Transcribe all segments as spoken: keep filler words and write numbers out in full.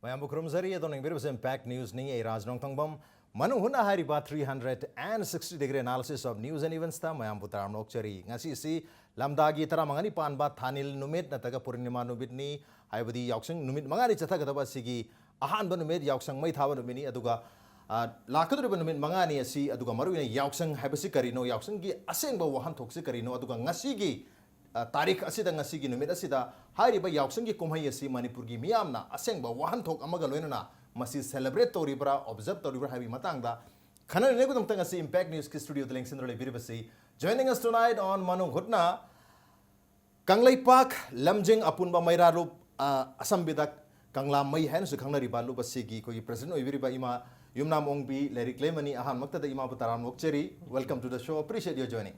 ꯃꯌꯥꯝꯕꯨ ꯈꯨꯔꯨꯝꯖꯔꯤ꯫ ꯑꯗꯣꯝꯅ ꯌꯦꯡꯕꯤꯔꯤꯕꯁꯤ Impact News ꯅꯤ꯫ ꯑꯩ ꯔꯥꯖ ꯅꯣꯡꯊꯣꯡꯕꯝ꯫ ꯃꯅꯨꯡ ꯍꯨꯠꯅ ꯍꯥꯏꯔꯤꯕ three hundred and sixty degree analysis of news and events ꯇ ꯃꯌꯥꯝꯕꯨ ꯇꯔꯥꯝꯅ ꯑꯣꯛꯆꯔꯤ꯫ ꯉꯁꯤꯁꯤ ꯂꯝꯗꯥꯒꯤ ꯇꯔꯥꯃꯉꯥꯅꯤ ꯄꯥꯟꯕ ꯊꯥꯅꯤꯜ ꯅꯨꯃꯤꯠ ꯅꯠꯇ꯭ꯔꯒ ꯄꯨꯔꯅꯤꯃꯥ ꯅꯨꯃꯤꯠꯅꯤ꯫ ꯍꯥꯏꯕꯗꯤ ꯌꯥꯎꯁꯪ ꯅꯨꯃꯤꯠ ꯃꯉꯥꯅꯤ ꯆꯠꯊꯒꯗꯕ ꯑꯁꯤꯒꯤ ꯑꯍꯥꯟꯕ ꯅꯨꯃꯤꯠ ꯌꯥꯎꯁꯪ ꯃꯩ ꯊꯥꯕ ꯅꯨꯃꯤꯠꯅꯤ꯫ ꯑꯗꯨꯒ, ꯑ, ꯂꯥꯛꯀꯗꯧꯔꯤꯕ ꯅꯨꯃꯤꯠ ꯃꯉꯥꯅꯤ ꯑꯁꯤ, ꯑꯗꯨꯒ ꯃꯔꯨꯑꯣꯏꯅ ꯌꯥꯎꯁꯪ ꯍꯥꯏꯕꯁꯤ ꯀꯔꯤꯅꯣ, ꯌꯥꯎꯁꯪꯒꯤ ꯑꯁꯦꯡꯕ ꯋꯥꯍꯟꯊꯣꯛꯁꯤ ꯀꯔꯤꯅꯣ, ꯑꯗꯨꯒ ꯉꯁꯤꯒꯤ ꯑ, ꯇꯥꯔꯤꯛ ꯑꯁꯤꯗ, ꯉꯁꯤꯒꯤ ꯅꯨꯃꯤꯠ ꯑꯁꯤꯗ ꯍꯥꯏꯔꯤꯕ ꯌꯥꯎꯁꯪꯒꯤ ꯀꯨꯝꯍꯩ ꯑꯁꯤ ꯃꯅꯤꯄꯨꯔꯒꯤ ꯃꯤꯌꯥꯝꯅ ꯑꯁꯦꯡꯕ ꯋꯥꯍꯟꯊꯣꯛ ꯑꯃꯒ ꯂꯣꯏꯅꯅ ꯃꯁꯤ celebrate ꯇꯧꯔꯤꯕ꯭ꯔꯥ, observe ꯇꯧꯔꯤꯕ꯭ꯔꯥ ꯍꯥꯏꯕꯒꯤ ꯃꯇꯥꯡꯗ ꯈꯟꯅꯅꯕꯒꯤꯗꯃꯛꯇ ꯉꯁꯤ Impact News ꯀꯤ studio the ꯂꯦꯡꯁꯤꯟꯗꯨꯅ ꯂꯩꯕꯤꯔꯤꯕꯁꯤ, joining us tonight on ꯃꯅꯨꯡ ꯍꯨꯠꯅ, ꯀꯪꯂꯩꯄꯥꯛ ꯂꯝꯖꯤꯡ ꯑꯄꯨꯟꯕ ꯃꯩꯔꯥ ꯂꯨꯞ, ꯑ, ꯑꯁꯝꯕꯤꯗ ꯀꯪꯂꯥ ꯃꯩ ꯍꯥꯏꯅꯁꯨ ꯈꯪꯅꯔꯤꯕ ꯂꯨꯞ ꯑꯁꯤꯒꯤ ꯑꯩꯈꯣꯏꯒꯤ president ꯑꯣꯏꯕꯤꯔꯤꯕ ꯏꯃꯥ ꯌꯨꯝꯅꯥꯝ ꯑꯣꯡꯕꯤ ꯂꯥꯏꯔꯤꯛꯂꯦꯝꯕꯅꯤ꯫ ꯑꯍꯥꯟꯕꯃꯛꯇꯗ ꯏꯃꯥꯕꯨ ꯇꯔꯥꯝꯅ ꯑꯣꯛꯆꯔꯤ꯫ Welcome to the show. Appreciate your joining.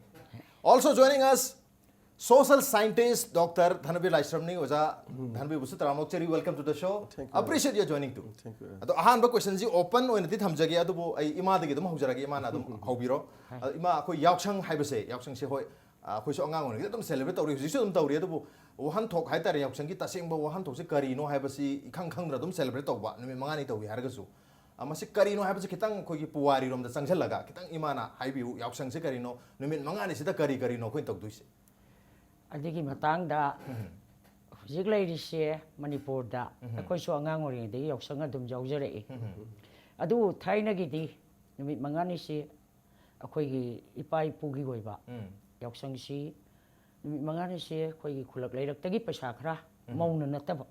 Also joining us, social scientist Doctor ꯙꯅꯕꯤꯔ ꯂꯥꯏꯁ꯭ꯔꯝꯅꯤ꯫ ꯑꯣꯖꯥ ꯙꯅꯕꯤꯔꯕꯨꯁꯨ ꯇꯔꯥꯝꯅ ꯑꯣꯛꯆꯔꯤ꯫ Welcome to the show. Thank you. Appreciate your joining too. Thank you. ꯑꯗꯣ ꯑꯍꯥꯟꯕ question ꯁꯤ open ꯑꯣꯏꯅꯗꯤ ꯊꯝꯖꯒꯦ, ꯑꯗꯨꯕꯨ ꯑꯩ ꯏꯃꯥꯗꯒꯤ ꯑꯗꯨꯝ ꯍꯧꯖꯔꯒꯦ, ꯏꯃꯥꯅ ꯑꯗꯨꯝ ꯍꯧꯕꯤꯔꯣ꯫ ꯑꯗꯣ ꯏꯃꯥ, ꯑꯩꯈꯣꯏ ꯌꯥꯎꯁꯪ ꯍꯥꯏꯕꯁꯦ, ꯌꯥꯎꯁꯪꯁꯦ ꯍꯣꯏ, ꯑ, ꯑꯩꯈꯣꯏꯁꯨ ꯑꯉꯥꯡ ꯑꯣꯏꯔꯤꯉꯩꯗ ꯑꯗꯨꯝ celebrate ꯇꯧꯔꯤ, ꯍꯧꯖꯤꯛꯁꯨ ꯑꯗꯨꯝ ꯇꯧꯔꯤ꯫ ꯑꯗꯨꯕꯨ ꯋꯥꯍꯟꯊꯣꯛ ꯍꯥꯏꯇꯥꯔꯦ, ꯌꯥꯎꯁꯪꯒꯤ ꯇꯁꯦꯡꯕ ꯋꯥꯍꯟꯊꯣꯛꯁꯦ ꯀꯔꯤꯅꯣ ꯍꯥꯏꯕꯁꯤ ꯏꯈꯪ ꯈꯪꯗꯅ ꯑꯗꯨꯝ celebrate ꯇꯧꯕ, ꯅꯨꯃꯤꯠ ꯃꯉꯥꯅꯤ ꯇꯧꯏ ꯍꯥꯏꯔꯒꯁꯨ꯫ ꯑ, ꯃꯁꯤ ꯀꯔꯤꯅꯣ ꯍꯥꯏꯕꯁꯤ ꯈꯤꯇꯪ ꯑꯩꯈꯣꯏꯒꯤ ꯄꯨꯋꯥꯔꯤꯔꯣꯝꯗ ꯆꯪꯁꯤꯜꯂꯒ ꯈꯤꯇꯪ ꯏꯃꯥꯅ ꯍꯥꯏꯕꯤꯌꯨ, ꯌꯥꯎꯁꯪꯁꯦ ꯀꯔꯤꯅꯣ, ꯅꯨꯃꯤꯠ ꯃꯉꯥꯅꯤꯁꯤꯗ ꯀꯔꯤ ꯀꯔꯤꯅꯣ ꯑꯩꯈꯣꯏꯅ ꯇꯧꯗꯣꯏꯁꯦ? ꯑꯗꯨꯒꯤ ꯃꯇꯥꯡꯗ ꯍꯧꯖꯤꯛ ꯂꯩꯔꯤꯁꯦ ꯃꯅꯤꯄꯨꯔꯗ ꯑꯩꯈꯣꯏꯁꯨ ꯑꯉꯥꯡ ꯑꯣꯏꯔꯤꯉꯩꯗꯒꯤ ꯌꯥꯎꯁꯪ ꯑꯗꯨꯝ ꯌꯥꯎꯖꯔꯛꯏ꯫ ꯑꯗꯨꯕꯨ ꯊꯥꯏꯅꯒꯤꯗꯤ ꯅꯨꯃꯤꯠ ꯃꯉꯥꯅꯤꯁꯤ ꯑꯩꯈꯣꯏꯒꯤ ꯏꯄꯥ ꯏꯄꯨꯒꯤ ꯑꯣꯏꯕ ꯌꯥꯎꯁꯪꯁꯤ ꯅꯨꯃꯤꯠ ꯃꯉꯥꯅꯤꯁꯤ ꯑꯩꯈꯣꯏꯒꯤ ꯈꯨꯜꯂꯛ ꯂꯩꯔꯛꯇꯒꯤ ꯄꯩꯁꯥ ꯈꯔ, ꯃꯧꯅ ꯅꯠꯇꯕ,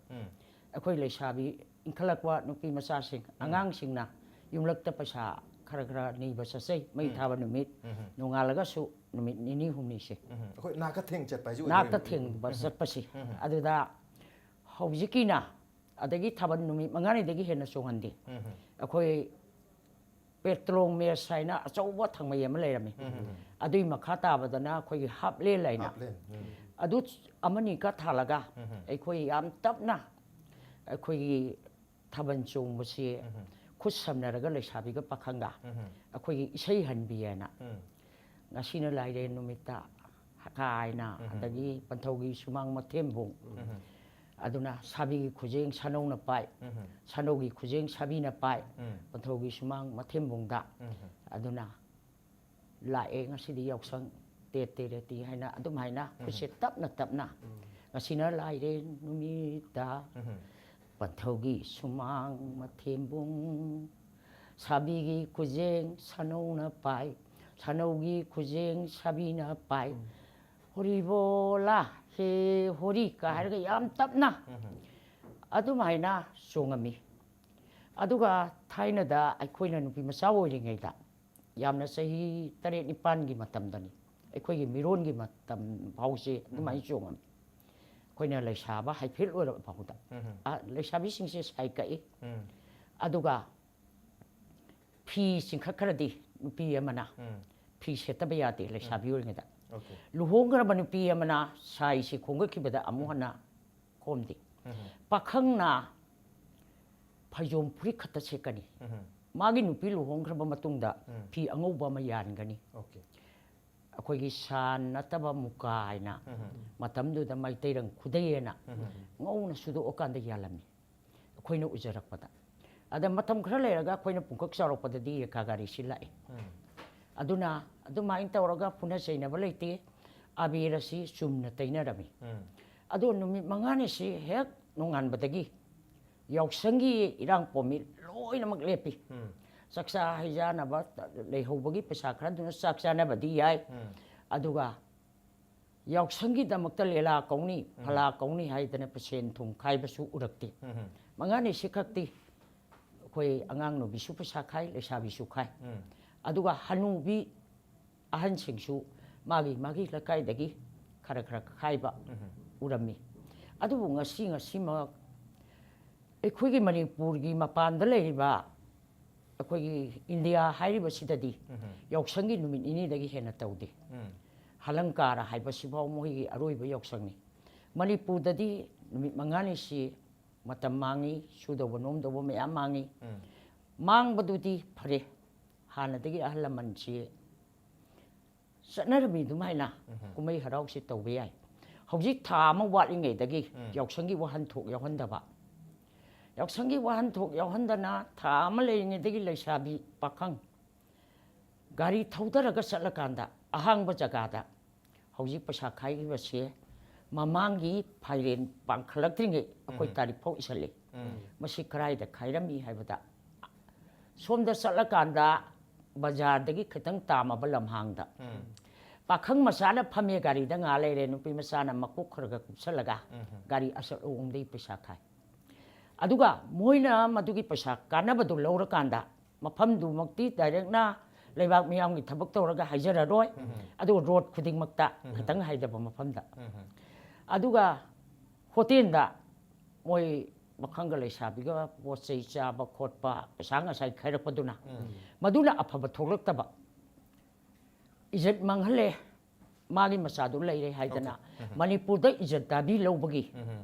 ꯑꯩꯈꯣꯏ ꯂꯩꯁꯥꯕꯤ ꯏꯟꯈꯠꯂꯛꯄ ꯅꯨꯄꯤ ꯃꯆꯥꯁꯤꯡ, ꯑꯉꯥꯡꯁꯤꯡꯅ ꯌꯨꯝꯂꯛꯇ ꯄꯩꯁꯥ ꯈꯔ ꯈꯔ ꯅꯤꯕ ꯆꯠꯆꯩ꯫ ꯃꯩ ꯊꯥꯕ ꯅꯨꯃꯤꯠ, ꯅꯣꯡꯉꯥꯜꯂꯒꯁꯨ ꯅꯨꯃꯤꯠ ꯅꯤꯅꯤ ꯍꯨꯝꯅꯤꯁꯦ꯫ ꯎꯝ, ꯑꯩꯈꯣꯏ ꯅꯥꯀ ꯊꯦꯡ ꯆꯠꯄ ꯍꯥꯏꯁꯤ ꯅꯥꯛꯇ ꯑꯣꯏꯗꯣꯏꯅꯦ꯫ ꯊꯦꯡꯕ ꯆꯠꯄꯁꯤ꯫ ꯑꯗꯨꯗ ꯍꯧꯖꯤꯛꯀꯤꯅ ꯑꯗꯒꯤ ꯊꯥꯕꯜ ꯅꯨꯃꯤꯠ ꯃꯉꯥꯅꯤꯗꯒꯤ ꯍꯦꯟꯅ ꯆꯣꯡꯍꯟꯗꯦ꯫ ꯑꯩꯈꯣꯏ ꯄꯦꯇ꯭ꯔꯣꯡ ꯃꯦꯁ ꯍꯥꯏꯅ ꯑꯆꯧꯕ ꯊꯪꯃꯩ ꯑꯃ ꯂꯩꯔꯝꯃꯤ꯫ ꯑꯗꯨꯒꯤ ꯃꯈꯥ ꯇꯥꯕꯗꯅ ꯑꯩꯈꯣꯏꯒꯤ ꯍꯥꯞꯂꯦꯟ ꯍꯥꯏꯅ꯫ ꯍꯥꯞꯂꯦꯟ, ꯎꯝ꯫ ꯑꯗꯨ ꯑꯃꯅꯤꯒ ꯊꯥꯜꯂꯒ ꯑꯩꯈꯣꯏ ꯌꯥꯝ ꯇꯞꯅ ꯑꯩꯈꯣꯏꯒꯤ ꯊꯥꯕꯜ ꯆꯣꯡꯕꯁꯤ ꯈꯨꯠ ꯁꯝꯅꯔꯒ ꯂꯩꯁꯥꯕꯤꯒ ꯄꯥꯈꯪꯒ ꯑꯩꯈꯣꯏꯒꯤ ꯏꯁꯩ ꯍꯟꯕꯤ ꯍꯥꯏꯅ꯫ ꯉꯁꯤꯅ ꯂꯥꯏꯔꯦꯟ ꯅꯨꯃꯤꯠꯇ ꯍꯀꯥꯏꯅ, ꯑꯗꯒꯤ ꯄꯟꯊꯧꯒꯤ ꯁꯨꯃꯥꯡ ꯃꯊꯦꯝꯕꯨꯡ, ꯑꯗꯨꯅ ꯁꯥꯕꯤꯒꯤ ꯈꯨꯖꯦꯡ ꯁꯥꯅꯧꯅ ꯄꯥꯏ, ꯁꯥꯅꯧꯒꯤ ꯈꯨꯖꯦꯡ ꯁꯥꯕꯤꯅ ꯄꯥꯏ, ꯄꯟꯊꯧꯒꯤ ꯁꯨꯃꯥꯡ ꯃꯊꯦꯝꯕꯨꯡꯗ꯫ ꯑꯗꯨꯅ ꯂꯥꯛꯑꯦ ꯉꯁꯤꯗꯤ ꯌꯥꯎꯁꯪ ꯇꯦꯠ ꯇꯦꯔꯦꯇꯤ ꯍꯥꯏꯅ ꯑꯗꯨꯝ ꯍꯥꯏꯅ ꯈꯨꯠꯁꯦ ꯇꯞꯅ ꯇꯞꯅ꯫ ꯉꯁꯤꯅ ꯂꯥꯏꯔꯦꯟ ꯅꯨꯃꯤꯠꯇ ꯄꯟꯊꯧꯒꯤ ꯁꯨꯃꯥꯡ ꯃꯊꯦꯝꯕꯨꯡ, ꯁꯥꯕꯤꯒꯤ ꯈꯨꯖꯦꯡ ꯁꯥꯅꯧꯅ ꯄꯥꯏ, ꯁꯥꯅꯧꯒꯤ ꯈꯨꯖꯦꯡ ꯁꯥꯕꯤꯅ ꯄꯥꯏ, ꯍꯣꯔꯤꯕꯣꯂꯥ ꯍꯦ ꯍꯣꯔꯤ ꯀ ꯍꯥꯏꯔꯒ ꯌꯥꯝ ꯇꯞꯅ ꯑꯗꯨꯝ ꯍꯥꯏꯅ ꯆꯣꯡꯉꯝꯃꯤ꯫ ꯑꯗꯨꯒ ꯊꯥꯏꯅꯗ ꯑꯩꯈꯣꯏꯅ ꯅꯨꯄꯤ ꯃꯆꯥ ꯑꯣꯏꯔꯤꯉꯩꯗ, ꯌꯥꯝꯅ ꯆꯍꯤ ꯇꯔꯦꯠ ꯅꯤꯄꯥꯟꯒꯤ ꯃꯇꯝꯗꯅꯤ, ꯑꯩꯈꯣꯏꯒꯤ ꯃꯤꯔꯣꯟꯒꯤ ꯃꯇꯝ ꯐꯥꯎꯁꯦ ꯑꯗꯨꯃꯥꯏꯅ ꯆꯣꯡꯉꯝꯃꯤ꯫ ꯑꯩꯈꯣꯏꯅ ꯂꯩꯁꯥꯕ ꯍꯥꯏꯐꯦꯠ ꯑꯣꯏꯔꯛꯄ ꯐꯥꯎꯗ, ꯑ, ꯂꯩꯁꯥꯕꯤꯁꯤꯡꯁꯦ ꯁꯥꯏ ꯀꯛꯏ꯫ ꯑꯗꯨꯒ ꯐꯤ ꯆꯤꯡꯈꯠꯈ꯭ꯔꯗꯤ ꯅꯨꯄꯤ ꯑꯃꯅ ꯐꯤ ꯁꯦꯠꯇꯕ ꯌꯥꯗꯦ ꯂꯩꯁꯥꯕꯤ ꯑꯣꯏꯔꯤꯉꯩꯗ꯫ ꯂꯨꯍꯣꯡꯈ꯭ꯔꯕ ꯅꯨꯄꯤ ꯑꯃꯅ ꯁꯥꯏꯁꯤ ꯈꯣꯝꯒꯠꯈꯤꯕꯗ ꯑꯃꯨꯛ ꯍꯟꯅ ꯈꯣꯝꯗꯦ꯫ ꯄꯥꯈꯪꯅ ꯐꯩꯖꯣꯝ ꯐꯨꯔꯤꯠ ꯈꯛꯇ ꯁꯦꯠꯀꯅꯤ꯫ ꯃꯥꯒꯤ ꯅꯨꯄꯤ ꯂꯨꯍꯣꯡꯈ꯭ꯔꯕ ꯃꯇꯨꯡꯗ ꯐꯤ ꯑꯉꯧꯕ ꯑꯃ ꯌꯥꯟꯒꯅꯤ꯫ ꯑꯩꯈꯣꯏꯒꯤ ꯁꯥꯟ ꯅꯠꯇꯕ ꯃꯨꯀꯥ ꯍꯥꯏꯅ, ꯃꯇꯝꯗꯨꯗ ꯃꯩꯇꯩꯔꯪ ꯈꯨꯗꯩ ꯍꯥꯏꯅ ꯉꯧꯅ ꯁꯨꯗꯣꯛꯑꯀꯥꯟꯗ ꯌꯥꯜꯂꯝꯃꯤ ꯑꯩꯈꯣꯏꯅ ꯎꯖꯔꯛꯄꯗ꯫ ꯑꯗ ꯃꯇꯝ ꯈꯔ ꯂꯩꯔꯒ ꯑꯩꯈꯣꯏꯅ ꯄꯨꯡꯀꯛ ꯆꯥꯎꯔꯛꯄꯗꯗꯤ ꯔꯦꯈꯥ ꯒꯥꯔꯤꯁꯤ ꯂꯥꯛꯑꯦ꯫ ꯑꯗꯨꯅ ꯑꯗꯨꯃꯥꯏꯅ ꯇꯧꯔꯒ ꯐꯨꯅ ꯆꯩꯅꯕ ꯂꯩꯇꯦ, ꯑꯕꯦꯔ ꯑꯁꯤ ꯆꯨꯝꯅ ꯇꯩꯅꯔꯝꯃꯤ꯫ ꯑꯗꯣ ꯅꯨꯃꯤꯠ ꯃꯉꯥꯅꯤꯁꯤ ꯍꯦꯛ ꯅꯣꯡꯉꯥꯟꯕꯗꯒꯤ ꯌꯥꯎꯁꯪꯒꯤ ꯏꯔꯥꯡ ꯄꯣꯝꯃꯤ ꯂꯣꯏꯅꯃꯛ ꯂꯦꯞꯄꯤ꯫ ꯆꯥꯛꯆꯥ ꯍꯩꯖꯥꯅꯕ ꯂꯩꯍꯧꯕꯒꯤ ꯄꯩꯁꯥ ꯈꯔꯗꯨꯅ ꯆꯥꯛ ꯆꯥꯅꯕꯗꯤ ꯌꯥꯏ꯫ ꯑꯗꯨꯒ ꯌꯥꯎꯁꯪꯒꯤꯗꯃꯛꯇ ꯂꯦꯂꯥ ꯀꯧꯅꯤ, ꯐꯂꯥ ꯀꯧꯅꯤ ꯍꯥꯏꯗꯅ ꯁꯦꯟ ꯊꯨꯝ ꯈꯥꯏꯕꯁꯨ ꯎꯔꯛꯇꯦ꯫ ꯃꯉꯥꯅꯤꯁꯤ ꯈꯛꯇꯤ ꯑꯩꯈꯣꯏ ꯑꯉꯥꯡ ꯅꯨꯕꯤꯁꯨ ꯄꯩꯁꯥ ꯈꯥꯏ, ꯂꯩꯁꯥꯕꯤꯁꯨ ꯈꯥꯏ꯫ ꯑꯗꯨꯒ ꯍꯅꯨꯕꯤ ꯑꯍꯟꯁꯤꯡꯁꯨ ꯃꯥꯒꯤ ꯃꯥꯒꯤ ꯂꯩꯀꯥꯏꯗꯒꯤ ꯈꯔ ꯈꯔ ꯈꯥꯏꯕ ꯎꯔꯝꯃꯤ꯫ ꯑꯗꯨꯕꯨ ꯉꯁꯤ ꯉꯁꯤꯃꯛ ꯑꯩꯈꯣꯏꯒꯤ ꯃꯅꯤꯄꯨꯔꯒꯤ ꯃꯄꯥꯟꯗ ꯂꯩꯔꯤꯕ ꯑꯩꯈꯣꯏꯒꯤ ꯏꯟꯗꯤꯌꯥ ꯍꯥꯏꯔꯤꯕꯁꯤꯗꯗꯤ ꯌꯥꯎꯁꯪꯒꯤ ꯅꯨꯃꯤꯠ ꯅꯤꯅꯤꯗꯒꯤ ꯍꯦꯟꯅ ꯇꯧꯗꯦ꯫ ꯍꯂꯪꯀꯥꯔ ꯍꯥꯏꯕꯁꯤꯐꯥꯎ ꯃꯣꯏꯒꯤ ꯑꯔꯣꯏꯕ ꯌꯥꯎꯁꯪꯅꯤ꯫ ꯃꯅꯤꯄꯨꯔꯗꯗꯤ ꯅꯨꯃꯤꯠ ꯃꯉꯥꯅꯤꯁꯤ ꯃꯇꯝ ꯃꯥꯡꯉꯤ, ꯁꯨꯗꯧꯕ ꯅꯣꯝꯗꯧꯕ ꯃꯌꯥꯝ ꯃꯥꯡꯉꯤ꯫ ꯃꯥꯡꯕꯗꯨꯗꯤ ꯐꯔꯦ, ꯍꯥꯟꯅꯗꯒꯤ ꯑꯍꯜ ꯂꯃꯟꯁꯤ ꯆꯠꯅꯔꯝꯃꯤ ꯑꯗꯨꯃꯥꯏꯅ ꯀꯨꯝꯍꯩ ꯍꯔꯥꯎꯁꯤ ꯇꯧꯕ ꯌꯥꯏ꯫ ꯍꯧꯖꯤꯛ ꯊꯥ ꯑꯃ ꯋꯥꯠꯂꯤꯉꯩꯗꯒꯤ ꯎꯝ꯫ ꯌꯥꯎꯁꯪꯒꯤ ꯋꯥꯍꯟꯊꯣꯛ ꯌꯥꯎꯍꯟꯗꯕ, ꯌꯥꯎꯁꯪꯒꯤ ꯋꯥꯍꯟꯊꯣꯛ ꯌꯥꯎꯍꯟꯗꯅ ꯊꯥ ꯑꯃ ꯂꯩꯔꯤꯉꯩꯗꯒꯤ ꯂꯩꯁꯥꯕꯤ ꯄꯥꯈꯪ ꯒꯥꯔꯤ ꯊꯧꯗꯔꯒ ꯆꯠꯂꯀꯥꯟꯗ ꯑꯍꯥꯡꯕ ꯖꯒꯥꯗ ꯍꯧꯖꯤꯛ ꯄꯩꯁꯥ ꯈꯥꯏꯈꯤꯕꯁꯦ ꯃꯃꯥꯡꯒꯤ ꯐꯥꯏꯔꯦꯟ ꯄꯥꯡꯈꯠꯂꯛꯇ꯭ꯔꯤꯉꯩ ꯑꯩꯈꯣꯏ ꯎꯝ꯫ ꯇꯥꯔꯤꯛ ꯐꯥꯎ ꯏꯁꯜꯂꯤ꯫ ꯎꯝ꯫ ꯃꯁꯤ ꯀꯗꯥꯏꯗ ꯈꯥꯏꯔꯝꯃꯤ ꯍꯥꯏꯕꯗ, ꯁꯣꯝꯗ ꯆꯠꯂꯀꯥꯟꯗ ꯕꯖꯥꯔꯗꯒꯤ ꯈꯤꯇꯪ ꯇꯥꯝꯃꯕ ꯂꯝꯍꯥꯡꯗ ꯎꯝ꯫ ꯄꯥꯈꯪ ꯃꯆꯥꯅ ꯐꯝꯃꯦ, ꯒꯥꯔꯤꯗ ꯉꯥ ꯂꯩꯔꯦ, ꯅꯨꯄꯤ ꯃꯆꯥꯅ ꯃꯀꯣꯛ ꯈꯔ ꯈꯔ ꯀꯨꯞꯁꯜꯂꯒ ꯎꯝ꯫ ꯒꯥꯔꯤ ꯑꯆꯧꯕꯗꯒꯤ ꯄꯩꯁꯥ ꯈꯥꯏ꯫ ꯑꯗꯨꯒ ꯃꯣꯏꯅ ꯃꯗꯨꯒꯤ ꯄꯩꯁꯥ ꯀꯥꯟꯅꯕꯗꯨ ꯂꯧꯔꯀꯥꯟꯗ ꯃꯐꯝꯗꯨꯃꯛꯇꯤ ꯗꯥꯏꯔꯦꯛꯅ ꯂꯩꯕꯥꯛ ꯃꯤꯌꯥꯝꯒꯤ ꯊꯕꯛ ꯇꯧꯔꯒ ꯍꯥꯏꯖꯔꯔꯣꯏ꯫ ꯎꯝ꯫ ꯑꯗꯨꯒ ꯔꯣꯗ ꯈꯨꯗꯤꯡꯃꯛꯇ ꯎꯝ꯫ ꯈꯤꯇꯪ ꯍꯥꯏꯗꯕ ꯃꯐꯝꯗ꯫ ꯎꯝ꯫ ꯑꯗꯨꯒ ꯍꯣꯇꯦꯜꯗ ꯃꯣꯏ ꯄꯥꯈꯪꯒ ꯂꯩꯁꯥꯕꯤꯒ ꯄꯣꯠ ꯆꯩ ꯆꯥꯕ ꯈꯣꯠꯄ ꯄꯩꯁꯥ ꯉꯁꯥꯏ ꯈꯥꯏꯔꯛꯄꯗꯨꯅ ꯎꯝ꯫ ꯃꯗꯨꯅ ꯑꯐꯕ ꯊꯣꯛꯂꯛꯇꯕ, ꯏꯖꯠ ꯃꯥꯡꯍꯜꯂꯦ, ꯃꯥꯒꯤ ꯃꯆꯥꯗꯨ ꯂꯩꯔꯦ ꯍꯥꯏꯗꯅ ꯎꯝ꯫ ꯃꯅꯤꯄꯨꯔꯗ ꯏꯖꯠ ꯗꯥꯕꯤ ꯂꯧꯕꯒꯤ ꯎꯝ꯫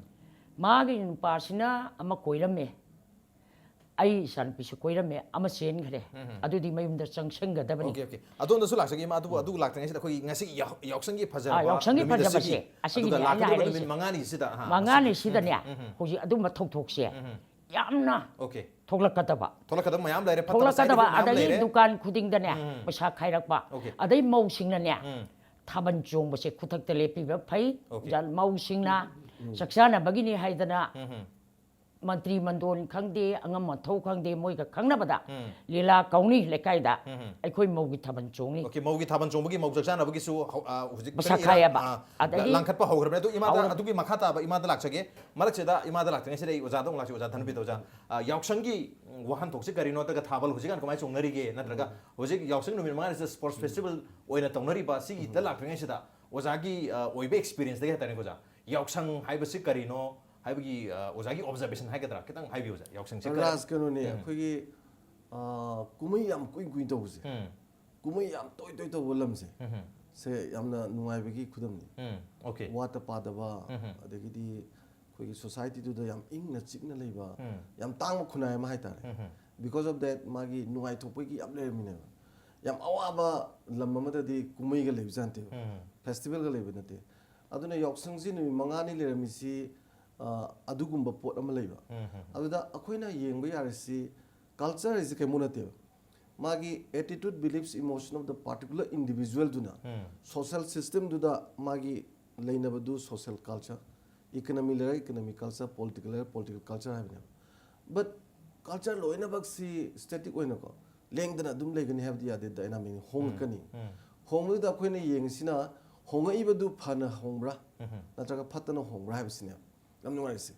ꯃꯥꯒꯤ ꯅꯨꯄꯥꯁꯤꯅ ꯑꯃ ꯀꯣꯏꯔꯝꯃꯦ, ꯑꯩ ꯏꯆꯥꯅꯨꯄꯤꯁꯨ ꯀꯣꯏꯔꯝꯃꯦ, ꯑꯃ ꯆꯦꯟꯈ꯭ꯔꯦ, ꯎꯝ꯫ ꯑꯗꯨꯗꯤ ꯃꯌꯨꯝꯗ ꯆꯪꯁꯤꯟꯒꯗꯕꯅꯤ꯫ Okay, okay. ꯑꯗꯣꯝꯗꯁꯨ ꯂꯥꯛꯆꯒꯦ, ꯏꯃꯥ꯫ ꯑꯗꯨꯕꯨ ꯑꯗꯨ ꯂꯥꯛꯇ꯭ꯔꯤꯉꯩꯁꯤꯗ ꯑꯩꯈꯣꯏꯒꯤ ꯉꯁꯤ ꯌꯥꯎ-, ꯌꯥꯎꯁꯪꯒꯤ ꯐꯖꯔꯕ ꯑꯥ, ꯌꯥꯎꯁꯪꯒꯤ ꯅꯨꯃꯤꯠ ꯐꯖꯕꯁꯦ, ꯑꯁꯤꯒꯤ, ꯑꯁꯤꯒꯤꯅꯦ ꯑꯗꯨꯒ ꯑꯩꯅ ꯂꯥꯛꯀꯗꯕ ꯍꯥꯏꯔꯛꯏꯁꯦ꯫ ꯅꯨꯃꯤꯠ ꯃꯉꯥꯅꯤꯁꯤꯗ, ꯑꯥ, ꯃꯉꯥꯅꯤꯁꯤꯗꯅꯦ, ꯎꯝ, ꯎꯝ꯫ ꯍꯧꯖꯤꯛ ꯑꯗꯨꯝꯕ ꯊꯧꯗꯣꯛꯁꯦ ꯎꯝ, ꯎꯝ꯫ ꯌꯥꯝꯅ ꯑꯣꯀꯦ꯫ ꯊꯣꯛꯂꯛꯀꯗꯕ꯫ ꯊꯣꯛꯂꯛꯀꯗꯕ ꯃꯌꯥꯝ ꯂꯩꯔꯦ, ꯐꯠꯇꯕ ꯊꯣꯛꯂꯛꯀꯗꯕ, side effect ꯃꯌꯥꯝ ꯑꯗꯒꯤ ꯂꯩꯔꯦ꯫ ꯗꯨꯀꯥꯟ ꯈꯨꯗꯤꯡꯗꯅꯦ ꯎꯝ, ꯎꯝ꯫ ꯄꯩꯁꯥ ꯈꯥꯏꯔꯛꯄ, ꯑꯣꯀꯦ꯫ ꯑꯗꯩ ꯃꯧꯁꯤꯡꯅꯅꯦ ꯎꯝ꯫ ꯊꯥꯕꯜ ꯆꯣꯡꯕꯁꯦ ꯈꯨꯊꯛꯇ ꯂꯦꯞꯄꯤꯕ ꯐꯩ, ꯑꯣꯀꯦ꯫ ꯖ-, ꯃꯧꯁꯤꯡꯅ ꯎꯝ꯫ ꯆꯥꯛ ꯆꯥꯅꯕꯒꯤꯅꯤ ꯍꯥꯏꯗꯅ ꯎꯝ, ꯎꯝ꯫ ꯃꯟꯇ꯭ꯔꯤ ꯃꯟꯗꯣꯟ ꯈꯪꯗꯦ, ꯑꯉꯝ ꯑꯊꯧ ꯈꯪꯗꯦ, ꯃꯣꯏꯒ ꯈꯪꯅꯕꯗ ꯎꯝ꯫ ꯂꯤꯂꯥ ꯀꯧꯅꯤ ꯂꯩꯀꯥꯏꯗ, ꯎꯝ꯫ ꯑꯩꯈꯣꯏ ꯃꯧꯒꯤ ꯊꯥꯕꯜ ꯆꯣꯡꯅꯤ꯫ ꯑꯣꯀꯦ, ꯃꯧꯒꯤ ꯊꯥꯕꯜ ꯆꯣꯡꯕꯒꯤ ꯃꯧ ꯆꯥꯛ ꯆꯥꯅꯕꯒꯤꯁꯨ ꯍꯧ-, ꯑ, ꯍꯧꯖꯤꯛ ꯄꯩꯁꯥ ꯀꯔꯤ ꯏꯔꯥꯡ, ꯈꯥꯏꯌꯦꯕ꯫ ꯑ, ꯑꯗꯒꯤ ꯂꯥꯡꯈꯠꯄ ꯍꯧꯈ꯭ꯔꯕꯅꯤ꯫ ꯑꯗꯨ ꯏꯃꯥꯗ ꯍꯧꯔ- ꯑꯗꯨꯒꯤ ꯃꯈꯥ ꯇꯥꯕ ꯏꯃꯥꯗ ꯂꯥꯛꯆꯒꯦ꯫ ꯃꯔꯛꯁꯤꯗ ꯏꯃꯥꯗ ꯂꯥꯛꯇ꯭ꯔꯤꯉꯩꯁꯤꯗ ꯑꯩ ꯑꯣꯖꯥꯗ ꯑꯃꯨꯛ ꯂꯥꯛꯆꯒꯦ, ꯑꯣꯖꯥ ꯙꯅꯕꯤꯔ꯫ ꯑꯣꯖꯥ, ꯑ, ꯌꯥꯎꯁꯪꯒꯤ ꯋꯥꯍꯟꯊꯣꯛꯁꯤ ꯀꯔꯤꯅꯣ, ꯅꯠꯇ꯭ꯔꯒ ꯊꯥꯕꯜ ꯍꯧꯖꯤꯛꯀꯥꯟ ꯀꯃꯥꯏꯅ ꯆꯣꯡꯅꯔꯤꯒꯦ, ꯅꯠꯇ꯭ꯔꯒ ꯎꯝ꯫ ꯍꯧꯖꯤꯛ ꯌꯥꯎꯁꯪ ꯅꯨꯃꯤꯠ ꯃꯉꯥꯅꯤꯁꯤꯗ sports ꯎꯝ꯫ festival ꯑꯣꯏꯅ ꯇꯧꯅꯔꯤꯕ, ꯁꯤꯒꯤꯗ ꯎꯝ꯫ ꯂꯥꯛꯇ꯭ꯔꯤꯉꯩꯁꯤꯗ ꯑꯣꯖꯥꯒꯤ, ꯑ, ꯑꯣꯏꯕ experience ꯇꯒꯤ ꯍꯥꯏꯇꯥꯔꯦꯀꯣ ꯑꯣꯖꯥ, ꯌꯥꯎꯁꯪ ꯍꯥꯏꯕꯁꯤ ꯀꯔꯤꯅꯣ ꯍꯥꯏꯕꯒꯤ, ꯑ, ꯑꯣꯖꯥꯒꯤ observation ꯍꯥꯏꯒꯗ꯭ꯔꯥ, ꯈꯤꯇꯪ ꯍꯥꯏꯕꯤꯌꯨ ꯑꯣꯖꯥ, ꯌꯥꯎꯁꯪꯁꯤ ꯀꯔꯤ-, ꯔꯥꯖ, ꯀꯩꯅꯣꯅꯦ, ꯎꯝ꯫ ꯑꯩꯈꯣꯏꯒꯤ, ꯑ, ꯀꯨꯝꯍꯩ ꯌꯥꯝ ꯀꯨꯏ ꯀꯨꯏ ꯇꯧꯕꯁꯦ, ꯎꯝ꯫ ꯀꯨꯝꯍꯩ ꯌꯥꯝ ꯇꯣꯏ ꯇꯣꯏ ꯇꯧꯕ ꯂꯝꯁꯦ, ꯎꯝ꯫ ꯁꯦ ꯌꯥꯝꯅ ꯅꯨꯡꯉꯥꯏꯕꯒꯤ ꯈꯨꯗꯝꯅꯤ꯫ ꯎꯝ, ꯑꯣꯀꯦ꯫ ꯋꯥꯠꯇ ꯄꯥꯗꯕ, ꯎꯝ꯫ ꯑꯗꯒꯤꯗꯤ ꯑꯩꯈꯣꯏꯒꯤ society ꯗꯨꯗ ꯌꯥꯝ ꯏꯪꯅ ꯆꯤꯛꯅ ꯂꯩꯕ, ꯎꯝ꯫ ꯌꯥꯝ ꯇꯥꯡꯕ ꯈꯨꯟꯅꯥꯏ ꯑꯃ ꯍꯥꯏꯇꯥꯔꯦ꯫ ꯎꯝ꯫ Because of that, ꯃꯥꯒꯤ ꯅꯨꯡꯉꯥꯏꯊꯣꯛꯄꯒꯤ ꯌꯥꯝ ꯂꯩꯔꯝꯃꯤꯅꯦꯕ꯫ ꯌꯥꯝ ꯑꯋꯥꯕ ꯂꯝ ꯑꯃꯗꯗꯤ ꯀꯨꯝꯍꯩꯒ ꯂꯩꯕ ꯖꯥꯠ ꯅꯠꯇꯦꯕ꯫ ꯎꯝ꯫ Festival ꯒ ꯂꯩꯕ ꯅꯠꯇꯦ꯫ ꯑꯗꯨꯅ ꯌꯥꯎꯁꯪꯁꯤ ꯅꯨꯃꯤꯠ ꯃꯉꯥꯅꯤ ꯂꯩꯔꯝꯃꯤꯁꯤ, ꯑ, ꯑꯗꯨꯒꯨꯝꯕ ꯄꯣꯠ ꯑꯃ ꯂꯩꯕ꯫ ꯑꯗꯨꯗ ꯑꯩꯈꯣꯏꯅ ꯌꯦꯡꯕ ꯌꯥꯔꯤꯁꯤ, ꯀꯜꯆꯔ ꯍꯥꯏꯁꯤ ꯀꯩꯝꯕꯨ ꯅꯠꯇꯦꯕ꯫ ꯃꯥꯒꯤ attitude, beliefs, emotion of the particular individualꯗꯨꯅ social systemꯗꯨꯗ ꯃꯥꯒꯤ ꯂꯩꯅꯕꯗꯨ social culture, economy ꯂꯩꯔꯒ economic culture, political ꯂꯩꯔꯒ political culture ꯍꯥꯏꯕꯅꯦꯕ꯫ But culture ꯂꯣꯏꯅꯃꯛꯁꯤ static ꯑꯣꯏꯅꯀꯣ, ꯂꯦꯡꯗꯅ ꯑꯗꯨꯝ ꯂꯩꯒꯅꯤ ꯍꯥꯏꯕꯗꯤ ꯌꯥꯗꯦ, dynamic ꯍꯣꯡꯉꯛꯀꯅꯤ꯫ ꯍꯣꯡꯕꯗꯨꯗ ꯑꯩꯈꯣꯏꯅ ꯌꯦꯡꯉꯤꯁꯤꯅ ꯍꯣꯡꯉꯛꯏꯕꯗꯨ ꯐꯅ ꯍꯣꯡꯕ꯭ꯔꯥ ꯅꯠꯇ꯭ꯔꯒ ꯐꯠꯇꯅ ꯍꯣꯡꯕ꯭ꯔꯥ ꯍꯥꯏꯕꯁꯤꯅꯦꯕ ꯌꯥꯝ ꯅꯨꯡꯉꯥꯏꯔꯤꯁꯦ꯫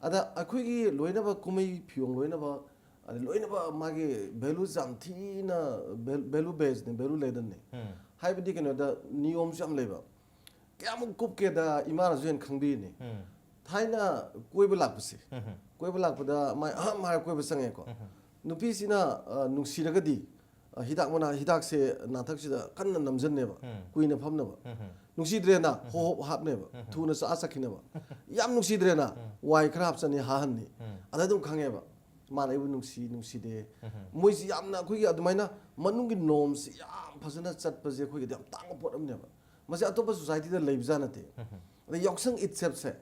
ꯑꯗ ꯑꯩꯈꯣꯏꯒꯤ ꯂꯣꯏꯅꯕ ꯀꯨꯝꯍꯩ ꯐꯤꯌꯣꯡ ꯂꯣꯏꯅꯕ, ꯑꯗ ꯂꯣꯏꯅꯕ ꯃꯥꯒꯤ values ꯌꯥꯝ ꯊꯤꯅ, value basedꯅꯦ, value ladenꯅꯦ꯫ ꯍꯥꯏꯕꯗꯤ ꯀꯩꯅꯣꯗ ꯅꯤꯌꯣꯝꯁꯨ ꯌꯥꯝ ꯂꯩꯕ꯫ ꯀꯌꯥꯃꯨꯛ ꯀꯨꯞꯀꯦꯗ ꯏꯃꯥꯅꯁꯨ ꯍꯦꯟꯅ ꯈꯪꯕꯤꯔꯤꯅꯤ꯫ ꯊꯥꯏꯅ ꯀꯣꯏꯕ ꯂꯥꯛꯄꯁꯦ, ꯀꯣꯏꯕ ꯂꯥꯛꯄꯗ ꯃꯥꯏ ꯑꯍꯝ ꯍꯥꯏꯔ ꯀꯣꯏꯕ ꯆꯪꯉꯦꯀꯣ꯫ ꯅꯨꯄꯤꯁꯤꯅ, ꯑ, ꯅꯨꯡꯁꯤꯔꯒꯗꯤ, ꯑ, ꯍꯤꯗꯥꯛ ꯃꯅꯥ, ꯍꯤꯗꯥꯛꯁꯦ ꯅꯥꯊꯛꯁꯤꯗ ꯀꯟꯅ ꯅꯝꯖꯟꯅꯦꯕ, ꯀꯨꯏꯅ ꯐꯝꯅꯕ꯫ ꯅꯨꯡꯁꯤꯗ꯭ꯔꯦꯅ, ꯍꯣꯞ ꯍꯣꯞ ꯍꯥꯞꯅꯦꯕ, ꯊꯨꯅ ꯆꯥ ꯆꯠꯈꯤꯅꯕ꯫ ꯌꯥꯝ ꯅꯨꯡꯁꯤꯗ꯭ꯔꯦꯅ, ꯋꯥꯏ ꯈꯔ ꯍꯥꯞꯆꯟꯅꯤ, ꯍꯥꯍꯟꯅꯤ꯫ ꯑꯗ ꯑꯗꯨꯝ ꯈꯪꯉꯦꯕ ꯃꯥꯅ ꯑꯩꯕꯨ ꯅꯨꯡꯁꯤ ꯅꯨꯡꯁꯤꯗꯦ꯫ ꯃꯣꯏꯁꯤ ꯌꯥꯝꯅ ꯑꯩꯈꯣꯏꯒꯤ ꯑꯗꯨꯃꯥꯏꯅ ꯃꯅꯨꯡꯒꯤ ꯅꯣꯝꯁꯤ ꯌꯥꯝ ꯐꯖꯅ ꯆꯠꯄꯁꯦ ꯑꯩꯈꯣꯏꯒꯤꯗꯤ ꯌꯥꯝ ꯇꯥꯡꯕ ꯄꯣꯠ ꯑꯃꯅꯦꯕ꯫ ꯃꯁꯤ ꯑꯇꯣꯞꯄ ꯁꯣꯁꯥꯏꯇꯤꯗ ꯂꯩꯕꯖꯥꯠ ꯅꯠꯇꯦ꯫ ꯑꯗ ꯌꯥꯎꯁꯪ ꯏꯠꯁꯦꯞꯁꯦ,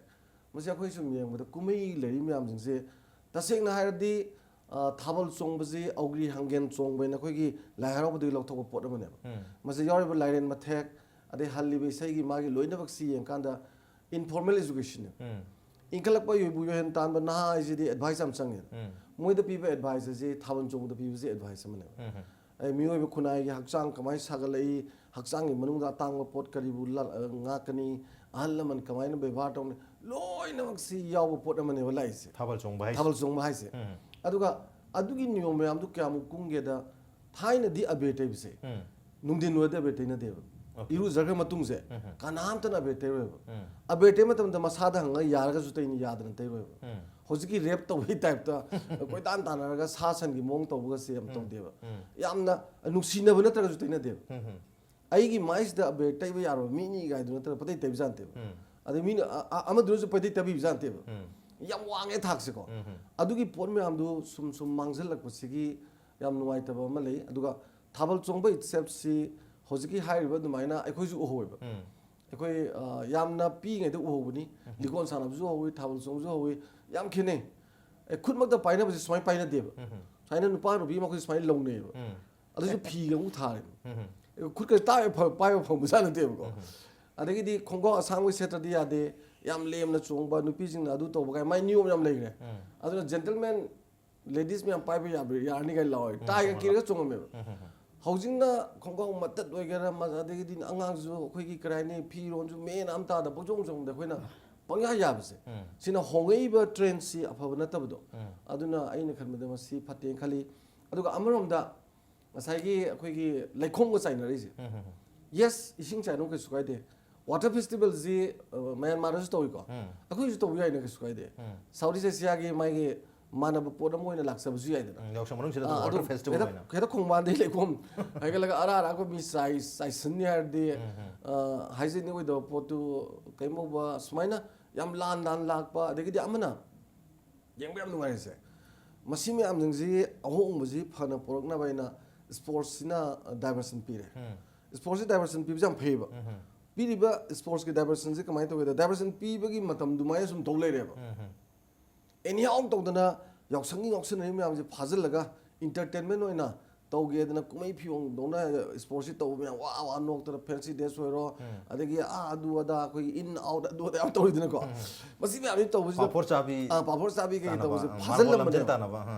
ꯃꯁꯤ ꯑꯩꯈꯣꯏ ꯁꯨꯝ ꯌꯦꯡꯕꯗ ꯀꯨꯝꯍꯩ ꯂꯩꯔꯤ ꯃꯌꯥꯝꯁꯤꯡꯁꯦ ꯇꯁꯦꯡꯅ ꯍꯥꯏꯔꯗꯤ, ꯑ, ꯊꯥꯕꯜ ꯆꯣꯡꯕꯁꯤ ꯑꯧꯒ꯭ꯔꯤ ꯍꯪꯒꯦꯟ ꯆꯣꯡꯕ ꯍꯥꯏꯅ ꯑꯩꯈꯣꯏꯒꯤ ꯂꯥꯏ ꯍꯔꯥꯎꯕꯗꯒꯤ ꯂꯧꯊꯣꯛꯄ ꯄꯣꯠ ꯑꯃꯅꯦꯕ꯫ ꯃꯁꯤ ꯌꯥꯎꯔꯤꯕ ꯂꯥꯏꯔꯦꯟ ꯃꯊꯦꯛ, ꯑꯗꯩ ꯍꯜꯂꯤꯕ ꯏꯁꯩꯒꯤ ꯃꯥꯒꯤ ꯂꯣꯏꯅꯃꯛꯁꯤ ꯌꯦꯡꯀꯥꯟꯗ informal educationꯅꯦꯕ꯫ ꯏꯟꯈꯠꯂꯛꯄ ꯌꯣꯏꯕꯨ ꯌꯣꯏꯍꯦꯟ ꯇꯥꯟꯕ ꯅꯍꯥ ꯍꯥꯏꯁꯤꯗꯤ advice ꯌꯥꯝ ꯆꯪꯉꯦ꯫ ꯃꯣꯏꯗ ꯄꯤꯕ advice ꯑꯁꯤ ꯊꯥꯕꯜ ꯆꯣꯡꯕꯗ ꯄꯤꯕꯁꯤ advice ꯑꯃꯅꯦꯕ꯫ ꯑꯩ ꯃꯤꯑꯣꯏꯕ ꯈꯨꯟꯅꯥꯏꯒꯤ ꯍꯛꯆꯥꯡ ꯀꯃꯥꯏꯅ ꯁꯥꯒꯠꯂꯛꯏ, ꯍꯛꯆꯥꯡꯒꯤ ꯃꯅꯨꯡꯗ ꯑꯇꯥꯡꯕ ꯄꯣꯠ ꯀꯔꯤꯕꯨ ꯂꯥ-, ꯑ, ꯉꯥꯛꯀꯅꯤ, ꯑꯍꯜ ꯂꯃꯟ ꯀꯃꯥꯏꯅ ꯕꯦꯕꯥꯔ ꯇꯧꯅꯤ, ꯂꯣꯏꯅꯃꯛꯁꯤ ꯌꯥꯎꯕ ꯄꯣꯠ ꯑꯃꯅꯦꯕ ꯂꯥꯛꯏꯁꯦ꯫ ꯊꯥꯕꯜ ꯆꯣꯡꯕ ꯍꯥꯏꯁꯦ꯫ ꯊꯥꯕꯜ ꯆꯣꯡꯕ ꯍꯥꯏꯁꯦ꯫ ꯑꯗꯨꯒ ꯑꯗꯨꯒꯤ ꯅꯤꯌꯣꯝ ꯃꯌꯥꯝꯗꯨ ꯀꯌꯥꯃꯨꯛ ꯀꯨꯝꯒꯦꯗ, ꯊꯥꯏꯅꯗꯤ ꯑꯕꯦꯔ ꯇꯩꯕꯁꯦ ꯅꯨꯡꯊꯤꯟ ꯑꯣꯏꯔꯗꯤ ꯑꯕꯦꯔ ꯇꯩꯅꯗꯦꯕ꯫ ꯏꯔꯨꯖꯈ꯭ꯔ ꯃꯇꯨꯡꯁꯦ ꯀꯅꯥꯝꯇꯅ ꯑꯕꯦꯔ ꯇꯩꯔꯣꯏꯕ꯫ ꯑꯕꯦꯔ ꯇꯩ ꯃꯇꯝꯗ ꯃꯁꯥꯗ ꯍꯪꯉꯒ ꯌꯥꯔꯒꯁꯨ ꯇꯩꯅꯤ, ꯌꯥꯗꯅ ꯇꯩꯔꯣꯏꯕ꯫ ꯍꯧꯖꯤꯛꯀꯤ ꯔꯦꯞ ꯇꯧꯕꯒꯤ ꯇꯥꯏꯞꯇ ꯀꯣꯏꯇꯥꯟ ꯇꯥꯟꯅꯔꯒ ꯁꯥ ꯁꯟꯒꯤ ꯃꯑꯣꯡ ꯇꯧꯕꯒꯁꯦ ꯌꯥꯝ ꯇꯧꯗꯦꯕ꯫ ꯌꯥꯝꯅ ꯅꯨꯡꯁꯤꯅꯕ ꯅꯠꯇ꯭ꯔꯒꯁꯨ ꯇꯩꯅꯗꯦꯕ꯫ ꯑꯩꯒꯤ ꯃꯥꯏꯁꯤꯗ ꯑꯕꯦꯔ ꯇꯩꯕ ꯌꯥꯔꯕ ꯃꯤꯅꯤ ꯀꯥꯏꯗꯨ ꯅꯠꯇ꯭ꯔꯒ ꯄꯪꯇꯩ ꯇꯩꯕꯖꯥꯠ ꯅꯠꯇꯦꯕ꯫ ꯑꯗꯩ ꯃꯤꯅ ꯑ-, ꯑ-, ꯑꯃꯗꯨꯅꯁꯨ ꯄꯪꯇꯩ ꯇꯩꯕꯤꯕꯖꯥꯠ ꯅꯠꯇꯦꯕ꯫ ꯌꯥꯝ ꯋꯥꯡꯉꯦ ꯊꯥꯛꯁꯦꯀꯣ꯫ ꯑꯗꯨꯒꯤ ꯄꯣꯠ ꯃꯌꯥꯝꯗꯨ ꯁꯨꯝ ꯁꯨꯝ ꯃꯥꯡꯁꯤꯜꯂꯛꯄꯁꯤꯒꯤ ꯌꯥꯝ ꯅꯨꯡꯉꯥꯏꯇꯕ ꯑꯃ ꯂꯩ꯫ ꯑꯗꯨꯒ ꯊꯥꯕꯜ ꯆꯣꯡꯕ ꯏꯠꯁꯦꯞꯁꯤ ꯍꯧꯖꯤꯛꯀꯤ ꯍꯥꯏꯔꯤꯕ ꯑꯗꯨꯃꯥꯏꯅ ꯑꯩꯈꯣꯏꯁꯨ ꯎꯍꯧꯋꯦꯕ꯫ ꯑꯩꯈꯣꯏ ꯑ, ꯌꯥꯝꯅ ꯄꯤꯛꯏꯉꯩꯗ ꯎꯍꯧꯕꯅꯤ꯫ ꯂꯤꯀꯣꯟ ꯁꯥꯟꯅꯕꯁꯨ ꯍꯧꯋꯤ, ꯊꯥꯕꯜ ꯆꯣꯡꯕꯁꯨ ꯍꯧꯋꯤ꯫ ꯌꯥꯝ ꯈꯦꯠꯅꯩ꯫ ꯑꯦ, ꯈꯨꯠꯃꯛꯇ ꯄꯥꯏꯅꯕꯁꯦ ꯁꯨꯃꯥꯏꯅ ꯄꯥꯏꯅꯗꯦꯕ꯫ ꯁꯨꯃꯥꯏꯅ ꯅꯨꯄꯥ ꯅꯨꯄꯤ ꯃꯈꯣꯏ ꯁꯨꯃꯥꯏꯅ ꯂꯧꯅꯩꯌꯦꯕ꯫ ꯑꯗꯨꯁꯨ ꯐꯤꯒ ꯑꯃꯨꯛ ꯊꯥꯔꯦ꯫ ꯑꯦ, ꯈꯨꯠꯀ ꯇꯥꯛꯑꯦ ꯐ- ꯄꯥꯏꯕ ꯐꯪꯕꯖꯥꯠ ꯅꯠꯇꯦꯕꯀꯣ꯫ ꯑꯗꯒꯤꯗꯤ ꯈꯣꯡꯒ꯭ꯔꯥꯎ ꯑꯁꯥꯡꯕ ꯁꯦꯠꯇ꯭ꯔꯗꯤ ꯌꯥꯗꯦ, ꯌꯥꯝ ꯂꯦꯝꯅ ꯆꯣꯡꯕ, ꯅꯨꯄꯤꯁꯤꯡꯅ ꯑꯗꯨ ꯇꯧꯕ ꯀꯥꯏ ꯃꯥꯏ ꯅꯤꯌꯣꯝ ꯌꯥꯝ ꯂꯩꯈ꯭ꯔꯦ꯫ ꯑꯗꯨꯅ ꯖꯦꯟꯇꯜꯃꯦꯟ ꯂꯦꯗꯤꯁ ꯃꯌꯥꯝ ꯄꯥꯏꯕ ꯌꯥꯕ ꯌꯥꯔꯅꯤ ꯀꯥꯏꯅ ꯂꯥꯎꯋꯦ꯫ ꯇꯥꯏꯒ ꯀꯤꯔꯒ ꯆꯣꯡꯉꯝꯃꯦꯕ꯫ ꯍꯧꯖꯤꯛꯅ ꯈꯣꯡꯒ꯭ꯔꯥꯎ ꯃꯇꯠ ꯑꯣꯏꯒꯦꯔꯥ, ꯃ- ꯑꯗꯒꯤꯗꯤ ꯑꯉꯥꯡꯁꯨ ꯑꯩꯈꯣꯏꯒꯤ ꯀꯔꯤ ꯍꯥꯏꯅꯤ, ꯐꯤꯔꯣꯟꯁꯨ ꯃꯦꯟ ꯑꯃ ꯇꯥꯗ ꯄꯪꯆꯣꯡ ꯆꯣꯡꯕꯗ ꯑꯩꯈꯣꯏꯅ ꯄꯪꯌꯥ ꯌꯥꯕꯁꯦ꯫ ꯁꯤꯅ ꯍꯣꯡꯉꯛꯏꯕ ꯇ꯭ꯔꯦꯟꯁꯤ ꯑꯐꯕ ꯅꯠꯇꯕꯗꯣ꯫ ꯑꯗꯨꯅ ꯑꯩꯅ ꯈꯟꯕꯗ ꯃꯁꯤ ꯐꯠꯇꯦꯅ ꯈꯜꯂꯤ꯫ ꯑꯗꯨꯒ ꯑꯃꯔꯣꯝꯗ ꯉꯁꯥꯏꯒꯤ ꯑꯩꯈꯣꯏꯒꯤ ꯂꯩꯈꯣꯝꯒ ꯆꯥꯏꯅꯔꯤꯁꯦ꯫ ꯌꯦꯁ, ꯏꯁꯤꯡ ꯆꯥꯏꯅꯕ ꯀꯩꯁꯨ ꯀꯥꯏꯗꯦ꯫ ꯋꯥꯇꯔ ꯐꯦꯁꯇꯤꯚꯦꯜꯁꯤ, ꯑ, ꯃꯌꯥꯟꯃꯥꯔꯗꯁꯨ ꯇꯧꯏꯀꯣ꯫ ꯑꯩꯈꯣꯏꯁꯨ ꯇꯧꯕ ꯌꯥꯏꯅ, ꯀꯩꯁꯨ ꯀꯥꯏꯗꯦ꯫ ꯁꯥꯎꯠ ꯏꯁ ꯑꯦꯁꯤꯌꯥꯒꯤ ꯃꯥꯒꯤ ꯃꯥꯟꯅꯕ ꯄꯣꯠ ꯑꯃ ꯑꯣꯏꯅ ꯂꯥꯛꯆꯕꯁꯨ ꯌꯥꯏꯗꯅ꯫ ꯎꯝ, ꯌꯥꯎꯁꯪ ꯃꯅꯨꯡꯁꯤꯗ ꯑ, ꯑꯗꯨꯝ ꯋꯥꯇꯔ ꯑꯗꯨꯝ ꯐꯦꯁꯇꯤꯚꯦꯜ ꯍꯦꯛꯇ ꯑꯣꯏꯅ꯫ ꯍꯦꯛꯇ ꯈꯣꯡꯕꯥꯟꯗꯒꯤ ꯂꯩꯈꯣꯝ ꯍꯥꯏꯒꯠꯂꯒ ꯑꯔꯥ ꯑꯔꯥꯛꯄ ꯃꯤ ꯆꯥꯏ ꯆꯥꯏꯁꯤꯟꯅꯤ ꯍꯥꯏꯔꯗꯤ, ꯑ, ꯍꯥꯏꯖꯤꯅꯤꯛ ꯑꯣꯏꯗꯕ ꯄꯣꯠꯇꯨ ꯀꯩꯝ ꯎꯕ ꯁꯨꯃꯥꯏꯅ ꯌꯥꯝ ꯂꯥꯟ ꯂꯥꯟ ꯂꯥꯛꯄ꯫ ꯑꯗꯒꯤꯗꯤ ꯑꯃꯅ ꯌꯦꯡꯕ ꯌꯥꯝ ꯅꯨꯡꯉꯥꯏꯔꯤꯁꯦ, ꯃꯁꯤ ꯃꯌꯥꯝꯁꯤꯡꯁꯤ ꯑꯍꯣꯡꯕꯁꯤ ꯐꯅ ꯄꯨꯔꯛꯅꯕ ꯍꯥꯏꯅ ꯁ꯭ꯄꯣꯔꯠꯁꯁꯤꯅ ꯗꯥꯏꯚꯔꯁꯟ ꯄꯤꯔꯦ꯫ ꯁ꯭ꯄꯣꯔꯠꯁꯁꯤ ꯗꯥꯏꯚꯔꯁꯟ ꯄꯤꯕꯁꯦ ꯌꯥꯝ ꯐꯩꯌꯦꯕ꯫ ꯄꯤꯔꯤꯕ ꯁ꯭ꯄꯣꯔꯠꯁꯀꯤ ꯗꯥꯏꯚꯔꯁꯟꯁꯦ ꯀꯃꯥꯏꯅ ꯇꯧꯒꯦꯗ, ꯗꯥꯏꯚꯔꯁꯟ ꯄꯤꯕꯒꯤ ꯃꯇꯝꯗꯨꯃꯥꯏꯅ ꯁꯨꯝ ꯇꯧ ꯂꯩꯔꯦꯕ꯫ ꯑꯦꯅꯤ ꯍꯥꯎ ꯇꯧꯗꯅ ꯌꯥꯎꯁꯪꯒꯤ ꯉꯥꯎꯁꯤꯟꯅꯔꯤꯕ ꯃꯌꯥꯝꯁꯦ ꯐꯥꯖꯤꯜꯂꯒ ꯏꯟꯇꯔꯇꯦꯟꯃꯦꯟ ꯑꯣꯏꯅ ꯇꯧꯒꯦꯗꯅ ꯀꯨꯝꯍꯩ ꯐꯤꯌꯣꯡꯗꯧꯅ ꯁ꯭ꯄꯣꯔꯠꯁꯤ ꯇꯧꯕ ꯃꯌꯥꯝ ꯋꯥ ꯋꯥ ꯅꯣꯛꯇꯅ ꯐꯦꯟꯁꯤ ꯗ꯭ꯔꯦꯁ ꯑꯣꯏꯔꯣ, ꯑꯗꯒꯤ ꯑꯥ ꯑꯗꯨ ꯑꯗꯥ ꯑꯩꯈꯣꯏꯒꯤ ꯏꯟ ꯑꯥꯎꯠ ꯑꯗꯨ ꯑꯗꯥ ꯌꯥꯝ ꯇꯧꯔꯤꯗꯅꯀꯣ꯫ ꯃꯁꯤ ꯃꯌꯥꯝꯁꯤ ꯇꯧꯕꯁꯤꯗ ꯄꯥꯐꯣꯔ ꯆꯥꯕꯤ ꯑꯥ, ꯄꯥꯐꯣꯔ ꯆꯥꯕꯤ ꯀꯩ ꯆꯥꯅꯕ, ꯇꯧꯕꯁꯦ ꯑ, ꯃꯥꯔꯕꯣꯜ ꯐꯥꯖꯤꯜꯂꯝꯕꯅꯦ꯫ ꯂꯝꯖꯦꯜ ꯇꯥꯟꯅꯕ, ꯑ꯫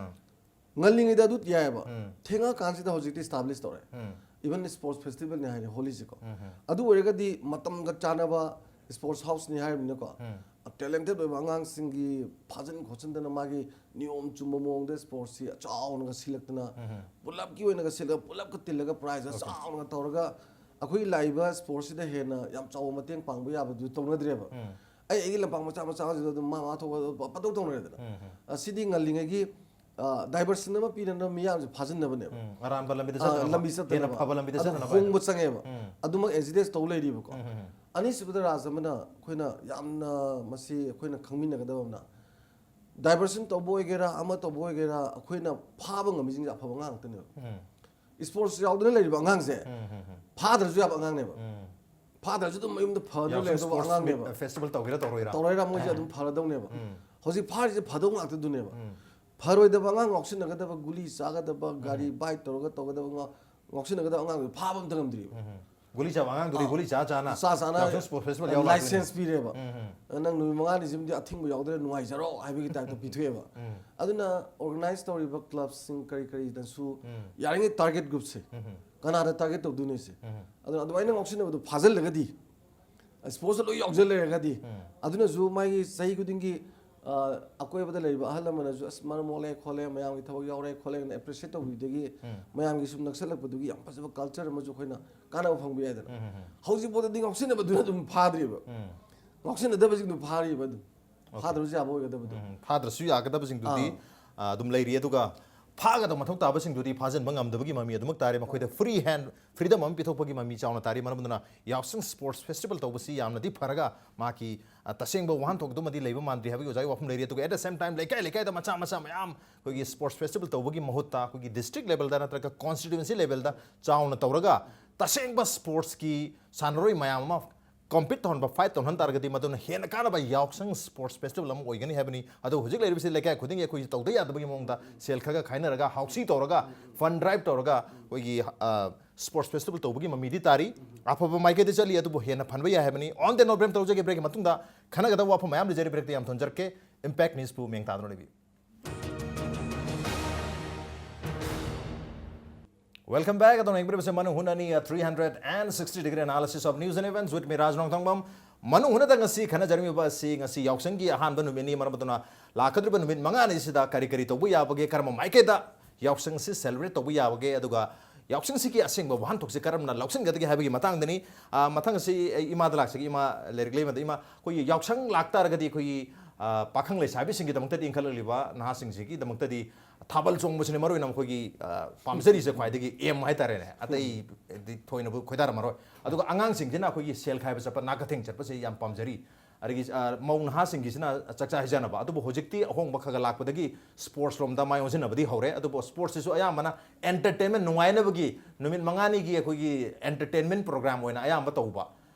ꯉꯜꯂꯤꯉꯩꯗ ꯑꯗꯨ ꯌꯥꯏꯑꯕ꯫ ꯎꯝ꯫ ꯊꯦꯡꯉꯛꯑꯀꯥꯟꯁꯤꯗ ꯍꯧꯖꯤꯛꯇꯤ ꯏꯁꯇꯥꯕ꯭ꯂꯤꯁ ꯇꯧꯔꯦ꯫ ꯎꯝ꯫ ꯏꯚꯟ ꯁ꯭ꯄꯣꯔꯠꯁ ꯐꯦꯁꯇꯤꯚꯦꯜꯅꯤ ꯍꯥꯏꯔꯦ ꯍꯣꯂꯤꯁꯤꯀꯣ꯫ ꯎꯝ, ꯎꯝ꯫ ꯑꯗꯨ ꯑꯣꯏꯔꯒꯗꯤ ꯃꯇꯝꯒ ꯆꯥꯟꯅꯕ ꯁ꯭ꯄꯣꯔꯠꯁ ꯍꯥꯎꯁꯅꯤ ꯍꯥꯏꯔꯕꯅꯤꯅꯀꯣ꯫ ꯎꯝ꯫ ꯇꯦꯂꯦꯟꯇꯦꯠ ꯑꯣꯏꯕ ꯑꯉꯥꯡꯁꯤꯡꯒꯤ ꯐꯥꯖꯤꯟ ꯈꯣꯠꯆꯤꯟꯗꯅ ꯃꯥꯒꯤ ꯅꯤꯌꯣꯝ ꯆꯨꯝꯕ ꯃꯑꯣꯡꯗ ꯁ꯭ꯄꯣꯔꯠꯁꯤ ꯆꯥꯎꯅꯒ ꯁꯤꯜꯂꯛꯇꯅ ꯎꯝ, ꯎꯝ꯫ ꯄꯨꯂꯞꯀꯤ ꯑꯣꯏꯅꯒ ꯁꯤꯜꯂꯒ ꯄꯨꯂꯞꯀ ꯇꯤꯜꯂꯒ ꯄ꯭ꯔꯥꯏꯖ Okay. ꯆꯥꯎꯅꯒ ꯇꯧꯔꯒ ꯑꯩꯈꯣꯏ ꯂꯥꯛꯏꯕ ꯁ꯭ꯄꯣꯔꯠꯁꯤꯗ ꯍꯦꯟꯅ ꯌꯥꯝ ꯆꯥꯎꯕ ꯃꯇꯦꯡ ꯄꯥꯡꯕ ꯌꯥꯕꯗꯨ ꯇꯧꯅꯗ꯭ꯔꯦꯕ꯫ ꯎꯝ꯫ ꯑꯩ ꯑꯩꯒꯤ ꯂꯝꯄꯥꯛ ꯃꯆꯥ ꯃꯆꯥꯁꯤꯗ ꯑꯗꯨꯝ ꯃꯥ ꯃꯥ ꯊꯣꯛꯄ ꯄꯪꯇꯧ ꯇꯧꯅꯔꯦꯗꯅ꯫ ꯎꯝ, ꯎꯝ꯫ ꯑ, ꯁꯤꯗꯤ ꯉꯜꯂꯤꯉꯩꯒꯤ, ꯑ, ꯗꯥꯏꯚꯔꯁꯟ ꯑꯃ ꯄꯤꯅꯅꯕ ꯃꯤꯌꯥꯝꯁꯦ ꯐꯥꯖꯤꯟꯅꯕꯅꯦꯕ꯫ ꯎꯝ, ꯑꯔꯥꯟꯕ ꯂꯝꯕꯤꯗ ꯑ, ꯆꯠꯇꯅꯕ, ꯂꯝꯕꯤ ꯍꯦꯟꯅ ꯆꯠꯇꯅꯕ꯫ ꯐꯕ ꯂꯝꯕꯤꯗ ꯑꯗꯨ ꯆꯠꯇꯅꯕ ꯍꯣꯡꯕ ꯍꯥꯏꯅ꯫ ꯆꯪꯉꯦꯕ꯫ ꯎꯝ꯫ ꯑꯗꯨꯃꯛ ꯑꯦꯖꯤꯇꯦꯠ ꯇꯧ ꯂꯩꯔꯤꯕꯀꯣ꯫ ꯎꯝ, ꯎꯝ, ꯎꯝ꯫ ꯑꯅꯤꯁꯨꯕꯗ ꯔꯥꯖ ꯑꯃꯅ ꯑꯩꯈꯣꯏꯅ ꯌꯥꯝꯅ ꯃꯁꯤ ꯑꯩꯈꯣꯏꯅ ꯈꯪꯃꯤꯟꯅꯒꯗꯕ ꯑꯃꯅ, ꯗꯥꯏꯚꯔꯁꯟ ꯇꯧꯕ ꯑꯣꯏꯒꯦꯔꯥ ꯑꯃ ꯇꯧꯕ ꯑꯣꯏꯒꯦꯔꯥ ꯑꯩꯈꯣꯏꯅ ꯐꯥꯕ ꯉꯝꯃꯤꯁꯤꯡꯁꯦ ꯑꯐꯕ ꯑꯉꯥꯡ ꯉꯥꯛꯇꯅꯦꯕ꯫ ꯎꯝ꯫ ꯁ꯭ꯄꯣꯔꯠꯁ ꯌꯥꯎꯗꯅ ꯂꯩꯔꯤꯕ ꯑꯉꯥꯡꯁꯦ ꯎꯝ, ꯎꯝ, ꯎꯝ꯫ ꯐꯥꯗ꯭ꯔꯁꯨ ꯌꯥꯕ ꯑꯉꯥꯡꯅꯦꯕ꯫ ꯎꯝ꯫ ꯐꯥꯗ꯭ꯔꯁꯨ ꯑꯗꯨꯝ ꯃꯌꯨꯝꯗ ꯐꯗꯧ ꯂꯩꯔꯗꯧꯕ ꯑꯉꯥꯡꯅꯦꯕ꯫ ꯐꯦꯁꯇꯤꯚꯦꯜ ꯇꯧꯒꯦꯔꯥ ꯇꯧꯔꯣꯏꯔꯥ? ꯇꯧꯔꯣꯏꯔꯥ ꯃꯣꯏꯁꯦ ꯑꯗꯨꯝ ꯐꯔꯗꯧꯅꯦꯕ꯫ ꯍꯧꯖꯤꯛ ꯐꯥꯔꯤꯁꯦ ꯐꯗꯧ ꯉꯥꯛꯇꯗꯨꯅꯦꯕ꯫ ꯐꯔꯣꯏꯗꯕ ꯑꯉꯥꯡ ꯉꯥꯎꯁꯤꯟꯅꯒꯗꯕ, ꯒꯨꯂꯤ ꯆꯥꯒꯗꯕ, ꯒꯥꯔꯤ ꯕꯥꯏꯛ ꯇꯧꯔꯒ ꯇꯧꯒꯗꯕ ꯉꯥꯎ- ꯉꯥꯎꯁꯤꯟꯅꯒꯗꯕ ꯑꯉꯥꯡꯗꯨ ꯐꯥꯕ ꯑꯝꯇ ꯉꯝꯗ꯭ꯔꯤꯕ꯫ ꯒꯨꯂꯤ ꯆꯥꯕ ꯑꯉꯥꯡꯗꯨꯗꯤ ꯒꯨꯂꯤ ꯆꯥ ꯆꯥꯅ ꯆꯥ ꯆꯥꯅ ꯌꯥꯎꯁꯪ ꯁ꯭ꯄꯣꯔꯠꯁ ꯐꯦꯁꯇꯤꯚꯦꯜ ꯌꯥꯎ ꯂꯥꯛꯇꯣꯏꯅꯤ꯫ ꯂꯥꯏꯁꯦꯟꯁ ꯄꯤꯔꯦꯕ꯫ ꯅꯪ ꯅꯨꯃꯤꯠ ꯃꯉꯥꯅꯤꯁꯤꯃꯗꯤ ꯑꯊꯤꯡꯕ ꯌꯥꯎꯗ꯭ꯔꯦ, ꯅꯨꯡꯉꯥꯏꯖꯔꯣ ꯍꯥꯏꯕꯒꯤ ꯇꯥꯏꯞꯇ ꯄꯤꯊꯣꯛꯑꯦꯕ꯫ ꯑꯗꯨꯅ ꯑꯣꯔꯒꯅꯥꯏꯖ ꯇꯧꯔꯤꯕ ꯀ꯭ꯂꯕꯁꯤꯡ ꯀꯔꯤ ꯀꯔꯤꯗꯁꯨ ꯌꯥꯔꯤꯉꯩ ꯇꯥꯔꯒꯦꯠ ꯒ꯭ꯔꯨꯞꯁꯦ ꯀꯅꯥꯗ ꯇꯥꯔꯒꯦꯠ ꯇꯧꯗꯣꯏꯅꯣ ꯁꯦ꯫ ꯑꯗꯨꯅ ꯑꯗꯨꯃꯥꯏꯅ ꯉꯥꯎꯁꯤꯟꯅꯕꯗꯣ ꯐꯥꯖꯤꯜꯂꯒꯗꯤ, ꯁ꯭ꯄꯣꯔꯠꯁꯇ ꯂꯣꯏ ꯌꯥꯎꯁꯤꯜ ꯂꯩꯔꯒꯗꯤ, ꯑꯗꯨꯅꯁꯨ ꯃꯥꯒꯤ ꯆꯍꯤ ꯈꯨꯗꯤꯡꯒꯤ ꯑ, ꯑꯀꯣꯏꯕꯗ ꯂꯩꯔꯤꯕ ꯑꯍꯜ ꯂꯃꯟꯅꯁꯨ "ꯑꯁ, ꯃꯔꯝ ꯃꯣꯛꯂꯦ ꯈꯣꯠꯂꯦ, ꯃꯌꯥꯝꯒꯤ ꯊꯕꯛ ꯌꯥꯎꯔꯦ ꯈꯣꯠꯂꯦꯅ" ꯑꯦꯄ꯭ꯔꯤꯁꯤꯌꯦꯠ ꯇꯧꯕꯤꯕꯗꯒꯤ ꯃꯌꯥꯝꯒꯤ ꯁꯨꯝ ꯅꯛꯁꯜꯂꯛꯄꯗꯨꯒꯤ ꯌꯥꯝ ꯐꯖꯕ ꯀꯜꯆꯔ ꯑꯃꯁꯨ ꯑꯩꯈꯣꯏꯅ ꯀꯥꯟꯅꯕ ꯐꯪꯕ ꯌꯥꯏꯗꯅ꯫ ꯍꯧꯖꯤꯛꯐꯥꯎꯗꯗꯤ ꯉꯥꯎꯁꯤꯟꯅꯕꯗꯨꯅ ꯑꯗꯨꯝ ꯐꯥꯗ꯭ꯔꯤꯕ꯫ ꯉꯥꯎꯁꯤꯟꯅꯗꯕꯁꯤꯡꯗꯨ ꯐꯥꯔꯤꯕ ꯑꯗꯨꯝ꯫ ꯐꯥꯗ꯭ꯔꯁꯨ ꯌꯥꯕ ꯑꯣꯏꯒꯗꯕꯗꯣ꯫ ꯐꯥꯗ꯭ꯔꯁꯨ ꯌꯥꯒꯗꯕꯁꯤꯡꯗꯨꯗꯤ, ꯑ, ꯑꯗꯨꯝ ꯂꯩꯔꯤ꯫ ꯑꯗꯨꯒ ꯐꯥꯒꯗꯕ ꯃꯊꯧ ꯇꯥꯕꯁꯤꯡꯗꯨꯗꯤ ꯐꯥꯖꯤꯟꯕ ꯉꯝꯗꯕꯒꯤ ꯃꯃꯤ ꯑꯗꯨꯃꯛ ꯇꯥꯔꯦ꯫ ꯃꯈꯣꯏꯗ ꯐ꯭ꯔꯤ ꯍꯦꯟ ꯐ꯭ꯔꯤꯗꯝ ꯑꯃ ꯄꯤꯊꯣꯛꯄꯒꯤ ꯃꯃꯤ ꯆꯥꯎꯅ ꯇꯥꯔꯤ꯫ ꯃꯔꯝ ꯑꯗꯨꯅ ꯌꯥꯎꯁꯪ ꯁ꯭ꯄꯣꯔꯠꯁ ꯐꯦꯁꯇꯤꯚꯦꯜ ꯇꯧꯕꯁꯤ ꯌꯥꯝꯅꯗꯤ ꯐꯔꯒ ꯃꯍꯥꯛꯀꯤ, ꯑ, ꯇꯁꯦꯡꯕ ꯋꯥꯍꯟꯊꯣꯛ ꯑꯗꯨꯃꯗꯤ ꯂꯩꯕ ꯃꯥꯟꯗ꯭ꯔꯤ ꯍꯥꯏꯕꯒꯤ ꯑꯣꯖꯥꯒꯤ ꯋꯥꯐꯝ ꯂꯩꯔꯤ꯫ ꯑꯗꯨꯒ at the same time ꯂꯩꯀꯥꯏ ꯂꯩꯀꯥꯏꯗ ꯃꯆꯥ ꯃꯆꯥ ꯃꯌꯥꯝ ꯑꯩꯈꯣꯏꯒꯤ ꯁ꯭ꯄꯣꯔꯠꯁ ꯐꯦꯁꯇꯤꯚꯦꯜ ꯇꯧꯕꯒꯤ ꯃꯍꯨꯠꯇ ꯑꯩꯈꯣꯏꯒꯤ ꯗꯤꯁꯇ꯭ꯔꯤꯛ ꯂꯦꯚꯦꯜꯗ ꯅꯠꯇ꯭ꯔꯒ ꯀꯣꯟꯁꯇꯤꯇ꯭ꯋꯦꯟꯁꯤ ꯂꯦꯚꯦꯜꯗ ꯆꯥꯎꯅ ꯇꯧꯔꯒ ꯇꯁꯦꯡꯕ ꯁ꯭ꯄꯣꯔꯠꯁꯀꯤ ꯁꯥꯟꯅꯔꯣꯏ ꯃꯌꯥꯝ ꯑꯃ ꯀꯝꯄꯤꯠ ꯇꯧꯍꯟꯕ, ꯐꯥꯏꯠ ꯇꯧꯍꯟ ꯇꯥꯔꯒꯗꯤ ꯃꯗꯨꯅ ꯍꯦꯟꯅ ꯀꯥꯟꯅꯕ ꯌꯥꯎꯁꯪ ꯁ꯭ꯄꯣꯔꯠꯁ ꯐꯦꯁꯇꯤꯚꯦꯜ ꯑꯃ ꯑꯣꯏꯒꯅꯤ ꯍꯥꯏꯕꯅꯤ꯫ ꯑꯗꯣ ꯍꯧꯖꯤꯛ ꯂꯩꯔꯤꯕꯁꯤ ꯂꯩꯀꯥꯏ ꯈꯨꯗꯤꯡꯒꯤ ꯑꯩꯈꯣꯏꯁꯤ ꯇꯧꯗ ꯌꯥꯗꯕꯒꯤ ꯃꯑꯣꯡꯗ ꯁꯦꯜ ꯈꯔꯒ ꯈꯥꯏꯅꯔꯒ, ꯍꯥꯎꯁꯤ ꯇꯧꯔꯒ, ꯐꯟ ꯗ꯭ꯔꯥꯏꯚ ꯇꯧꯔꯒ ꯑꯩꯈꯣꯏꯒꯤ, ꯑ, ꯁ꯭ꯄꯣꯔꯠꯁ ꯐꯦꯁꯇꯤꯚꯦꯜ ꯇꯧꯕꯒꯤ ꯃꯃꯤꯗꯤ ꯇꯥꯔꯤ꯫ ꯑꯐꯕ ꯃꯥꯏꯀꯩꯗ ꯆꯠꯂꯤ, ꯑꯗꯨꯕꯨ ꯍꯦꯟꯅ ꯐꯟꯕ ꯌꯥꯏ ꯍꯥꯏꯕꯅꯤ꯫ On that note, ꯕ꯭ꯔꯦꯛ ꯇꯧꯖꯒꯦ꯫ ꯕ꯭ꯔꯦꯛꯀꯤ ꯃꯇꯨꯡꯗ ꯈꯟꯅꯒꯗꯕ ꯋꯥꯐꯝ ꯃꯌꯥꯝ ꯂꯩꯖꯔꯤ꯫ ꯕ꯭ꯔꯦꯛꯇ ꯌꯥꯝ ꯊꯣꯟꯖꯔꯛꯀꯦ꯫ ꯏꯝꯄꯦꯛ ꯅ꯭ꯌꯨꯁꯄꯨ ꯃꯤꯡ ꯇꯥꯗꯨꯅ ꯂꯩꯕꯤꯌꯨ꯫ Welcome back. ꯑꯗꯣꯝꯅ ꯌꯦꯡꯕꯤꯔꯤꯕꯁꯦ ꯃꯅꯨꯡ ꯍꯨꯠꯅꯅꯤ, a three hundred and sixty degree analysis of news and events with me, ꯔꯥꯖ ꯅꯣꯡꯊꯣꯡꯕꯝ꯫ ꯃꯅꯨꯡ ꯍꯨꯠꯅꯗ ꯉꯁꯤ ꯈꯟꯅꯖꯔꯝꯃꯤꯕ ꯑꯁꯤ ꯉꯁꯤ ꯌꯥꯎꯁꯪꯒꯤ ꯑꯍꯥꯟꯕ ꯅꯨꯃꯤꯠꯅꯤ꯫ ꯃꯔꯝ ꯑꯗꯨꯅ ꯂꯥꯛꯀꯗꯧꯔꯤꯕ ꯅꯨꯃꯤꯠ ꯃꯉꯥꯅꯤꯁꯤꯗ ꯀꯔꯤ ꯀꯔꯤ ꯇꯧꯕ ꯌꯥꯕꯒꯦ, ꯀꯔꯝꯕ ꯃꯥꯏꯀꯩꯗ ꯌꯥꯎꯁꯪꯁꯤ ꯁꯦꯂꯦꯕ꯭ꯔꯦꯠ ꯇꯧꯕ ꯌꯥꯕꯒꯦ, ꯑꯗꯨꯒ ꯌꯥꯎꯁꯪꯁꯤꯒꯤ ꯑꯁꯦꯡꯕ ꯋꯥꯍꯟꯊꯣꯛꯁꯤ ꯀꯔꯝꯅ ꯂꯧꯁꯤꯟꯒꯗꯒꯦ ꯍꯥꯏꯕꯒꯤ ꯃꯇꯥꯡꯗꯅꯤ꯫ ꯑ, ꯃꯊꯪ ꯑꯁꯤ ꯑꯩ ꯏꯃꯥꯗ ꯂꯥꯛꯆꯒꯦ꯫ ꯏꯃꯥ, ꯂꯥꯏꯔꯤꯛ ꯂꯩꯃꯗ, ꯏꯃꯥ, ꯑꯩꯈꯣꯏꯒꯤ ꯌꯥꯎꯁꯪ ꯂꯥꯛꯇꯥꯔꯒꯗꯤ ꯑꯩꯈꯣꯏꯒꯤ, ꯑ, ꯄꯥꯈꯪ ꯂꯩꯁꯥꯕꯤꯁꯤꯡꯒꯤꯗꯃꯛꯇꯗꯤ, ꯏꯟꯈꯠꯂꯛꯂꯤꯕ ꯅꯍꯥꯁꯤꯡꯁꯤꯒꯤꯗꯃꯛꯇꯗꯤ ꯊꯥꯕꯜ ꯆꯣꯡꯕꯁꯤꯅ ꯃꯔꯨ ꯑꯣꯏꯅ ꯃꯈꯣꯏꯒꯤ, ꯑ, ꯄꯥꯝꯖꯔꯤꯁꯦ ꯈ꯭ꯋꯥꯏꯗꯒꯤ ꯑꯦꯝ ꯍꯥꯏꯇꯥꯔꯦꯅꯦ꯫ ꯑꯇꯩꯗꯤ ꯊꯣꯏꯅꯕꯨ ꯈꯣꯏꯗꯥꯔꯝꯃꯔꯣꯏ꯫ ꯑꯗꯨꯒ ꯑꯉꯥꯡꯁꯤꯡꯁꯤꯅ ꯑꯩꯈꯣꯏꯒꯤ ꯁꯦꯜ ꯈꯥꯏꯕ ꯆꯠꯄ, ꯅꯥꯀꯊꯦꯡ ꯆꯠꯄꯁꯦ ꯌꯥꯝ ꯄꯥꯝꯖꯔꯤ꯫ ꯑꯗꯒꯤ, ꯑ, ꯃꯧ ꯅꯍꯥꯁꯤꯡꯒꯤꯁꯤꯅ ꯆꯥꯛꯆꯥ ꯍꯩꯖꯥꯅꯕ꯫ ꯑꯗꯨꯕꯨ ꯍꯧꯖꯤꯛꯇꯤ ꯑꯍꯣꯡꯕ ꯈꯔ ꯈꯔ ꯂꯥꯛꯄꯗꯒꯤ ꯁ꯭ꯄꯣꯔꯠꯁ ꯂꯣꯝꯗ ꯃꯥꯏ ꯑꯣꯟꯁꯤꯟꯅꯕꯗꯤ ꯍꯧꯔꯦ꯫ ꯑꯗꯨꯕꯨ ꯁ꯭ꯄꯣꯔꯠꯁꯁꯤꯁꯨ ꯑꯌꯥꯝꯕꯅ ꯑꯦꯟꯇꯔꯇꯦꯟꯃꯦꯟ, ꯅꯨꯡꯉꯥꯏꯅꯕꯒꯤ ꯅꯨꯃꯤꯠ ꯃꯉꯥꯅꯤꯒꯤ ꯑꯩꯈꯣꯏꯒꯤ ꯑꯦꯟꯇꯔꯇꯦꯟꯃꯦꯟ ꯄ꯭ꯔꯣꯒ꯭ꯔꯥꯝ ꯑꯣꯏꯅ ꯑꯌꯥꯝꯕ ꯇꯧꯕ꯫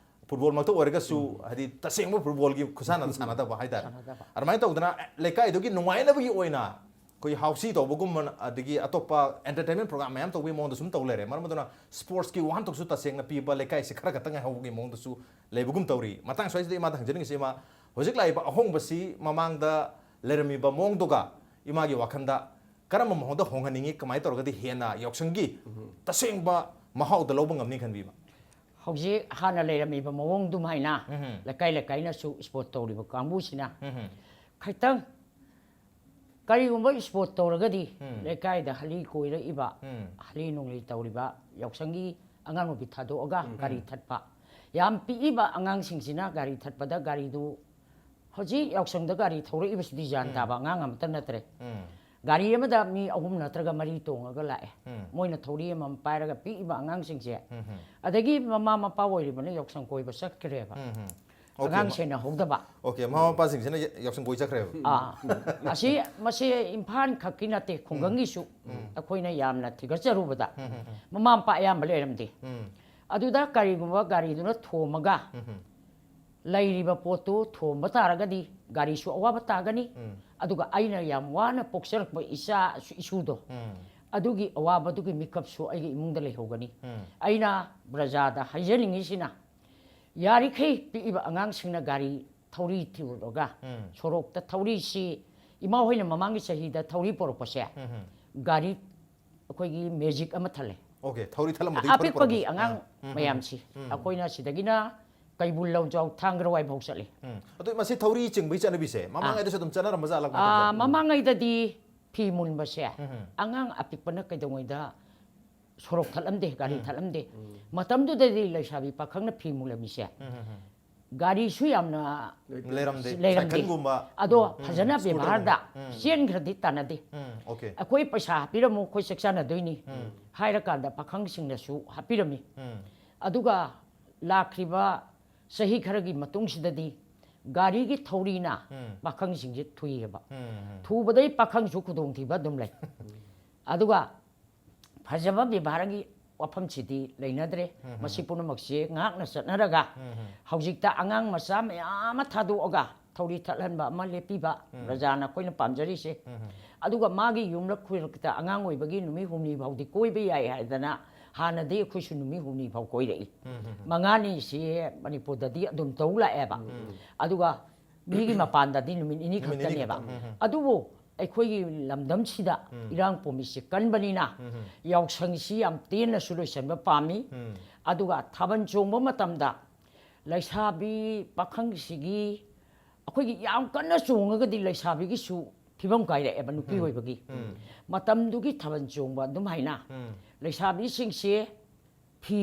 ꯐꯨꯠꯕꯣꯜꯃꯛꯇ ꯑꯣꯏꯔꯒꯁꯨ, ꯍꯥꯏꯗꯤ ꯇꯁꯦꯡꯕ ꯐꯨꯠꯕꯣꯜꯒꯤ ꯈꯨꯁꯥꯟꯅꯗ ꯁꯥꯟꯅꯗꯕ ꯍꯥꯏꯇꯥꯔꯦ꯫ ꯁꯥꯟꯅꯗꯕ꯫ ꯑꯗꯨꯃꯥꯏꯅ ꯇꯧꯗꯅ ꯂꯩꯀꯥꯏꯗꯨꯒꯤ ꯅꯨꯡꯉꯥꯏꯅꯕꯒꯤ ꯑꯣꯏꯅ ꯑꯩꯈꯣꯏ ꯍꯥꯎꯁꯤ ꯇꯧꯕꯒꯨꯝꯕ, ꯑꯗꯒꯤ ꯑꯇꯣꯞꯄ ꯑꯦꯟꯇꯔꯇꯦꯟꯃꯦꯟ ꯄ꯭ꯔꯣꯒ꯭ꯔꯥꯝ ꯃꯌꯥꯝ ꯇꯧꯕꯒꯤ ꯃꯑꯣꯡꯗ ꯁꯨꯝ ꯇꯧ ꯂꯩꯔꯦ꯫ ꯃꯔꯝ ꯑꯗꯨꯅ ꯁ꯭ꯄꯣꯔꯠꯁꯀꯤ ꯋꯥꯍꯟꯊꯣꯛꯁꯨ ꯇꯁꯦꯡꯅ ꯄꯤꯕ, ꯂꯩꯀꯥꯏꯁꯦ ꯈꯔ ꯈꯛꯇ ꯉꯥꯏꯍꯧꯕꯒꯤ ꯃꯑꯣꯡꯗꯁꯨ ꯂꯩꯕꯒꯨꯝ ꯇꯧꯔꯤ꯫ ꯃꯇꯥꯡ ꯁ꯭ꯋꯥꯏꯁꯤꯗ ꯏꯃꯥꯗ ꯍꯪꯖꯅꯤꯡꯉꯤꯁꯦ, ꯏꯃꯥ, ꯍꯧꯖꯤꯛ ꯂꯥꯛꯏꯕ ꯑꯍꯣꯡꯕꯁꯤ ꯃꯃꯥꯡꯗ ꯂꯩꯔꯝꯃꯤꯕ ꯃꯑꯣꯡꯗꯨꯒ ꯏꯃꯥꯒꯤ ꯋꯥꯈꯜꯗ ꯀꯔꯝꯕ ꯃꯑꯣꯡꯗ ꯍꯣꯡꯍꯟꯅꯤꯡꯉꯤ? ꯀꯃꯥꯏꯅ ꯇꯧꯔꯒꯗꯤ ꯍꯦꯟꯅ ꯌꯥꯎꯁꯪꯒꯤ ꯇꯁꯦꯡꯕ ꯃꯍꯥꯎꯗ ꯂꯧꯕ ꯉꯝꯅꯤ ꯈꯟꯕꯤꯕ? ꯍꯧꯖꯤꯛ ꯍꯥꯟꯅ ꯂꯩꯔꯝꯃꯤꯕ ꯃꯑꯣꯡꯗꯨꯃꯥꯏꯅ ꯎꯝ꯫ ꯂꯩꯀꯥꯏ ꯂꯩꯀꯥꯏꯅꯁꯨ ꯁ꯭ꯄꯣꯔꯠ ꯇꯧꯔꯤꯕ ꯀꯥꯡꯕꯨꯁꯤꯅ ꯎꯝ꯫ ꯈꯤꯇꯪ ꯀꯔꯤꯒꯨꯝꯕ ꯁ꯭ꯄꯣꯔꯠ ꯇꯧꯔꯒꯗꯤ ꯎꯝ꯫ ꯂꯩꯀꯥꯏꯗ ꯍꯂꯤ ꯀꯣꯏꯔꯛꯏꯕ, ꯎꯝ꯫ ꯍꯂꯤ ꯅꯨꯡꯂꯤ ꯇꯧꯔꯤꯕ ꯌꯥꯎꯁꯪꯒꯤ ꯑꯉꯥꯡ ꯅꯨꯄꯤ ꯊꯥꯗꯣꯛꯑꯒ ꯎꯝ꯫ ꯒꯥꯔꯤ ꯊꯠꯄ, ꯌꯥꯝ ꯄꯤꯛꯏꯕ ꯑꯉꯥꯡꯁꯤꯡꯁꯤꯅ ꯒꯥꯔꯤ ꯊꯠꯄꯗ ꯒꯥꯔꯤꯗꯨ ꯍꯧꯖꯤꯛ ꯌꯥꯎꯁꯪꯗ ꯒꯥꯔꯤ ꯊꯧꯔꯛꯏꯕꯁꯤꯗꯤ ꯒ꯭ꯌꯥꯟ ꯎꯝ꯫ ꯇꯥꯕ ꯑꯉꯥꯡ ꯑꯃꯠꯇ ꯅꯠꯇ꯭ꯔꯦ꯫ ꯎꯝ꯫ ꯒꯥꯔꯤ ꯑꯃꯗ ꯃꯤ ꯑꯍꯨꯝ ꯅꯠꯇ꯭ꯔꯒ ꯃꯔꯤ ꯇꯣꯡꯉꯒ ꯂꯥꯛꯑꯦ꯫ ꯎꯝ꯫ ꯃꯣꯏꯅ ꯊꯧꯔꯤ ꯑꯃꯃꯝ ꯄꯥꯏꯔꯒ ꯄꯤꯛꯏꯕ ꯑꯉꯥꯡꯁꯤꯡꯁꯦ꯫ ꯎꯝ꯫ ꯑꯗꯒꯤ ꯃꯃꯥ ꯃꯄꯥ ꯑꯣꯏꯔꯤꯕꯅ ꯌꯥꯎꯁꯪ ꯀꯣꯏꯕ ꯆꯠꯈ꯭ꯔꯦꯕ꯫ ꯎꯝ꯫ ꯎꯝ꯫ ꯑꯣꯀꯦ, ꯑꯉꯥꯡ ꯃ-, ꯁꯦꯟꯅꯍꯧꯗꯕ꯫ ꯑꯣꯀꯦ, ꯃꯃꯥ ꯃꯄꯥꯁꯤꯡꯁꯤꯅ ꯌꯥ-, ꯌꯥꯎꯁꯪ ꯀꯣꯏ ꯆꯠꯈ꯭ꯔꯦꯕ꯫ ꯑꯥ, ꯑꯁꯤ, ꯃꯁꯤ ꯏꯝꯐꯥꯜ ꯈꯛꯀꯤ ꯅꯠꯇꯦ, ꯈꯨꯡꯒꯪꯒꯤꯁꯨ ꯑꯩꯈꯣꯏꯅ ꯌꯥꯝꯅ ꯊꯤꯒꯠꯆꯔꯨꯕꯗ ꯎꯝ, ꯎꯝ, ꯎꯝ꯫ ꯃꯃꯥ ꯃꯄꯥ ꯑꯌꯥꯝꯕ ꯂꯩꯔꯝꯗꯦ꯫ ꯎꯝ꯫ ꯑꯗꯨꯗ ꯀꯔꯤꯒꯨꯝꯕ ꯒꯥꯔꯤꯗꯨꯅ ꯊꯣꯝꯃꯒ ꯎꯝ, ꯎꯝ꯫ ꯂꯩꯔꯤꯕ ꯄꯣꯠꯇꯨ ꯊꯣꯝꯕ ꯇꯥꯔꯒꯗꯤ ꯒꯥꯔꯤꯁꯨ ꯑꯋꯥꯕ ꯇꯥꯒꯅꯤ, ꯎꯝ꯫ ꯑꯗꯨꯒ ꯑꯩꯅ ꯌꯥꯝ ꯋꯥꯅ ꯄꯣꯛꯆꯔꯛꯄ ꯏꯆꯥ ꯏꯁꯨꯗꯣ, ꯎꯝ꯫ ꯑꯗꯨꯒꯤ ꯑꯋꯥꯕꯗꯨꯒꯤ ꯃꯤꯀꯞꯁꯨ ꯑꯩꯒꯤ ꯏꯃꯨꯡꯗ ꯂꯩꯍꯧꯒꯅꯤ꯫ ꯎꯝ꯫ ꯑꯩꯅ ꯄ꯭ꯔꯖꯥꯗ ꯍꯥꯏꯖꯅꯤꯡꯉꯤꯁꯤꯅ, ꯌꯥꯔꯤꯈꯩ ꯄꯤꯛꯏꯕ ꯑꯉꯥꯡꯁꯤꯡꯅ ꯒꯥꯔꯤ ꯊꯧꯔꯤ ꯊꯤꯔꯨꯔꯒ ꯎꯝ꯫ ꯁꯣꯔꯣꯛꯇ ꯊꯧꯔꯤꯁꯤ, ꯏꯃꯥ ꯍꯣꯏꯅ ꯃꯃꯥꯡꯒꯤ ꯆꯍꯤꯗ ꯊꯧꯔꯤ ꯄꯣꯔꯛꯄꯁꯦ, ꯎꯝ, ꯎꯝ꯫ ꯒꯥꯔꯤ ꯑꯩꯈꯣꯏꯒꯤ ꯃꯦꯖꯤꯛ ꯑꯃ ꯊꯜꯂꯦ꯫ ꯑꯣꯀꯦ, ꯊꯧꯔꯤ ꯊꯠꯂꯝꯕꯗꯒꯤ ꯐꯔꯛ ꯑꯄꯤꯛꯄꯒꯤ ꯄꯨꯔꯛꯄꯁꯦ꯫ ꯑꯉꯥꯡ ꯑꯥ꯫ ꯎꯝ, ꯎꯝ, ꯎꯝ꯫ ꯑꯩꯈꯣꯏꯅ ꯁꯤꯗꯒꯤꯅ ꯀꯩꯕꯨꯜ ꯂꯝꯖꯥꯎ ꯊꯥꯡꯒ꯭ꯔꯋꯥꯏ ꯐꯥꯎ ꯆꯠꯂꯤ꯫ ꯎꯝ꯫ ꯑꯗꯣ ꯃꯁꯤ ꯊꯧꯔꯤ ꯆꯤꯡꯕꯒꯤ ꯆꯠꯅꯕꯤꯁꯦ ꯃꯃꯥꯡꯉꯩꯗꯁꯨ ꯑꯗꯨꯝ ꯆꯠꯅꯔꯝꯕ ꯖꯥꯠꯂꯥ, ꯀꯃꯥꯏꯅ ꯑꯥ, ꯇꯧꯕꯖꯥꯠꯅꯣ? ꯃꯃꯥꯡꯉꯩꯗꯗꯤ ꯐꯤ ꯃꯨꯟꯕꯁꯦ ꯎꯝ, ꯎꯝ꯫ ꯑꯉꯥꯡ ꯑꯄꯤꯛꯄꯅ ꯀꯩꯗꯧꯉꯩꯗ ꯁꯣꯔꯣꯛ ꯊꯠꯂꯝꯗꯦ, ꯒꯥꯔꯤ ꯎꯝ꯫ ꯊꯠꯂꯝꯗꯦ꯫ ꯃꯇꯝꯗꯨꯗꯗꯤ ꯂꯩꯁꯥꯕꯤ ꯄꯥꯈꯪꯅ ꯐꯤ ꯃꯨꯜꯂꯝꯃꯤꯁꯦ꯫ ꯎꯝ, ꯎꯝ, ꯎꯝ꯫ ꯒꯥꯔꯤꯁꯨ ꯌꯥꯝꯅ ꯂꯩꯔꯝꯗꯦ꯫ ꯂꯩꯔꯝꯗꯦ꯫ ꯁꯥꯏꯀꯜꯒꯨꯝꯕ, ꯑꯗꯣ ꯎꯝ, ꯐꯖꯅ ꯁ꯭ꯀꯨꯇꯔꯒꯨꯝꯕ꯫ ꯕꯦꯕꯥꯔꯗ ꯎꯝ꯫ ꯆꯦꯟꯈ꯭ꯔꯗꯤ ꯇꯥꯟꯅꯗꯦ꯫ ꯎꯝ, ꯑꯣꯀꯦ꯫ ꯑꯩꯈꯣꯏ ꯄꯩꯁꯥ ꯍꯥꯞꯄꯤꯔꯝꯃꯨ, ꯑꯩꯈꯣꯏ ꯆꯥꯛ ꯆꯥꯟꯅꯗꯣꯏꯅꯤ ꯎꯝ꯫ ꯍꯥꯏꯔꯀꯥꯟꯗ ꯄꯥꯈꯪꯁꯤꯡꯅꯁꯨ ꯍꯥꯞꯄꯤꯔꯝꯃꯤ꯫ ꯎꯝ꯫ ꯑꯗꯨꯒ ꯂꯥꯛꯈ꯭ꯔꯤꯕ ꯆꯍꯤ ꯈꯔꯒꯤ ꯃꯇꯨꯡꯁꯤꯗꯗꯤ ꯒꯥꯔꯤꯒꯤ ꯊꯧꯔꯤꯅ ꯎꯝ꯫ ꯄꯥꯈꯪꯁꯤꯡꯁꯦ ꯊꯨꯏꯑꯕ꯫ ꯎꯝ, ꯎꯝ꯫ ꯊꯨꯕꯗꯩ ꯄꯥꯈꯪꯁꯨ ꯈꯨꯗꯣꯡꯊꯤꯕ ꯑꯗꯨꯝ ꯂꯩ꯫ ꯑꯗꯨꯒ ꯐꯖꯕ ꯕꯦꯕꯥꯔꯒꯤ ꯋꯥꯐꯝꯁꯤꯗꯤ ꯂꯩꯅꯗ꯭ꯔꯦ꯫ ꯃꯁꯤ ꯄꯨꯝꯅꯃꯛꯁꯦ ꯉꯥꯛꯅ ꯆꯠꯅꯔꯒ ꯍꯧꯖꯤꯛꯇ ꯑꯉꯥꯡ ꯃꯆꯥ ꯃꯌꯥꯝ ꯑꯃ ꯊꯥꯗꯣꯛꯑꯒ ꯊꯧꯔꯤ ꯊꯠꯍꯟꯕ ꯑꯃ ꯂꯦꯞꯄꯤꯕ ꯄ꯭ꯔꯖꯥꯅ ꯑꯩꯈꯣꯏꯅ ꯄꯥꯝꯖꯔꯤꯁꯦ꯫ ꯑꯗꯨꯒ ꯃꯥꯒꯤ ꯌꯨꯝꯂꯛ ꯈꯨꯂꯛꯇ ꯑꯉꯥꯡ ꯑꯣꯏꯕꯒꯤ ꯅꯨꯃꯤꯠ ꯍꯨꯝꯅꯤ ꯐꯥꯎꯗꯤ ꯀꯣꯏꯕ ꯌꯥꯏ ꯍꯥꯏꯗꯅ ꯍꯥꯟꯅꯗꯤ ꯑꯩꯈꯣꯏꯁꯨ ꯅꯨꯃꯤꯠ ꯍꯨꯝꯅꯤ ꯐꯥꯎ ꯀꯣꯏꯔꯛꯏ꯫ ꯃꯉꯥꯅꯤꯁꯤ ꯃꯅꯤꯄꯨꯔꯗꯗꯤ ꯑꯗꯨꯝ ꯇꯧ ꯂꯥꯛꯑꯦꯕ꯫ ꯑꯗꯨꯒ ꯃꯤꯒꯤ ꯃꯄꯥꯟꯗꯗꯤ ꯅꯨꯃꯤꯠ ꯅꯤꯅꯤ ꯅꯨꯃꯤꯠ ꯅꯤꯅꯤ ꯈꯛꯇꯅꯦꯕ꯫ ꯈꯛꯇꯪ, ꯎꯝ, ꯎꯝ꯫ ꯑꯗꯨꯕꯨ ꯑꯩꯈꯣꯏꯒꯤ ꯂꯝꯗꯝꯁꯤꯗ ꯎꯝ꯫ ꯏꯔꯥꯡ ꯄꯨꯃꯤꯁꯤ ꯀꯟꯕꯅꯤꯅ ꯎꯝ, ꯎꯝ꯫ ꯌꯥꯎꯁꯪꯁꯤ ꯌꯥꯝ ꯇꯦꯟꯅꯁꯨ ꯂꯣꯏꯁꯤꯟꯕ ꯄꯥꯝꯃꯤ꯫ ꯎꯝ꯫ ꯑꯗꯨꯒ ꯊꯥꯕꯜ ꯆꯣꯡꯕ ꯃꯇꯝꯗ ꯂꯩꯁꯥꯕꯤ ꯄꯥꯈꯪꯁꯤꯒꯤ ꯑꯩꯈꯣꯏꯒꯤ ꯌꯥꯝ ꯀꯟꯅ ꯆꯣꯡꯉꯒꯗꯤ ꯂꯩꯁꯥꯕꯤꯒꯤꯁꯨ ꯐꯤꯕꯝ ꯀꯥꯏꯔꯛꯑꯦꯕ ꯅꯨꯄꯤ ꯎꯝ꯫ ꯑꯣꯏꯕꯒꯤ꯫ ꯎꯝ꯫ ꯃꯇꯝꯗꯨꯒꯤ ꯊꯥꯕꯜ ꯆꯣꯡꯕ ꯑꯗꯨꯝ ꯍꯥꯏꯅ ꯎꯝ꯫ ꯂꯩꯁꯥꯕꯤꯁꯤꯡꯁꯦ ꯐꯤ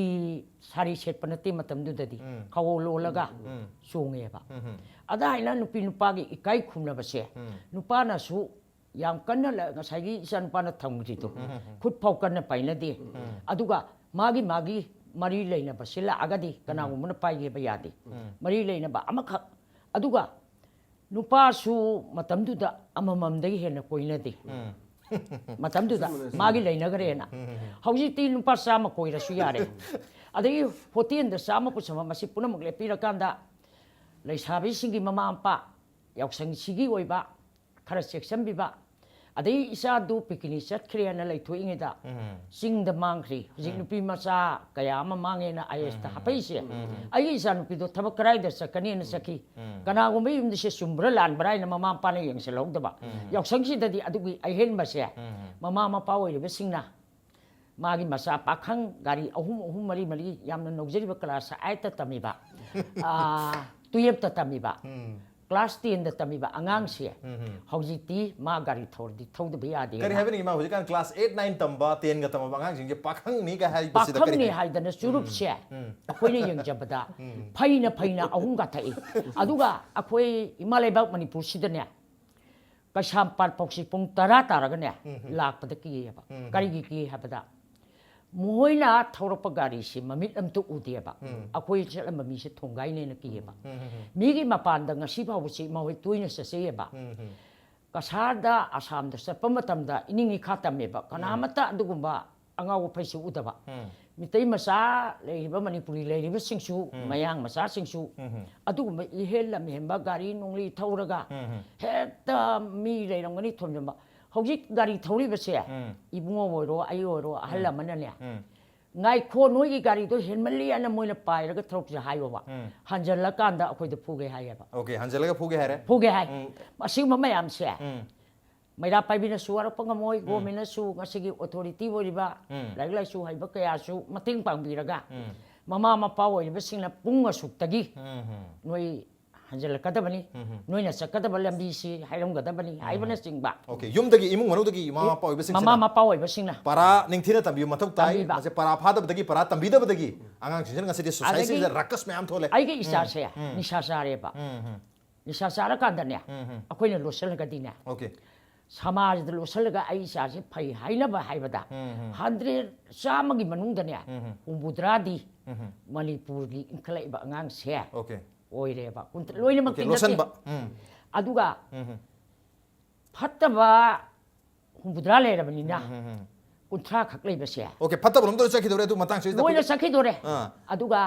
ꯁꯥꯔꯤ ꯁꯦꯠꯄ ꯅꯠꯇꯦ ꯃꯇꯝꯗꯨꯗꯗꯤ꯫ ꯎꯝ꯫ ꯈꯥꯎ ꯂꯣꯜꯂꯒ ꯎꯝ꯫ ꯆꯣꯡꯉꯦꯕ꯫ ꯎꯝ, ꯎꯝ꯫ ꯑꯗ ꯍꯥꯏꯅ ꯅꯨꯄꯤ ꯅꯨꯄꯥꯒꯤ ꯏꯀꯥꯏ ꯈꯨꯝꯅꯕꯁꯦ ꯎꯝ꯫ ꯅꯨꯄꯥꯅꯁꯨ ꯌꯥꯝ ꯀꯟꯅ ꯂ-, ꯉꯁꯥꯏꯒꯤ ꯏꯆꯥ ꯅꯨꯄꯥꯅ ꯊꯝꯈ꯭ꯔꯤꯗꯣ ꯎꯝ, ꯎꯝ, ꯎꯝ꯫ ꯈꯨꯠ ꯐꯥꯎ ꯀꯟꯅ ꯄꯥꯏꯅꯗꯦ꯫ ꯎꯝ꯫ ꯑꯗꯨꯒ ꯃꯥꯒꯤ ꯃꯥꯒꯤ ꯃꯔꯤ ꯂꯩꯅꯕꯁꯤ ꯂꯥꯛꯑꯒꯗꯤ ꯀꯅꯥꯒꯨꯝꯕꯅ ꯄꯥꯏꯒꯦꯕ ꯌꯥꯗꯦ꯫ ꯎꯝ꯫ ꯃꯔꯤ ꯂꯩꯅꯕ ꯑꯃꯈꯛ꯫ ꯑꯗꯨꯒ ꯅꯨꯄꯥꯁꯨ ꯃꯇꯝꯗꯨꯗ ꯑꯃꯃꯝꯗꯒꯤ ꯍꯦꯟꯅ ꯀꯣꯏꯅꯗꯦ꯫ ꯎꯝ꯫ ꯃꯇꯝꯗꯨꯗ ꯃꯥꯒꯤ ꯂꯩꯅꯈ꯭ꯔꯦꯅ꯫ ꯎꯝ, ꯎꯝ, ꯎꯝ꯫ ꯍꯧꯖꯤꯛꯇꯤ ꯅꯨꯄꯥ ꯆꯥꯝꯃ ꯀꯣꯏꯔꯁꯨ ꯌꯥꯔꯦ꯫ ꯑꯗꯒꯤ ꯍꯣꯇꯦꯜꯗ ꯆꯥꯝꯃ ꯄꯨꯁꯟꯕ, ꯃꯁꯤ ꯄꯨꯝꯅꯃꯛ ꯂꯦꯞꯄꯤꯔꯀꯥꯟꯗ ꯂꯩꯁꯥꯕꯤꯁꯤꯡꯒꯤ ꯃꯃꯥ ꯃꯄꯥ ꯌꯥꯎꯁꯪꯁꯤꯒꯤ ꯑꯣꯏꯕ ꯈꯔ ꯆꯦꯛꯁꯤꯟꯕꯤꯕ, ꯑꯗꯩ ꯏꯆꯥꯗꯨ ꯄꯤꯀꯤꯅꯤꯛ ꯆꯠꯈ꯭ꯔꯦꯅ ꯂꯩꯊꯣꯛꯏꯉꯩꯗ ꯎꯝ꯫ ꯆꯤꯡꯗ ꯃꯥꯡꯈ꯭ꯔꯤ꯫ ꯍꯧꯖꯤꯛ ꯎꯝ꯫ ꯅꯨꯄꯤ ꯃꯆꯥ ꯀꯌꯥ ꯑꯃ ꯃꯥꯡꯉꯦꯅ ꯑꯥꯏ ꯑꯦꯁꯇ ꯎꯝ꯫ ꯍꯥꯞꯄꯛꯏꯁꯦ꯫ ꯎꯝ꯫ ꯑꯩꯒꯤ ꯏꯆꯥ ꯅꯨꯄꯤꯗꯣ ꯊꯕꯛ ꯀꯗꯥꯏꯗ ꯆꯠꯀꯅꯤꯅ ꯆꯠꯈꯤ꯫ ꯎꯝ꯫ ꯀꯅꯥꯒꯨꯝꯕ ꯌꯨꯝꯗ ꯁꯦ ꯆꯨꯝꯕ꯭ꯔꯥ ꯂꯥꯟꯕ꯭ꯔꯥ ꯍꯥꯏꯅ ꯃꯃꯥ ꯃꯄꯥꯅ ꯌꯦꯡꯁꯤꯜꯍꯧꯗꯕ꯫ ꯎꯝ꯫ ꯌꯥꯎꯁꯪꯁꯤꯗꯗꯤ ꯑꯗꯨꯒꯤ ꯑꯍꯦꯟꯕꯁꯦ ꯎꯝ꯫ ꯃꯃꯥ ꯃꯄꯥ ꯑꯣꯏꯔꯤꯕꯁꯤꯡꯅ ꯃꯥꯒꯤ ꯃꯆꯥ ꯄꯥꯈꯪ ꯒꯥꯔꯤ ꯑꯍꯨꯝ, ꯑꯍꯨꯝ, ꯃꯔꯤ, ꯃꯔꯤ, ꯌꯥꯝꯅ ꯅꯧꯖꯔꯤꯕ ꯀ꯭ꯂꯥꯁ ꯑꯥꯏꯠꯇ ꯇꯝꯃꯤꯕ, ꯑꯥ, ꯇꯨꯌꯦꯜꯞꯇ ꯇꯝꯃꯤꯕ, ꯎꯝ꯫ ꯀ꯭ꯂꯥꯁ ꯇꯦꯟꯗ ꯇꯝꯃꯤꯕ ꯑꯉꯥꯡꯁꯦ ꯎꯝ, ꯎꯝ꯫ ꯍꯧꯖꯤꯛꯇꯤ ꯃꯥ ꯒꯥꯔꯤ ꯊꯧꯔꯗꯤ ꯊꯧꯗꯕ ꯌꯥꯗꯦ꯫ ꯀꯔꯤ ꯍꯥꯏꯕꯅꯤ ꯏꯃꯥ? ꯍꯧꯖꯤꯛꯀꯥꯟ ꯀ꯭ꯂꯥꯁ ꯑꯩꯠ, ꯅꯥꯏꯟ ꯇꯝꯕ, ꯇꯦꯟꯒ ꯇꯝꯃꯕ ꯑꯉꯥꯡꯁꯤꯡꯁꯦ ꯄꯥꯈꯪꯅꯤ ꯀꯥꯏ ꯍꯥꯏꯕꯁꯤꯗ ꯀꯔꯤ ꯄꯥꯈꯪꯅꯤ ꯍꯥꯏ-, ꯍꯥꯏꯗꯅ ꯆꯨꯔꯨꯞꯁꯦ ꯎꯝ꯫ ꯑꯩꯈꯣꯏꯅ ꯌꯦꯡꯖꯕꯗ ꯎꯝ꯫ ꯐꯩꯅ ꯐꯩꯅ ꯑꯍꯨꯝ ꯀꯥꯊꯛꯏ꯫ ꯑꯗꯨꯒ ꯑꯩꯈꯣꯏ ꯏꯃꯥ ꯂꯩꯕꯥꯛ ꯃꯅꯤꯄꯨꯔꯁꯤꯗꯅꯦ ꯀꯩꯁꯥꯝꯄꯥꯠ ꯐꯥꯎꯁꯤ ꯄꯨꯡ ꯇꯔꯥ ꯇꯥꯔꯒꯅꯦ ꯎꯝ, ꯎꯝ꯫ ꯂꯥꯛꯄꯗ ꯀꯤꯌꯦꯕ꯫ ꯎꯝ, ꯎꯝ꯫ ꯀꯔꯤꯒꯤ ꯀꯤ ꯍꯥꯏꯕꯗ ꯃꯈꯣꯏꯅ ꯊꯧꯔꯛꯄ ꯒꯥꯔꯤꯁꯤ ꯃꯃꯤꯠ ꯑꯝꯇ ꯎꯗꯦꯕ꯫ ꯎꯝ꯫ ꯑꯩꯈꯣꯏ ꯆꯠꯂꯝꯕ ꯃꯤꯁꯦ ꯊꯣꯡꯒꯥꯏꯅꯦꯅ ꯀꯤꯌꯦꯕ꯫ ꯎꯝ, ꯎꯝ, ꯎꯝ꯫ ꯃꯤꯒꯤ ꯃꯄꯥꯟꯗ ꯉꯁꯤ ꯐꯥꯎꯕꯁꯤ ꯃꯈꯣꯏ ꯇꯣꯏꯅ ꯆꯠꯆꯩꯌꯦꯕ꯫ ꯎꯝ, ꯎꯝ꯫ ꯀꯁꯥꯔꯗ, ꯑꯁꯥꯝꯗ ꯆꯠꯄ ꯃꯇꯝꯗ ꯏꯅꯤꯡ ꯏꯈꯥ ꯇꯝꯃꯦꯕ꯫ ꯎꯝ꯫ ꯀꯅꯥꯃꯠꯇ ꯑꯗꯨꯒꯨꯝꯕ ꯑꯉꯥꯎꯕ ꯐꯩꯁꯨ ꯎꯗꯕ꯫ ꯃꯤꯇꯩ ꯃꯆꯥ ꯂꯩꯔꯤꯕ, ꯃꯅꯤꯄꯨꯔꯤ ꯂꯩꯔꯤꯕꯁꯤꯡꯁꯨ, ꯃꯌꯥꯡ ꯃꯆꯥꯁꯤꯡꯁꯨ, ꯑꯗꯨꯒꯨꯝꯕ ꯏꯍꯦꯟ ꯂꯝꯍꯦꯟꯕ ꯒꯥꯔꯤ ꯅꯨꯡꯂꯤ ꯊꯧꯔꯒ ꯍꯦꯛꯇ ꯃꯤ ꯂꯩꯔꯝꯒꯅꯤ ꯊꯣꯝꯖꯤꯟꯕ꯫ ꯍꯧꯖꯤꯛ ꯒꯥꯔꯤ ꯊꯧꯔꯤꯕꯁꯦ, ꯏꯕꯨꯡꯉꯣ ꯑꯣꯏꯔꯣ, ꯑꯩ ꯑꯣꯏꯔꯣ, ꯑꯍꯜ ꯑꯃꯅꯅꯦ, "ꯉꯥꯏꯈꯣ, ꯅꯣꯏꯒꯤ ꯒꯥꯔꯤꯗꯣ ꯍꯦꯟꯃꯜꯂꯤ" ꯍꯥꯏꯅ ꯃꯣꯏꯅ ꯄꯥꯏꯔꯒ ꯊꯧꯔꯛꯄꯁꯦ ꯍꯥꯏꯌꯣꯕ꯫ ꯍꯟꯖꯜꯂꯀꯥꯟꯗ ꯑꯩꯈꯣꯏꯗ ꯐꯨꯒꯦ ꯍꯥꯏꯌꯦꯕ꯫ ꯑꯣꯀꯦ, ꯍꯟꯖꯜꯂꯒ ꯐꯨꯒꯦ ꯍꯥꯏꯔꯦ꯫ ꯐꯨꯒꯦ ꯍꯥꯏ꯫ ꯎꯝ. ꯑꯁꯤꯒꯨꯝꯕ ꯃꯌꯥꯝꯁꯦ ꯎꯝ. ꯃꯩꯔꯥ ꯄꯥꯏꯕꯤꯅꯁꯨ ꯋꯥꯔꯛꯄ ꯉꯝꯃꯣꯏ, ꯒꯣꯔꯃꯦꯟꯅꯁꯨ, ꯉꯁꯤꯒꯤ ꯑꯣꯊꯣꯔꯤꯇꯤ ꯑꯣꯏꯔꯤꯕ, ꯎꯝ. ꯂꯥꯏꯔꯤꯛ ꯂꯥꯏꯁꯨ ꯍꯩꯕ ꯀꯌꯥꯁꯨ ꯃꯇꯦꯡ ꯄꯥꯡꯕꯤꯔꯒ, ꯎꯝ. ꯃꯃꯥ ꯃꯄꯥ ꯑꯣꯏꯔꯤꯕꯁꯤꯡꯅ ꯄꯨꯡ ꯑꯁꯨꯛꯇꯒꯤ ꯎꯝ. ꯅꯣꯏ ꯍꯟꯖꯤꯜꯂꯛꯀꯗꯕꯅꯤ, ꯎꯝ. ꯅꯣꯏꯅ ꯆꯠꯀꯗꯕ ꯂꯝꯕꯤꯁꯤ ꯍꯥꯏꯔꯝꯒꯗꯕꯅꯤ ꯍꯥꯏꯕꯅꯆꯤꯡꯕ꯫ ꯑꯣꯀꯦ, ꯌꯨꯝꯗꯒꯤ, ꯏꯃꯨꯡ ꯃꯅꯨꯡꯗꯒꯤ ꯏꯃꯥ ꯃꯄꯥ ꯑꯣꯏꯕꯁꯤꯡꯁꯤꯅ ꯃꯃꯥ ꯃꯄꯥ ꯑꯣꯏꯕꯁꯤꯡꯅ ꯄꯔꯥ ꯅꯤꯡꯊꯤꯅ ꯇꯝꯕꯤꯕ ꯃꯊꯧ ꯇꯥꯏ꯫ ꯇꯝꯕꯤꯕ꯫ ꯃꯁꯦ ꯄꯔꯥ ꯐꯥꯗꯕꯗꯒꯤ, ꯄꯔꯥ ꯇꯝꯕꯤꯗꯕꯗꯒꯤ ꯑꯉꯥꯡꯁꯤꯡꯁꯤꯅ ꯉꯁꯤꯗꯤ ꯁꯣꯁꯥꯏꯇꯤꯁꯤꯗ ꯑꯗꯒꯤ ꯔꯀꯁ ꯃꯌꯥꯝ ꯊꯣꯛꯂꯦ꯫ ꯑꯩꯒꯤ ꯏꯆꯥꯁꯦ ꯎꯝ. ꯅꯤꯁꯥ ꯆꯥꯔꯦꯕ꯫ ꯎꯝ, ꯎꯝ. ꯅꯤꯁꯥ ꯆꯥꯔꯀꯥꯟꯗꯅꯦ, ꯎꯝ, ꯎꯝ. ꯑꯩꯈꯣꯏꯅ ꯂꯣꯠꯁꯤꯜꯂꯒꯗꯤꯅꯦ, ꯑꯣꯀꯦ. ꯁꯃꯥꯖꯗ ꯂꯣꯠꯁꯤꯜꯂꯒ ꯑꯩ ꯏꯆꯥꯁꯦ ꯐꯩ ꯍꯥꯏꯅꯕ ꯍꯥꯏꯕꯗ ꯎꯝ, ꯎꯝ. ꯍꯟꯗ꯭ꯔꯦꯠ, ꯆꯥꯝꯃꯒꯤ ꯃꯅꯨꯡꯗꯅꯦ, ꯎꯝ, ꯎꯝ. ꯍꯨꯝꯐꯨꯇꯔꯥꯗꯤ ꯎꯝ, ꯎꯝ. ꯃꯅꯤꯄꯨꯔꯒꯤ ꯏꯟꯈꯠꯂꯛꯏꯕ ꯑꯉꯥꯡꯁꯦ ꯑꯣꯀꯦ. ꯑꯣꯏꯔꯦꯕ꯫ ꯀꯨꯟ-, ꯂꯣꯏꯅꯃꯛꯇꯤ ꯑꯣꯀꯦ, ꯅꯠꯇꯦ꯫ ꯂꯣꯠꯁꯤꯟꯕ꯫ ꯎꯝ. ꯑꯗꯨꯒ ꯎꯝ, ꯎꯝ. ꯐꯠꯇꯕ ꯍꯨꯝꯐꯨꯇꯔꯥ ꯂꯩꯔꯕꯅꯤꯅ, ꯎꯝ, ꯎꯝ, ꯎꯝ. ꯀꯨꯟꯊ꯭ꯔꯥ ꯈꯛ ꯂꯩꯕꯁꯦ ꯑꯣꯀꯦ, ꯐꯠꯇꯕ ꯂꯣꯝꯗ ꯂꯣꯏ ꯆꯠꯈꯤꯗꯧꯔꯦ, ꯑꯗꯨ ꯃꯇꯥꯡꯁꯤꯗ ꯂꯣꯏꯅ ꯑꯩꯈꯣꯏ- ꯆꯠꯈꯤꯗꯣꯔꯦ꯫ ꯑꯥ. ꯑꯗꯨꯒ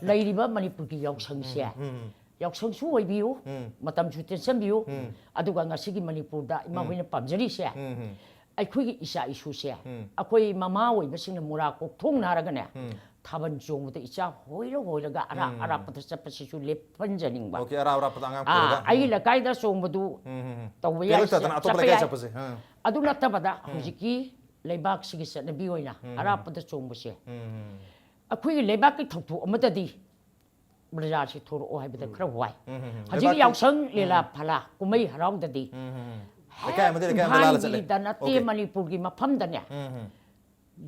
ꯂꯩꯔꯤꯕ ꯃꯅꯤꯄꯨꯔꯒꯤ ꯌꯥꯎꯁꯪꯁꯦ, ꯎꯝ, ꯎꯝ. ꯌꯥꯎꯁꯪꯁꯨ ꯑꯣꯏꯕꯤꯌꯨ, ꯎꯝ. ꯃꯇꯝꯁꯨ ꯇꯦꯟꯁꯤꯟꯕꯤꯌꯨ꯫ ꯎꯝ. ꯑꯗꯨꯒ ꯉꯁꯤꯒꯤ ꯃꯅꯤꯄꯨꯔꯗ ꯏꯃꯥ ꯎꯝ. ꯍꯣꯏꯅ ꯄꯥꯝꯖꯔꯤꯁꯦ, ꯎꯝ, ꯎꯝ. ꯑꯩꯈꯣꯏꯒꯤ ꯏꯆꯥ ꯏꯁꯨꯁꯦ, ꯎꯝ. ꯑꯩꯈꯣꯏ ꯃꯃꯥ ꯑꯣꯏꯕꯁꯤꯡꯅ ꯃꯣꯔꯥ ꯀꯣꯛꯊꯣꯡ ꯅꯥꯔꯒꯅꯦ, ꯎꯝ. ꯊꯥꯕꯜ ꯆꯣꯡꯕꯗ ꯏꯆꯥ ꯍꯣꯏꯔ ꯍꯣꯏꯔꯒ ꯑꯔꯥꯞ ꯎꯝ. ꯑꯔꯥꯞꯄꯗ ꯆꯠꯄꯁꯤꯁꯨ ꯂꯦꯞꯍꯟꯖꯅꯤꯡꯕ꯫ ꯑꯣꯀꯦ, ꯑꯔꯥꯞ ꯑꯔꯥꯞꯄꯗ ꯑꯉꯥꯡ ꯑꯥ, ꯄꯨꯔꯒ꯫ ꯑꯩꯒꯤ ꯎꯝ. ꯂꯩꯀꯥꯏꯗ ꯆꯣꯡꯕꯗꯨ ꯎꯝ, ꯎꯝ, ꯎꯝ. ꯇꯧꯕ ꯌꯥꯏ, ꯄꯦꯜꯂꯛꯇꯗꯅ ꯑꯇꯣꯞꯄ ꯆꯠꯄ ꯂꯩꯀꯥꯏ ꯌꯥꯏ꯫ ꯆꯠꯄꯁꯦ꯫ ꯑꯥ. ꯑꯗꯨ ꯅꯠꯇꯕꯗ ꯍꯧꯖꯤꯛꯀꯤ ꯂꯩꯕꯥꯛꯁꯤꯒꯤ ꯆꯠꯅꯕꯤ ꯑꯣꯏꯅ ꯎꯝ. ꯑꯔꯥꯞꯄꯗ ꯆꯣꯡꯕꯁꯦ, ꯎꯝ. ꯑꯩꯈꯣꯏꯒꯤ ꯂꯩꯕꯥꯛꯀꯤ ꯊꯧꯗꯣꯛ ꯑꯃꯗꯗꯤ ꯄ꯭ꯔꯖꯥꯁꯤ ꯊꯣꯔꯛꯑꯣ ꯍꯥꯏꯕꯗ ꯈꯔ ꯋꯥꯏ꯫ ꯎꯝ, ꯎꯝ, ꯎꯝ. ꯍꯧꯖꯤꯛꯀꯤ ꯂꯩꯕꯥꯛꯀꯤ- ꯌꯥꯎꯁꯪ, ꯂꯤꯂꯥ ꯐꯂꯥ ꯀꯨꯝꯍꯩ ꯍꯔꯥꯎꯗꯗꯤ ꯎꯝ, ꯎꯝ, ꯎꯝ. ꯍꯦꯛ ꯂꯩꯀꯥꯏ ꯑꯃꯗꯒꯤ ꯂꯩꯀꯥꯏ ꯑꯃꯗ ꯂꯥꯜꯂ ꯆꯠꯂꯦ꯫ ꯏꯝꯐꯥꯜꯒꯤꯗ ꯅꯠꯇꯦ, ꯑꯣꯀꯦ. ꯃꯅꯤꯄꯨꯔꯒꯤ ꯃꯐꯝꯗꯅꯦ, ꯎꯝ, ꯎꯝ.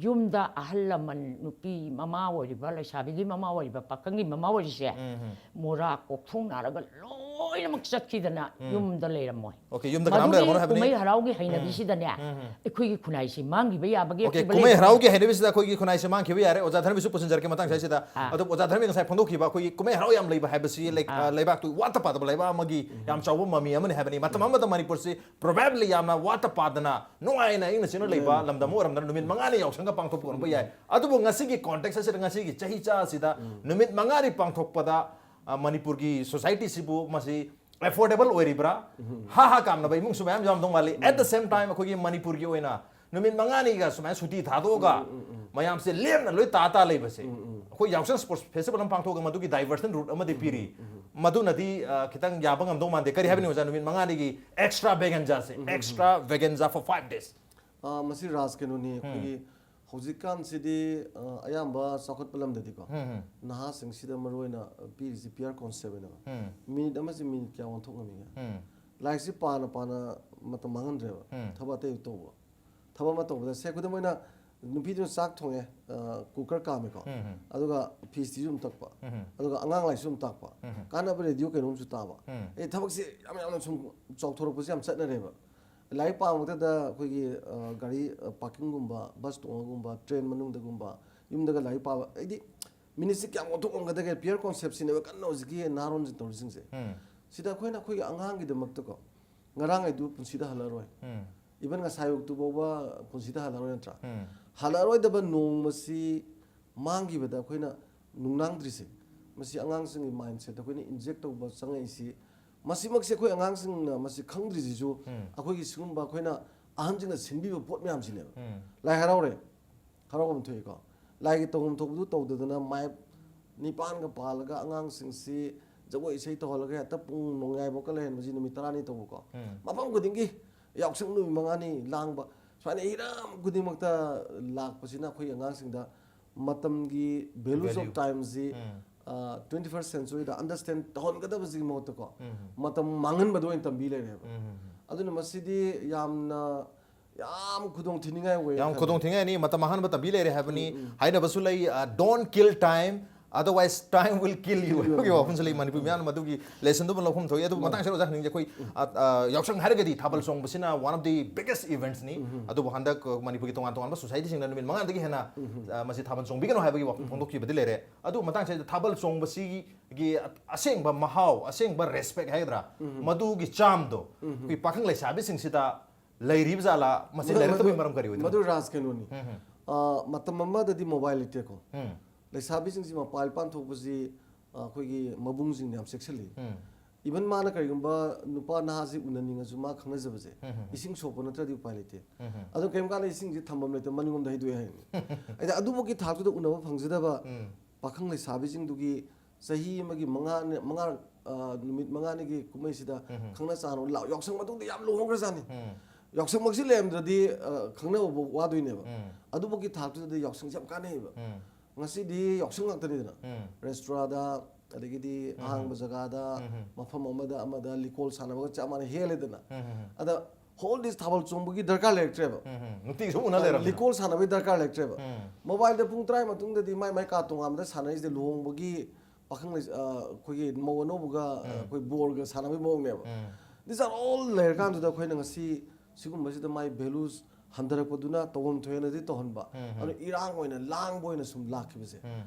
ꯌꯨꯝꯗ ꯑꯍꯜ ꯂꯃꯟ, ꯅꯨꯄꯤ ꯃꯃꯥ ꯑꯣꯏꯔꯤꯕ, ꯂꯩꯁꯥꯕꯤꯒꯤ ꯃꯃꯥ ꯑꯣꯏꯔꯤꯕ, ꯄꯥꯈꯪꯒꯤ ꯃꯃꯥ ꯑꯣꯏꯔꯤꯁꯦ, ꯎꯝ, ꯎꯝ. ꯃꯣꯔꯥ ꯀꯣꯛꯊꯣꯡ ꯅꯥꯔꯒ ꯂꯣꯏ ꯂꯣꯏꯅꯃꯛ ꯆꯠꯈꯤꯗꯅ ꯌꯨꯝꯗ ꯂꯩꯔꯝꯃꯣꯏ꯫ ꯑꯣꯀꯦ, ꯌꯨꯝꯗ ꯀꯅꯥꯝ ꯂꯩꯔꯝꯃꯔꯣꯏ ꯍꯥꯏꯕꯅꯤ꯫ ꯀꯨꯝꯍꯩ ꯍꯔꯥꯎꯒꯤ ꯍꯩꯅꯕꯤꯁꯤꯗꯅꯦ ꯑꯩꯈꯣꯏꯒꯤ ꯈꯨꯟꯅꯥꯏꯁꯤ ꯃꯥꯡꯈꯤꯕ ꯌꯥꯕꯒꯤ ꯑꯣꯀꯦ, ꯑꯀꯤꯕ ꯀꯨꯝꯍꯩ ꯂꯩꯕ꯫ ꯍꯔꯥꯎꯒꯤ ꯍꯩꯅꯕꯤꯁꯤꯗ ꯑꯩꯈꯣꯏꯒꯤ ꯈꯨꯟꯅꯥꯏꯁꯦ ꯃꯥꯡꯈꯤꯕ ꯌꯥꯔꯦ꯫ ꯑꯣꯖꯥ ꯙꯔꯃꯤꯁꯨ ꯄꯨꯁꯤꯟꯖꯔꯛꯀꯦ ꯃꯇꯥꯡ ꯁ꯭ꯋꯥꯏꯁꯤꯗ꯫ ꯑꯥ꯫ ꯑꯗꯣ ꯑꯣꯖꯥ ꯙꯔꯃꯤ ꯉꯁꯥꯏ ꯐꯣꯡꯗꯣꯛꯈꯤꯕ ꯑꯩꯈꯣꯏꯒꯤ ꯀꯨꯝꯍꯩ ꯍꯔꯥꯎ ꯌꯥꯝ ꯂꯩꯕ ꯍꯥꯏꯕꯁꯤ ꯂꯩ-, ꯑꯥ꯫ ꯑ, ꯂꯩꯕꯥꯛꯇꯨ ꯋꯥꯠꯇ ꯄꯥꯗꯕ ꯂꯩꯕꯥꯛ ꯑꯃꯒꯤ ꯌꯥꯝ ꯆꯥꯎꯕ ꯃꯃꯤ ꯑꯃꯅꯤ ꯍꯥꯏꯕꯅꯤ꯫ ꯃꯇꯝ ꯑꯃꯗ ꯃꯅꯤꯄꯨꯔꯁꯤ probably ꯌꯥꯝꯅ ꯋꯥꯠꯇ ꯄꯥꯗꯅ ꯅꯨꯡꯉꯥꯏꯅ ꯏꯪꯅ ꯆꯤꯛꯅ ꯂꯩꯕ ꯂꯝꯗꯝ ꯑꯣꯏꯔꯝꯗꯅ ꯅꯨꯃꯤꯠ ꯃꯉꯥꯅꯤ ꯌꯥꯎꯁꯪꯒ ꯄꯥꯡꯊꯣꯛꯄ ꯉꯝꯕ ꯌꯥꯏ꯫ ꯑꯗꯨꯕꯨ ꯉꯁꯤꯒꯤ context ꯑꯁꯤꯗ, ꯉꯁꯤꯒꯤ ꯆꯍꯤ ꯆꯥ ꯑꯁꯤꯗ ꯅꯨꯃꯤꯠ ꯃꯉꯥꯅꯤ ꯄꯥꯡꯊꯣꯛꯄꯗ, ꯑ, ꯃꯅꯤꯄꯨꯔꯒꯤ societyꯁꯤꯕꯨ ꯃꯁꯤ affordable ꯑꯣꯏꯔꯤꯕ꯭ꯔꯥ? ꯍꯥ ꯍꯥ ꯀꯥꯝꯅꯕ ꯏꯃꯨꯡꯁꯨ ꯃꯌꯥꯝ ꯌꯥꯎꯔꯝꯗꯧ ꯃꯥꯜꯂꯤ꯫ At the same time ꯑꯩꯈꯣꯏꯒꯤ ꯃꯅꯤꯄꯨꯔꯒꯤ ꯑꯣꯏꯅ ꯅꯨꯃꯤꯠ ꯃꯉꯥꯅꯤꯒ ꯁꯨꯃꯥꯏꯅ ꯁꯨꯇꯤ ꯊꯥꯗꯣꯛꯑꯒ ꯃꯌꯥꯝꯁꯦ ꯂꯦꯝꯅ ꯂꯣꯏ ꯇꯥ ꯇꯥ ꯂꯩꯕꯁꯦ, ꯑꯩꯈꯣꯏ ꯌꯥꯎꯁꯪ sports festival ꯑꯃ ꯄꯥꯡꯊꯣꯛꯑꯒ ꯃꯗꯨꯒꯤ diversion route ꯑꯃꯗꯤ ꯄꯤꯔꯤ꯫ ꯃꯗꯨꯅꯗꯤ, ꯑ, ꯈꯤꯇꯪ ꯌꯥꯕ ꯉꯝꯗꯧ ꯃꯥꯟꯗꯦ꯫ ꯀꯔꯤ ꯍꯥꯏꯕꯅꯤ ꯑꯣꯖꯥ, ꯅꯨꯃꯤꯠ ꯃꯉꯥꯅꯤꯒꯤ extravaganzaꯁꯦ, extravaganza for five days? ꯑ, ꯃꯁꯤ ꯔꯥꯖ ꯀꯩꯅꯣꯅꯤ, ꯑꯩꯈꯣꯏꯒꯤ ꯍꯧꯖꯤꯛꯀꯥꯟꯁꯤꯗꯤ, ꯑ, ꯑꯌꯥꯝꯕ ꯆꯥꯎꯈꯠꯄ ꯂꯝꯗꯗꯤꯀꯣ, ꯅꯍꯥꯁꯤꯡꯁꯤꯗ ꯃꯔꯨ ꯑꯣꯏꯅ ꯄꯤꯔꯤꯁꯤ peer concept ꯍꯥꯏꯅꯀꯣ꯫ ꯃꯤꯅꯤꯠ ꯑꯃꯁꯤ ꯃꯤꯅꯤꯠ ꯀꯌꯥ ꯑꯣꯟꯊꯣꯛ ꯉꯝꯃꯤꯒꯦ? ꯂꯥꯏꯔꯤꯛꯁꯤ ꯄꯥꯅ ꯄꯥꯅ ꯃꯇꯝ ꯃꯥꯡꯍꯟꯗ꯭ꯔꯦꯕ꯫ ꯊꯕꯛ ꯑꯇꯩ ꯇꯧꯕ꯫ ꯊꯕꯛ ꯑꯃ ꯇꯧꯕꯗ, ꯁꯦ, ꯈꯨꯗꯝ ꯑꯣꯏꯅ ꯅꯨꯄꯤꯗꯨꯅ ꯆꯥꯛ ꯊꯣꯡꯉꯦ, ꯑ, cooker ꯀꯥꯝꯃꯦꯀꯣ꯫ ꯑꯗꯨꯒ ꯐꯤꯁꯇꯤꯁꯨ ꯑꯗꯨꯝ ꯇꯛꯄ꯫ ꯑꯗꯨꯒ ꯑꯉꯥꯡ ꯂꯥꯏꯔꯤꯛꯁꯨ ꯑꯗꯨꯝ ꯇꯥꯛꯄ꯫ ꯀꯥꯟꯅꯕ radio ꯀꯩꯅꯣꯝꯁꯨ ꯇꯥꯕ꯫ ꯑꯩ ꯊꯕꯛꯁꯤ ꯌꯥꯝ ꯌꯥꯝꯅ ꯁꯨꯝ ꯆꯥꯎꯊꯣꯔꯛꯄꯁꯤ ꯌꯥꯝ ꯆꯠꯅꯔꯦꯕ꯫ ꯂꯥꯏꯔꯤꯛ ꯄꯥꯕꯃꯛꯇꯗ ꯑꯩꯈꯣꯏꯒꯤ, ꯑ, ꯒꯥꯔꯤ, ꯑ, parkingꯒꯨꯝꯕ, bus ꯇꯣꯡꯉꯒꯨꯝꯕ, train ꯃꯅꯨꯡꯗꯒꯨꯝꯕ, ꯌꯨꯝꯗꯒ ꯂꯥꯏꯔꯤꯛ ꯄꯥꯕ, ꯍꯥꯏꯗꯤ ꯃꯤꯅꯤꯠꯁꯤ ꯀꯌꯥꯝ ꯑꯣꯟꯊꯣꯛ ꯉꯝꯒꯗꯒꯦ? Peer conceptꯁꯤꯅꯦꯕ ꯀꯟꯅ ꯍꯧꯖꯤꯛꯀꯤ ꯅꯍꯥꯔꯣꯟꯁꯤꯡ ꯇꯧꯔꯤꯁꯤꯡꯁꯦ꯫ ꯁꯤꯗ ꯑꯩꯈꯣꯏꯅ ꯑꯩꯈꯣꯏꯒꯤ ꯑꯉꯥꯡꯒꯤꯗꯃꯛꯇꯀꯣ, ꯉꯔꯥꯡ ꯍꯥꯏꯗꯨ ꯄꯨꯟꯁꯤꯗ ꯍꯜꯂꯔꯣꯏ꯫ Even ꯉꯁꯥꯏ ꯑꯌꯨꯛꯇꯨ ꯐꯥꯎꯕ ꯄꯨꯟꯁꯤꯗ ꯍꯜꯂꯔꯣꯏ ꯅꯠꯇ꯭ꯔꯥ? ꯍꯜꯂꯔꯣꯏꯗꯕ ꯅꯣꯡꯃꯁꯤ ꯃꯥꯡꯈꯤꯕꯗ ꯑꯩꯈꯣꯏꯅ ꯅꯨꯡꯅꯥꯡꯗ꯭ꯔꯤꯁꯦ, ꯃꯁꯤ ꯑꯉꯥꯡꯁꯤꯡꯒꯤ mindset ꯑꯩꯈꯣꯏꯅ inject ꯇꯧꯕ ꯆꯪꯉꯛꯏꯁꯤ, ꯃꯁꯤꯃꯛꯁꯦ ꯑꯩꯈꯣꯏ ꯑꯉꯥꯡꯁꯤꯡꯅ ꯃꯁꯤ ꯈꯪꯗ꯭ꯔꯤꯁꯤꯁꯨ ꯑꯩꯈꯣꯏꯒꯤ ꯁꯤꯒꯨꯝꯕ ꯑꯩꯈꯣꯏꯅ ꯑꯍꯟꯁꯤꯡꯅ ꯁꯤꯟꯕꯤꯕ ꯄꯣꯠ ꯃꯌꯥꯝꯁꯤꯅꯦꯕ꯫ ꯂꯥꯏ ꯍꯔꯥꯎꯔꯦ, ꯍꯔꯥꯎꯐꯝ ꯊꯣꯛꯏꯀꯣ, ꯂꯥꯏꯒꯤ ꯇꯧꯐꯝ ꯊꯣꯛꯄꯗꯨ ꯇꯧꯗꯗꯅ ꯃꯥꯏꯞ ꯅꯤꯄꯥꯟꯒ ꯄꯥꯜꯂꯒ ꯑꯉꯥꯡꯁꯤꯡꯁꯤ ꯖꯒꯣꯏ ꯏꯁꯩ ꯇꯧꯍꯜꯂꯒ ꯍꯦꯛꯇ ꯄꯨꯡ ꯅꯣꯡꯌꯥꯏꯐꯥꯎꯀ ꯂꯩꯍꯟꯕꯁꯤ, ꯅꯨꯃꯤꯠ ꯇꯔꯥꯅꯤ ꯇꯧꯕꯀꯣ꯫ ꯃꯐꯝ ꯈꯨꯗꯤꯡꯒꯤ ꯌꯥꯎꯁꯪ ꯅꯨꯃꯤꯠ ꯃꯉꯥꯅꯤ ꯂꯥꯡꯕ, ꯁꯨꯃꯥꯏꯅ ꯍꯤꯔꯝ ꯈꯨꯗꯤꯡꯃꯛꯇ ꯂꯥꯛꯄꯁꯤꯅ ꯑꯩꯈꯣꯏꯒꯤ ꯑꯉꯥꯡꯁꯤꯡꯗ ꯃꯇꯝꯒꯤ values of Value. Timeꯁꯤ, ꯑ, twenty first centuryꯗ understand ꯇꯧꯍꯟꯒꯗꯕꯁꯤꯒꯤ ꯃꯍꯨꯠꯇꯀꯣ, ꯃꯇꯝ ꯃꯥꯡꯍꯟꯕꯗ ꯑꯣꯏꯅ ꯇꯝꯕꯤ ꯂꯩꯔꯦꯕ꯫ ꯑꯗꯨꯅ ꯃꯁꯤꯗꯤ ꯌꯥꯝꯅ, ꯌꯥꯝ ꯈꯨꯗꯣꯡ ꯊꯤꯅꯤꯡꯉꯥꯏ ꯑꯣꯏ ꯌꯥꯝ ꯈꯜꯂꯦ꯫ ꯈꯨꯗꯣꯡ ꯊꯤꯅꯤꯡꯉꯥꯏꯅꯤ꯫ ꯃꯇꯝ ꯑꯍꯥꯟꯕ ꯇꯝꯕꯤ ꯂꯩꯔꯦ ꯍꯥꯏꯕꯅꯤ꯫ ꯍꯥꯏꯅꯕꯁꯨ ꯂꯩ, ꯑ, "Don't kill time, Otherwise, time will kill you ꯍꯥꯏꯕꯒꯤ ꯋꯥꯐꯝꯁꯨ ꯂꯩ꯫ ꯃꯅꯤꯄꯨꯔ ꯃꯤꯌꯥꯝꯅ ꯃꯗꯨꯒꯤ ꯂꯦꯁꯟꯗꯨ ꯑꯃ ꯂꯧꯐꯝ ꯊꯣꯛꯏ꯫ ꯑꯗꯨꯕꯨ ꯃꯇꯥꯡꯁꯤꯗ ꯑꯣꯖꯥ ꯍꯪꯅꯤꯡꯁꯦ ꯑꯩꯈꯣꯏ, ꯑ, ꯑ, ꯌꯥꯎꯁꯪ ꯍꯥꯏꯔꯒꯗꯤ ꯊꯥꯕꯜ ꯆꯣꯡꯕꯁꯤꯅ one of the biggest eventsꯅꯤ꯫ ꯑꯗꯨꯕꯨ ꯍꯟꯗꯛ, ꯑ, ꯃꯅꯤꯄꯨꯔꯒꯤ ꯇꯣꯉꯥꯟ ꯇꯣꯉꯥꯟꯕ ꯁꯣꯁꯥꯏꯇꯤꯁꯤꯡꯅ ꯅꯨꯃꯤꯠ ꯃꯉꯥꯗꯒꯤ ꯍꯦꯟꯅ, ꯑ, ꯃꯁꯤ ꯊꯥꯕꯜ ꯆꯣꯡꯕꯤꯒꯅꯨ ꯍꯥꯏꯕꯒꯤ ꯋꯥꯐꯝ ꯐꯣꯡꯗꯣꯛꯈꯤꯕꯗꯤ ꯂꯩꯔꯦ꯫ ꯑꯗꯨꯕꯨ ꯃꯇꯥꯡꯁꯤꯗ ꯊꯥꯕꯜ ꯆꯣꯡꯕꯁꯤꯒꯤ ꯑꯁꯦꯡꯕ ꯃꯍꯥꯎ, ꯑꯁꯦꯡꯕ ꯔꯦꯁꯄꯦꯛ ꯍꯥꯏꯒꯗ꯭ꯔꯥ, ꯃꯗꯨꯒꯤ ꯆꯥꯝꯗꯣ ꯑꯩꯈꯣꯏ ꯄꯥꯈꯪ ꯂꯩꯁꯥꯕꯤꯁꯤꯡꯁꯤꯗ ꯂꯩꯔꯤꯕ ꯖꯥꯠꯂꯥ? ꯃꯁꯤ ꯃꯗꯨ, ꯂꯩꯔꯛꯇꯕꯒꯤ ꯃꯗꯨ, ꯃꯔꯝ ꯀꯔꯤ ꯑꯣꯏꯗꯣꯏꯅꯣ? ꯃꯗꯨ ꯔꯥꯖ ꯀꯩꯅꯣꯅꯤ꯫ ꯑ, ꯃꯇꯝ ꯑꯃꯗꯗꯤ ꯃꯣꯕꯥꯏꯜ ꯂꯩꯇꯦꯀꯣ꯫ ꯂꯩꯁꯥꯕꯤꯁꯤꯡꯁꯤ ꯃꯄꯥꯟ ꯏꯄꯥꯟ ꯊꯣꯛꯄꯁꯤ, ꯑ, ꯑꯩꯈꯣꯏꯒꯤ ꯃꯕꯨꯡꯁꯤꯡꯅ ꯌꯥꯝ ꯆꯦꯛꯁꯤꯜꯂꯤ꯫ ꯏꯚꯟ ꯃꯥꯅ ꯀꯔꯤꯒꯨꯝꯕ ꯅꯨꯄꯥ ꯅꯍꯥꯁꯤ ꯎꯅꯅꯤꯡꯉꯁꯨ ꯃꯥ ꯈꯪꯅꯖꯕꯁꯦ ꯏꯁꯤꯡ ꯁꯣꯛꯄ ꯅꯠꯇ꯭ꯔꯗꯤ ꯎꯄꯥꯏ ꯂꯩꯇꯦ꯫ ꯑꯗꯨ ꯀꯔꯤꯝ ꯀꯥꯟꯗ ꯏꯁꯤꯡꯁꯤ ꯊꯝꯐꯝ ꯂꯩꯇꯕ ꯃꯅꯤꯡꯂꯣꯝꯗ ꯍꯩꯗꯣꯛꯑꯦ ꯍꯥꯏꯅꯤ꯫ ꯍꯥꯏꯗꯤ ꯑꯗꯨꯃꯛꯀꯤ ꯊꯥꯛꯇꯨꯗ ꯎꯅꯕ ꯐꯪꯖꯗꯕ ꯄꯥꯈꯪ ꯂꯩꯁꯥꯕꯤꯁꯤꯡꯗꯨꯒꯤ ꯆꯍꯤ ꯑꯃꯒꯤ ꯃꯉꯥꯅꯤ, ꯃꯉꯥ, ꯑ, ꯅꯨꯃꯤꯠ ꯃꯉꯥꯅꯤꯒꯤ ꯀꯨꯝꯍꯩꯁꯤꯗ ꯈꯪꯅ ꯆꯥꯟꯅꯕ ꯂꯥꯛ-, ꯌꯥꯎꯁꯪ ꯃꯇꯨꯡꯗ ꯌꯥꯝ ꯂꯨꯍꯣꯡꯈ꯭ꯔꯖꯥꯠꯅꯤ꯫ ꯌꯥꯎꯁꯪꯃꯛꯁꯤ ꯂꯩꯔꯝꯗ꯭ꯔꯗꯤ, ꯑ, ꯈꯪꯅꯕ ꯋꯥꯗꯣꯏꯅꯦꯕ꯫ ꯑꯗꯨꯃꯛꯀꯤ ꯊꯥꯛꯇꯨꯗꯗꯤ ꯌꯥꯎꯁꯪꯁꯦ ꯌꯥꯝ ꯀꯥꯟꯅꯩꯌꯦꯕ꯫ ꯉꯁꯤꯗꯤ ꯌꯥꯎꯁꯪ ꯉꯥꯛꯇꯅꯤꯗꯅ꯫ ꯔꯦꯁꯇꯨꯔꯥꯗ, ꯑꯗꯒꯤꯗꯤ ꯑꯍꯥꯡꯕ ꯖꯒꯥꯗ, ꯃꯐꯝ ꯑꯃꯗ ꯑꯃꯗ ꯂꯤꯀꯣꯜ ꯁꯥꯟꯅꯕꯒ ꯆꯞ ꯃꯥꯟꯅ ꯍꯦꯜꯂꯦꯗꯅ꯫ ꯑꯗ ꯍꯣꯜ ꯗꯦꯁ ꯊꯥꯕꯜ ꯆꯣꯡꯕꯒꯤ ꯗꯔꯀꯥꯔ ꯂꯩꯔꯛꯇ꯭ꯔꯦꯕ꯫ ꯅꯨꯡꯇꯤꯒꯤ ꯁꯨꯝ ꯎꯅ ꯂꯩꯔꯕꯅꯤꯅ꯫ ꯂꯤꯀꯣꯜ ꯁꯥꯟꯅꯕꯒꯤ ꯗꯔꯀꯥꯔ ꯂꯩꯔꯛꯇ꯭ꯔꯦꯕ꯫ ꯃꯣꯕꯥꯏꯜꯗ ꯄꯨꯡ ꯇꯔꯥ ꯃꯇꯨꯡꯗꯗꯤ ꯃꯥꯏ ꯃꯥꯏ ꯀꯥ ꯇꯣꯉꯥꯟꯕꯗ ꯁꯥꯟꯅꯔꯤꯁꯦ ꯂꯨꯍꯣꯡꯕꯒꯤ ꯄꯥꯈꯪ ꯂꯩꯁ-, ꯑ, ꯑꯩꯈꯣꯏꯒꯤ ꯃꯧ ꯑꯅꯧꯕꯒ, ꯑ, ꯑꯩꯈꯣꯏ ꯕꯣꯔꯒ ꯁꯥꯟꯅꯕꯒꯤ ꯃꯑꯣꯡꯅꯦꯕ꯫ These are all ꯂꯩꯔꯀꯥꯟꯗꯨꯗ ꯑꯩꯈꯣꯏꯅ ꯉꯁꯤ ꯁꯤꯒꯨꯝꯕꯁꯤꯗ ꯃꯥꯏ ꯚꯦꯂꯨꯁ ꯍꯟꯊꯔꯛꯄꯗꯨꯅ ꯇꯧꯐꯝ ꯊꯣꯛꯑꯦꯅꯗꯤ ꯇꯧꯍꯟꯕ꯫ ꯑꯗꯨ ꯏꯔꯥꯡ ꯑꯣꯏꯅ ꯂꯥꯡꯕ ꯑꯣꯏꯅ ꯁꯨꯝ ꯂꯥꯛꯈꯤꯕꯁꯦ꯫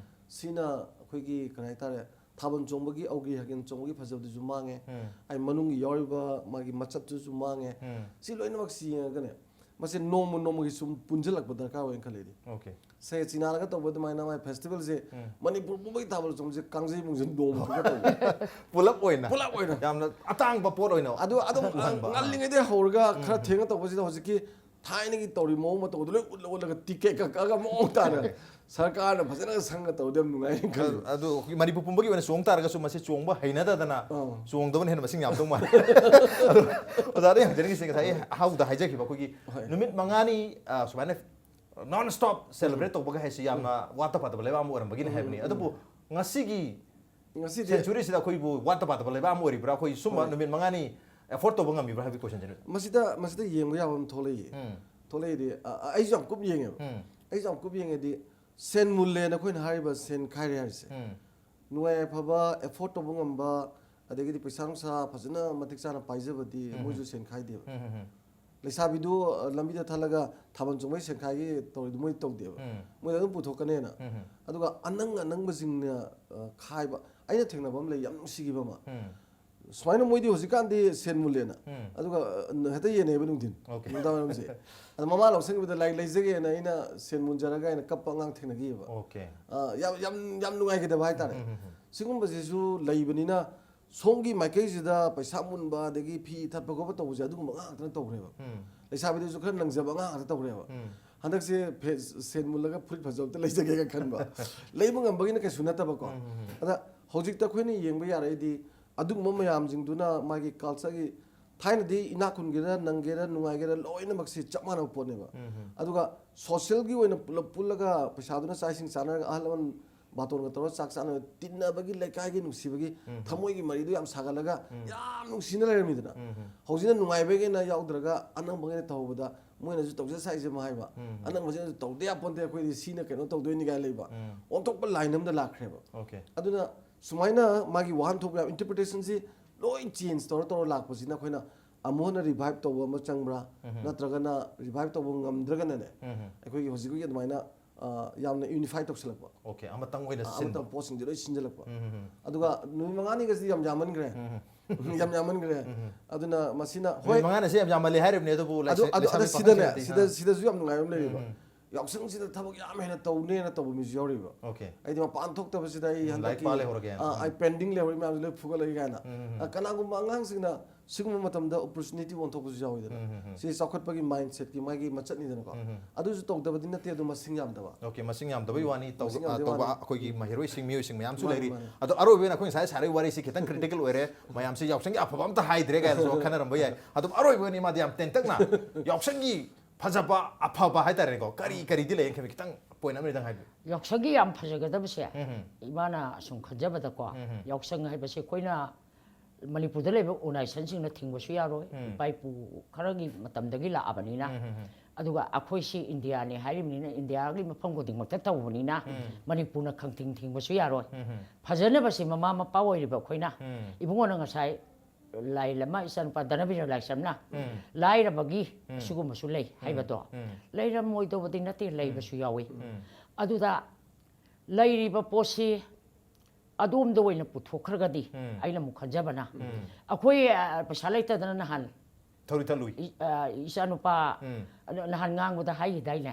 ꯁꯤꯅ ꯑꯩꯈꯣꯏꯒꯤ ꯀꯔꯤ ꯍꯥꯏꯇꯥꯔꯦ, ꯊꯥꯕꯜ ꯆꯣꯡꯕꯒꯤ, ꯑꯧꯒ꯭ꯔꯤ ꯍꯥꯒꯦꯟ ꯆꯣꯡꯕꯒꯤ ꯐꯖꯕꯗꯨꯁꯨ ꯃꯥꯡꯉꯦ꯫ ꯑꯩ ꯃꯅꯨꯡꯒꯤ ꯌꯥꯎꯔꯤꯕ ꯃꯥꯒꯤ ꯃꯆꯠꯇꯨꯁꯨ ꯃꯥꯡꯉꯦ꯫ ꯁꯤ ꯂꯣꯏꯅꯃꯛ ꯁꯤ ꯌꯦꯡꯉꯒꯅꯦ, ꯃꯁꯤ ꯅꯣꯡꯃ ꯅꯣꯡꯃꯒꯤ ꯁꯨꯝ ꯄꯨꯟꯁꯤꯜꯂꯛꯄ ꯗꯔꯀꯥꯔ ꯑꯣꯏꯅ ꯈꯜꯂꯦ ꯑꯩꯗꯤ꯫ Okay꯫ ꯁꯦ ꯆꯤꯅꯥꯅꯒ ꯇꯧꯕ ꯑꯗꯨꯃꯥꯏꯅ ꯃꯥꯏ ꯐꯦꯁꯇꯤꯚꯦꯜꯁꯦ ꯃꯅꯤꯄꯨꯔ ꯄꯨꯝꯕꯒꯤ ꯊꯥꯕꯜ ꯆꯣꯡꯕꯁꯦ ꯀꯥꯡꯖꯩꯕꯨꯡꯁꯦ ꯅꯣꯡꯃꯗꯨꯒ ꯇꯧꯕ꯫ ꯄꯨꯂꯞ ꯑꯣꯏꯅ꯫ ꯄꯨꯂꯞ ꯑꯣꯏꯅ꯫ ꯌꯥꯝꯅ ꯑꯇꯥꯡꯕ ꯄꯣꯠ ꯑꯣꯏꯅ ꯑꯗꯨ ꯑꯗꯨꯝ ꯎꯍꯟꯕ꯫ ꯉꯜꯂꯤꯉꯩꯗꯒꯤ ꯍꯧꯔꯒ ꯈꯔ ꯊꯦꯡꯅ ꯇꯧꯕꯁꯤꯗ ꯍꯧꯖꯤꯛꯀꯤ ꯊꯥꯏꯅꯒꯤ ꯇꯧꯔꯤ ꯃꯑꯣꯡ ꯃꯇꯧꯗꯣ ꯂꯣꯏ ꯎꯠꯂ ꯎꯠꯂꯒ ꯇꯤꯀꯦꯠ ꯀꯛꯑꯒ ꯃꯑꯣꯡ ꯇꯥꯅ ꯁꯔꯀꯥꯔꯅ ꯐꯖꯅ ꯁꯪꯒ ꯇꯧꯔꯗꯤ ꯌꯥꯝ ꯅꯨꯡꯉꯥꯏꯅꯤ ꯈꯜꯂꯤ꯫ ꯑꯗꯨ ꯑꯩꯈꯣꯏ ꯃꯅꯤꯄꯨꯔ ꯄꯨꯝꯕꯒꯤ ꯑꯣꯏꯅ ꯆꯣꯡ ꯇꯥꯔꯒꯁꯨ ꯃꯁꯤ ꯆꯣꯡꯕ ꯍꯩꯅꯗꯗꯅ ꯑꯥ꯫ ꯆꯣꯡꯗꯕꯅ ꯍꯦꯟꯅ ꯃꯁꯤꯡ ꯌꯥꯝꯗꯧ ꯃꯥꯜꯂꯦ꯫ ꯑꯗꯣ ꯑꯣꯖꯥꯗ ꯍꯪꯖꯅꯤꯡꯉꯤꯁꯦ ꯉꯁꯥꯏ ꯑꯩ ꯑꯍꯥꯎꯗ ꯍꯥꯏꯖꯈꯤꯕ ꯑꯩꯈꯣꯏꯒꯤ ꯍꯣꯏ꯫ ꯅꯨꯃꯤꯠ ꯃꯉꯥꯅꯤ, ꯑ, ꯁꯨꯃꯥꯏꯅ ꯅꯣꯟ ꯁ꯭ꯇꯣꯞ ꯁꯦꯂꯦꯕ꯭ꯔꯦꯠ ꯇꯧꯕꯒ ꯍꯥꯏꯁꯤ ꯌꯥꯝꯅ ꯋꯥꯠꯇ ꯄꯥꯗꯕ ꯂꯩꯕꯥꯛ ꯑꯃ ꯑꯣꯏꯔꯝꯕꯒꯤꯅꯦ ꯍꯥꯏꯕꯅꯤ꯫ ꯑꯗꯨꯕꯨ ꯉꯁꯤꯒꯤ ꯉꯁꯤꯗꯤ ꯁꯦꯟꯆꯨꯔꯤꯁꯤꯗ ꯑꯩꯈꯣꯏꯕꯨ ꯋꯥꯠꯇ ꯄꯥꯗꯕ ꯂꯩꯕꯥꯛ ꯑꯃ ꯑꯣꯏꯔꯤꯕ꯭ꯔꯥ? ꯑꯩꯈꯣꯏ ꯁꯨꯝꯕ ꯍꯣꯏ꯫ ꯅꯨꯃꯤꯠ ꯃꯉꯥꯅꯤ ꯑꯦꯐꯣꯔꯗ ꯇꯧꯕ ꯉꯝꯃꯤꯕ꯭ꯔꯥ ꯍꯥꯏꯕꯒꯤ ꯀꯣꯏꯁꯟꯁꯤꯅꯤ꯫ ꯃꯁꯤꯗ, ꯃꯁꯤꯗ ꯌꯦꯡꯕ ꯌꯥꯕ ꯑꯃ ꯊꯣꯛꯂꯛꯏꯌꯦ꯫ ꯎꯝ꯫ ꯊꯣꯛꯂꯛꯏꯗꯤ, ꯑ, ꯑ, ꯑꯩꯁꯨ ꯌꯥꯝ ꯀꯨꯞ ꯌꯦꯡꯉꯦꯕ꯫ ꯎꯝ꯫ ꯑꯩꯁꯨ ꯌꯥꯝ ꯀꯨꯞ ꯌꯦꯡꯉꯦꯗꯤ, ꯁꯦꯟ ꯃꯨꯜꯂꯦꯅ ꯑꯩꯈꯣꯏꯅ ꯍꯥꯏꯔꯤꯕ ꯁꯦꯟ ꯈꯥꯏꯔꯦ ꯍꯥꯏꯔꯤꯁꯦ, ꯎꯝ. ꯅꯨꯡꯉꯥꯏ ꯑꯐꯕ ꯑꯦꯐꯣꯔꯠ ꯇꯧꯕ ꯉꯝꯕ, ꯑꯗꯒꯤꯗꯤ ꯄꯩꯁꯥ ꯅꯨꯡꯁꯥ ꯐꯖꯅ ꯃꯇꯤꯛ ꯆꯥꯅ ꯄꯥꯏꯖꯕꯗꯤ ꯎꯝ. ꯃꯣꯏꯁꯨ ꯁꯦꯟ ꯈꯥꯏꯗꯦꯕ꯫ ꯎꯝ, ꯎꯝ, ꯎꯝ. ꯂꯩꯁꯥꯕꯤꯗꯨ ꯑ, ꯂꯝꯕꯤꯗ ꯊꯜꯂꯒ ꯊꯥꯕꯜ ꯆꯣꯡꯕꯩ ꯁꯦꯟ ꯈꯥꯏꯒꯦ ꯇꯧꯔꯤꯗꯨ ꯃꯣꯏ ꯇꯧꯗꯦꯕ꯫ ꯎꯝ. ꯃꯣꯏꯗ ꯑꯗꯨꯝ ꯄꯨꯊꯣꯛꯀꯅꯦꯅ꯫ ꯎꯝ. ꯑꯗꯨꯒ ꯑꯅꯪ ꯑꯅꯪꯕꯁꯤꯡꯅ ꯑ, ꯈꯥꯏꯕ, ꯑꯩꯅ ꯊꯦꯡꯅꯕ ꯑꯃ ꯂꯩ, ꯌꯥꯝ ꯅꯨꯡꯁꯤꯈꯤꯕ ꯑꯃ꯫ ꯎꯝ. ꯁꯨꯃꯥꯏꯅ ꯃꯣꯏꯗꯤ ꯍꯧꯖꯤꯛꯀꯥꯟꯗꯤ ꯁꯦꯟ ꯃꯨꯜꯂꯦꯅ, ꯎꯝ. ꯑꯗꯨꯒ ꯑ, ꯍꯦꯛꯇ ꯌꯦꯟꯅꯩꯕ ꯅꯨꯡꯊꯤꯟ, Okay. ꯅꯨꯡꯗꯥꯡꯋꯥꯏꯔꯝꯁꯦ꯫ ꯑꯗ ꯃꯃꯥ ꯂꯧꯁꯤꯟꯈꯤꯕꯗ, "ꯂꯥꯏꯔꯤꯛ ꯂꯩꯖꯒꯦꯅ ꯑꯩꯅ ꯁꯦꯟ ꯃꯨꯟꯖꯔꯒ" ꯍꯥꯏꯅ ꯀꯞꯄ ꯑꯉꯥꯡ ꯊꯦꯡꯅꯈꯤꯑꯕ꯫ Okay. ꯑ, ꯌꯥꯝ ꯌꯥꯝ ꯌꯥꯝ ꯅꯨꯡꯉꯥꯏꯈꯤꯗꯕ ꯍꯥꯏꯇꯥꯔꯦ꯫ ꯎꯝ, ꯎꯝ, ꯎꯝ. ꯁꯤꯒꯨꯝꯕꯁꯤꯁꯨ ꯂꯩꯕꯅꯤꯅ, ꯁꯣꯝꯒꯤ ꯃꯥꯏꯀꯩꯁꯤꯗ ꯄꯩꯁꯥ ꯃꯨꯟꯕ ꯑꯗꯒꯤ ꯐꯤ ꯊꯠꯄ ꯈꯣꯠꯄ ꯇꯧꯕꯁꯦ ꯑꯗꯨꯒꯨꯝꯕ ꯉꯥꯛꯇꯅ ꯇꯧꯈ꯭ꯔꯦꯕ꯫ ꯎꯝ. ꯂꯩꯁꯥꯕꯤꯗꯨꯁꯨ ꯈꯔ ꯅꯪꯖꯕ ꯑꯉꯥꯡ ꯉꯥꯛꯇ ꯇꯧꯈ꯭ꯔꯦꯕ꯫ ꯎꯝ. ꯍꯟꯗꯛꯁꯦ ꯐꯦ-, ꯁꯦꯟ ꯃꯨꯜꯂꯒ ꯐꯨꯔꯤꯠ ꯐꯖꯕ ꯑꯝꯇ ꯂꯩꯖꯒꯦꯒ ꯈꯟꯕ꯫ ꯂꯩꯕ ꯉꯝꯕꯒꯤꯅ ꯀꯩꯁꯨ ꯅꯠꯇꯕꯀꯣ꯫ ꯎꯝ, ꯎꯝ, ꯎꯝ. ꯑꯗ ꯍꯧꯖꯤꯛꯇ ꯑꯩꯈꯣꯏꯅ ꯌꯦꯡꯕ ꯌꯥꯔꯒꯗꯤ, ꯑꯗꯨꯒꯨꯝꯕ ꯃꯌꯥꯝꯁꯤꯡꯗꯨꯅ ꯃꯥꯒꯤ ꯀꯜꯆꯔꯒꯤ, ꯊꯥꯏꯅꯗꯤ ꯏꯅꯥꯛ ꯈꯨꯟꯒꯦꯔꯥ ꯅꯪꯒꯦꯔꯥ ꯅꯨꯡꯉꯥꯏꯒꯦꯔꯥ ꯂꯣꯏꯅꯃꯛꯁꯤ ꯆꯞ ꯃꯥꯟꯅꯕ ꯄꯣꯠꯅꯦꯕ꯫ ꯎꯝ, ꯎꯝ. ꯑꯗꯨꯒ ꯁꯣꯁꯤꯌꯦꯜꯒꯤ ꯑꯣꯏꯅ ꯄꯨꯂꯞ ꯄꯨꯜꯂꯒ ꯄꯩꯁꯥꯗꯨꯅ ꯆꯥꯛ ꯏꯁꯤꯡ ꯆꯥꯅꯔꯒ, ꯑꯍꯜ ꯂꯃꯟ ꯕꯥꯇꯣꯟꯒ ꯇꯧꯔꯒ ꯆꯥꯛ ꯆꯥꯅꯕ, ꯇꯤꯟꯅꯕꯒꯤ, ꯂꯩꯀꯥꯏꯒꯤ ꯅꯨꯡꯁꯤꯕꯒꯤ ꯎꯝ. ꯊꯃꯣꯏꯒꯤ ꯃꯔꯤꯗꯨ ꯌꯥꯝ ꯁꯥꯒꯠꯂꯒ ꯎꯝ. ꯌꯥꯝ ꯅꯨꯡꯁꯤꯅ ꯂꯩꯔꯝꯃꯤꯗꯅ꯫ ꯎꯝ, ꯎꯝ. ꯍꯧꯖꯤꯛꯅ ꯅꯨꯡꯉꯥꯏꯕꯒꯤꯅ ꯌꯥꯎꯗ꯭ꯔꯒ ꯑꯅꯪꯕꯒꯤꯅ ꯇꯧꯕꯗ ꯃꯣꯏꯅꯁꯨ ꯇꯧꯖ ꯁꯥꯏꯁꯦ ꯑꯃ ꯍꯥꯏꯕ, ꯎꯝ. ꯑꯅꯪꯕꯁꯤꯅꯁꯨ "ꯇꯧꯗ ꯌꯥꯄꯣꯟꯇꯦ, ꯑꯩꯈꯣꯏꯗꯤ ꯁꯤꯅ ꯀꯩꯅꯣ ꯇꯧꯗꯣꯏꯅꯤ" ꯀꯥꯏꯅ ꯂꯩꯕ꯫ ꯎꯝ. ꯑꯣꯟꯊꯣꯛꯄ ꯂꯥꯏꯟ ꯑꯃꯗ ꯂꯥꯛꯈ꯭ꯔꯦꯕ꯫ Okay. ꯑꯗꯨꯅ ꯁꯨꯃꯥꯏꯅ ꯃꯥꯒꯤ ꯋꯥꯍꯟꯊꯣꯛ ꯃꯌꯥꯝ, ꯏꯟꯇꯔꯄ꯭ꯔꯤꯇꯦꯁꯟꯁꯤ ꯂꯣꯏ ꯆꯦꯟꯖ ꯇꯧꯔ ꯇꯧꯔ ꯂꯥꯛꯄꯁꯤꯅ ꯑꯩꯈꯣꯏꯅ ꯑꯃꯨꯛ ꯍꯟꯅ ꯔꯤꯚꯥꯏꯚ ꯇꯧꯕ ꯑꯃ ꯆꯪꯕ꯭ꯔꯥ, ꯎꯝ. ꯅꯠꯇ꯭ꯔꯒꯅ ꯔꯤꯚꯥꯏꯚ ꯇꯧꯕ ꯉꯝꯗ꯭ꯔꯒꯅꯅꯦ, ꯎꯝ. ꯑꯩꯈꯣꯏꯒꯤ ꯍꯧꯖꯤꯛ ꯍꯧꯖꯤꯛ ꯑꯗꯨꯃꯥꯏꯅ ꯑ, ꯌꯥꯝꯅ ꯌꯨꯅꯤꯐꯥꯏ ꯇꯧꯁꯜꯂꯛꯄ꯫ Okay, ꯑꯃꯇꯪ ꯑꯣꯏꯅ ꯑ, ꯁꯤꯟꯕ꯫ ꯑꯃꯇꯪ ꯄꯣꯠꯁꯤꯡꯁꯦ ꯂꯣꯏ ꯁꯤꯟꯖꯜꯂꯛꯄ꯫ ꯎꯝ, ꯎꯝ, ꯎꯝ. ꯑꯗꯨꯒ ꯅꯨꯃꯤꯠ ꯃꯉꯥꯅꯤꯒꯁꯤꯗꯤ ꯌꯥꯝ ꯌꯥꯝꯃꯟꯈ꯭ꯔꯦ꯫ ꯎꯝ, ꯌꯥꯝ ꯌꯥꯝꯃꯟꯈ꯭ꯔꯦ꯫ ꯎꯝ. ꯑꯗꯨꯅ ꯃꯁꯤꯅ, ꯅꯨꯃꯤꯠ ꯍꯣꯏ, ꯃꯉꯥꯅꯤꯁꯦ ꯌꯥꯝ ꯌꯥꯝꯃꯜꯂꯦ ꯍꯥꯏꯔꯤꯕꯅꯦ, ꯑꯗꯨꯕꯨ ꯑꯗꯨ ꯂꯥꯏꯁ-, ꯑꯗꯨ ꯑꯗ ꯂꯩꯁꯥꯕꯤ ꯁꯤꯗꯅꯦ, ꯄꯥꯈꯪꯁꯤꯡꯗꯗꯤ꯫ ꯁꯤꯗ ꯑꯥ. ꯁꯤꯗꯁꯨ ꯌꯥꯝ ꯅꯨꯡꯉꯥꯏꯕ ꯑꯃ ꯂꯩꯌꯦꯕ꯫ ꯎꯝ, ꯎꯝ. ꯌꯥꯎꯁꯪꯁꯤꯗ ꯊꯕꯛ ꯌꯥꯝ ꯍꯦꯟꯅ ꯇꯧꯅꯦꯅ ꯇꯧꯕ ꯃꯤꯁꯨ ꯌꯥꯎꯔꯤꯕ꯫ Okay. ꯑꯩꯗꯤ ꯃꯄꯥꯟ ꯊꯣꯛꯇꯕꯁꯤꯗ ꯑꯩ ꯎꯝ, ꯍꯟꯗꯛꯇꯤ, ꯂꯥꯏꯔꯤꯛ ꯄꯥ ꯂꯩꯍꯧꯔꯒꯦꯅ꯫ ꯑꯥ, ꯑꯩ ꯎꯝ. ꯄꯦꯟꯗꯤꯡ ꯂꯩꯍꯧꯔꯤ ꯃꯌꯥꯝꯁꯦ ꯂꯣꯏ ꯐꯨꯒꯠꯂꯒꯦ ꯀꯥꯏꯅ꯫ ꯎꯝ, ꯎꯝ, ꯎꯝ. ꯑ, ꯀꯅꯥꯒꯨꯝꯕ ꯑꯉꯥꯡꯁꯤꯡꯅ ꯁꯤꯒꯨꯝꯕ ꯃꯇꯝꯗ ꯑꯣꯄꯣꯔꯆꯨꯅꯤꯇꯤ ꯑꯣꯟꯊꯣꯛꯄꯁꯨ ꯌꯥꯎꯋꯤꯗꯅ꯫ ꯎꯝ, ꯎꯝ, ꯎꯝ. ꯁꯤ ꯆꯥꯎꯈꯠꯄꯒꯤ ꯃꯥꯏꯟꯁꯦꯠꯀꯤ ꯃꯥꯒꯤ ꯃꯆꯠꯅꯤꯗꯅꯀꯣ꯫ ꯎꯝ, ꯎꯝ. ꯑꯗꯨꯁꯨ ꯇꯧꯗꯕꯗꯤ ꯅꯠꯇꯦ, ꯑꯗꯨ ꯃꯁꯤꯡ ꯌꯥꯝꯗꯕ꯫ Okay, ꯃꯁꯤꯡ ꯌꯥꯝꯗꯕꯩ ꯋꯥꯅꯤ, ꯇꯧ-, ꯃꯁꯤꯡ ꯑ, ꯌꯥꯝꯗꯕꯩ ꯇꯧꯕ ꯋꯥꯅꯤ꯫ ꯑꯩꯈꯣꯏꯒꯤ ꯃꯍꯩꯔꯣꯏꯁꯤꯡ, ꯃꯤꯑꯣꯏꯁꯤꯡ ꯃꯌꯥꯝꯁꯨ ꯃꯥꯅꯤ, ꯂꯩꯔꯤ꯫ ꯃꯥꯅꯤ꯫ ꯑꯗꯣ ꯑꯔꯣꯏꯕ ꯑꯣꯏꯅ ꯑꯩꯈꯣꯏ ꯉꯁꯥꯏ ꯁꯥꯔꯛꯏ ꯋꯥꯔꯤꯁꯤ ꯈꯤꯇꯪ critical ꯑꯣꯏꯔꯦ, ꯃꯌꯥꯝꯁꯦ ꯌꯥꯎꯁꯪꯒꯤ ꯑꯐꯕ ꯑꯝꯇ ꯍꯥꯏꯗ꯭ꯔꯦ ꯀꯥꯏꯅꯁꯨ ꯈꯟꯅꯔꯝꯕ ꯌꯥꯏ꯫ ꯑꯗꯨꯝ ꯑꯔꯣꯏꯕ ꯑꯣꯏꯅ ꯃꯥꯗꯤ ꯌꯥꯝ ꯇꯦꯟꯇꯛꯅ ꯌꯥꯎꯁꯪꯒꯤ ꯐꯖꯕ, ꯑꯐꯕ ꯍꯥꯏꯇꯥꯔꯦꯀꯣ, ꯀꯔꯤ ꯀꯔꯤꯗꯤ ꯂꯩ ꯈꯟꯕ, ꯈꯤꯇꯪ ꯄꯣꯏꯟ ꯑꯃꯅꯤꯗꯪ ꯍꯥꯏꯕꯤꯌꯨ꯫ ꯌꯥꯎꯁꯪꯒꯤ ꯌꯥꯝ ꯐꯖꯒꯗꯕꯁꯦ, ꯎꯝ, ꯎꯝ. ꯏꯃꯥꯅ ꯑꯁꯨꯝ ꯈꯟꯖꯕꯗꯀꯣ, ꯎꯝ, ꯎꯝ. ꯌꯥꯎꯁꯪ ꯍꯥꯏꯕꯁꯦ ꯑꯩꯈꯣꯏꯅ ꯃꯅꯤꯄꯨꯔꯗ ꯂꯩꯕ ꯑꯣꯔꯒꯅꯥꯏꯖꯦꯁꯟꯁꯤꯡꯅ ꯊꯤꯡꯕꯁꯨ ꯌꯥꯔꯣꯏ꯫ ꯏꯄꯥ ꯏꯄꯨ ꯈꯔꯒꯤ ꯃꯇꯝꯗꯒꯤ ꯂꯥꯛꯑꯕꯅꯤꯅ꯫ ꯑꯗꯨꯒ ꯑꯩꯈꯣꯏꯁꯤ ꯏꯟꯗꯤꯌꯥꯅꯤ ꯍꯥꯏꯔꯤꯕꯅꯤꯅ, ꯏꯟꯗꯤꯌꯥꯒꯤ ꯃꯐꯝ ꯈꯨꯗꯤꯡꯃꯛꯇ ꯇꯧꯕꯅꯤꯅ, ꯃꯅꯤꯄꯨꯔꯅ ꯈꯪꯊꯤꯡ ꯊꯤꯡꯕꯁꯨ ꯌꯥꯔꯣꯏ꯫ ꯐꯖꯅꯕꯁꯤ ꯃꯃꯥ ꯃꯄꯥ ꯑꯣꯏꯔꯤꯕ ꯑꯩꯈꯣꯏꯅ, ꯏꯕꯨꯡꯉꯣꯅ ꯉꯁꯥꯏ ꯂꯥꯏ ꯂꯝꯃ ꯏꯆꯥꯅꯨꯄꯥ ꯙꯅꯕꯤꯔ ꯂꯥꯏꯁ꯭ꯔꯝꯅ ꯂꯥꯏꯔꯕꯒꯤ ꯁꯤꯒꯨꯝꯕꯁꯨ ꯂꯩ ꯍꯥꯏꯕꯗꯣ, ꯂꯩꯔꯝꯃꯣꯏꯗꯧꯕꯗꯤ ꯅꯠꯇꯦ, ꯂꯩꯕꯁꯨ ꯌꯥꯎꯏ꯫ ꯑꯗꯨꯗ ꯂꯩꯔꯤꯕ ꯄꯣꯠꯁꯤ ꯑꯗꯣꯝꯗ ꯑꯣꯏꯅ ꯄꯨꯊꯣꯛꯈ꯭ꯔꯒꯗꯤ, ꯑꯩꯅ ꯑꯃꯨꯛ ꯈꯟꯖꯕꯅ, ꯑꯩꯈꯣꯏ, ꯑ, ꯄꯩꯁꯥ ꯂꯩꯇꯗꯅ ꯅꯍꯥꯟ ꯊꯧꯔꯤ ꯊꯠꯂꯨꯏ꯫ ꯏ-, ꯑ, ꯏꯆꯥꯅꯨꯄꯥ, ꯎꯝ꯫ ꯑ, ꯅꯍꯥꯟ ꯉꯥꯡꯕꯗ ꯍꯥꯏꯈꯤꯗꯥꯏꯅꯦ?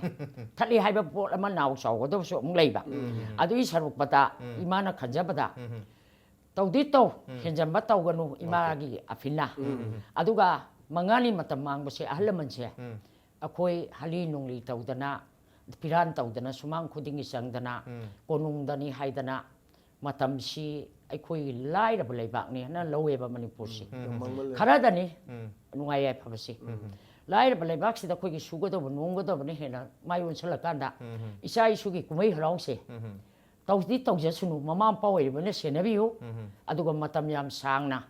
ꯊꯠꯂꯤ ꯍꯥꯏꯕ ꯄꯣꯠ ꯑꯃ ꯅꯥꯎ ꯆꯥꯎꯒꯗꯕꯁꯨ ꯑꯃꯨꯛ ꯂꯩꯕ꯫ ꯎꯝ꯫ ꯑꯗꯨꯒꯤ ꯁꯔꯨꯛꯄꯗ ꯎꯝ꯫ ꯏꯃꯥꯅ ꯈꯟꯖꯕꯗ, ꯎꯝ꯫ ꯇꯧꯗꯤ ꯇꯧ, ꯎꯝ꯫ ꯍꯦꯟꯖꯟꯕ ꯇꯧꯒꯅꯨ, ꯏꯃꯥꯒꯤ ꯑꯐꯤꯟꯅ꯫ ꯎꯝ꯫ ꯑꯗꯨꯒ ꯃꯉꯥꯅꯤ ꯃꯇꯝ ꯃꯥꯡꯕꯁꯦ ꯑꯍꯜ ꯂꯃꯟꯁꯦ, ꯎꯝ꯫ ꯑꯩꯈꯣꯏ ꯍꯂꯤ ꯅꯨꯡꯂꯤ ꯇꯧꯗꯅ, ꯐꯤꯔꯥꯟ ꯇꯧꯗꯅ, ꯁꯨꯃꯥꯡ ꯈꯨꯗꯤꯡꯒꯤ ꯆꯪꯗꯅ, ꯎꯝ꯫ ꯀꯣꯅꯨꯡꯗꯅꯤ ꯍꯥꯏꯗꯅ, ꯃꯇꯝꯁꯤ ꯑꯩꯈꯣꯏꯒꯤ ꯂꯥꯏꯔꯕ ꯂꯩꯕꯥꯛꯅꯤ ꯍꯥꯏꯅ ꯂꯧꯋꯦꯕ ꯃꯅꯤꯄꯨꯔꯁꯤ꯫ ꯎꯝ꯫ ꯌꯥꯝ ꯃꯥꯡꯃꯜꯂꯦ꯫ ꯈꯔꯗꯅꯤ ꯎꯝ꯫ ꯅꯨꯡꯉꯥꯏ ꯌꯥꯏꯐꯕꯁꯤ꯫ ꯎꯝ꯫ ꯂꯥꯏꯔꯕ ꯂꯩꯕꯥꯛꯁꯤꯗ ꯑꯩꯈꯣꯏꯒꯤ ꯁꯨꯒꯗꯕ ꯅꯣꯝꯒꯗꯕꯅ ꯍꯦꯟꯅ ꯃꯥꯏ ꯑꯣꯟꯁꯤꯜꯂꯀꯥꯟꯗ, ꯎꯝ꯫ ꯏꯆꯥ ꯏꯁꯨꯒꯤ ꯀꯨꯝꯍꯩ ꯍꯔꯥꯎꯁꯦ ꯎꯝ꯫ ꯇꯧꯗꯤ ꯇꯧꯖꯁꯅꯨ, ꯃꯃꯥ ꯃꯄꯥ ꯑꯣꯏꯔꯤꯕꯅ ꯁꯦꯟꯅꯕꯤꯌꯨ꯫ ꯎꯝ꯫ ꯑꯗꯨꯒ ꯃꯇꯝ ꯌꯥꯝ ꯁꯥꯡꯅ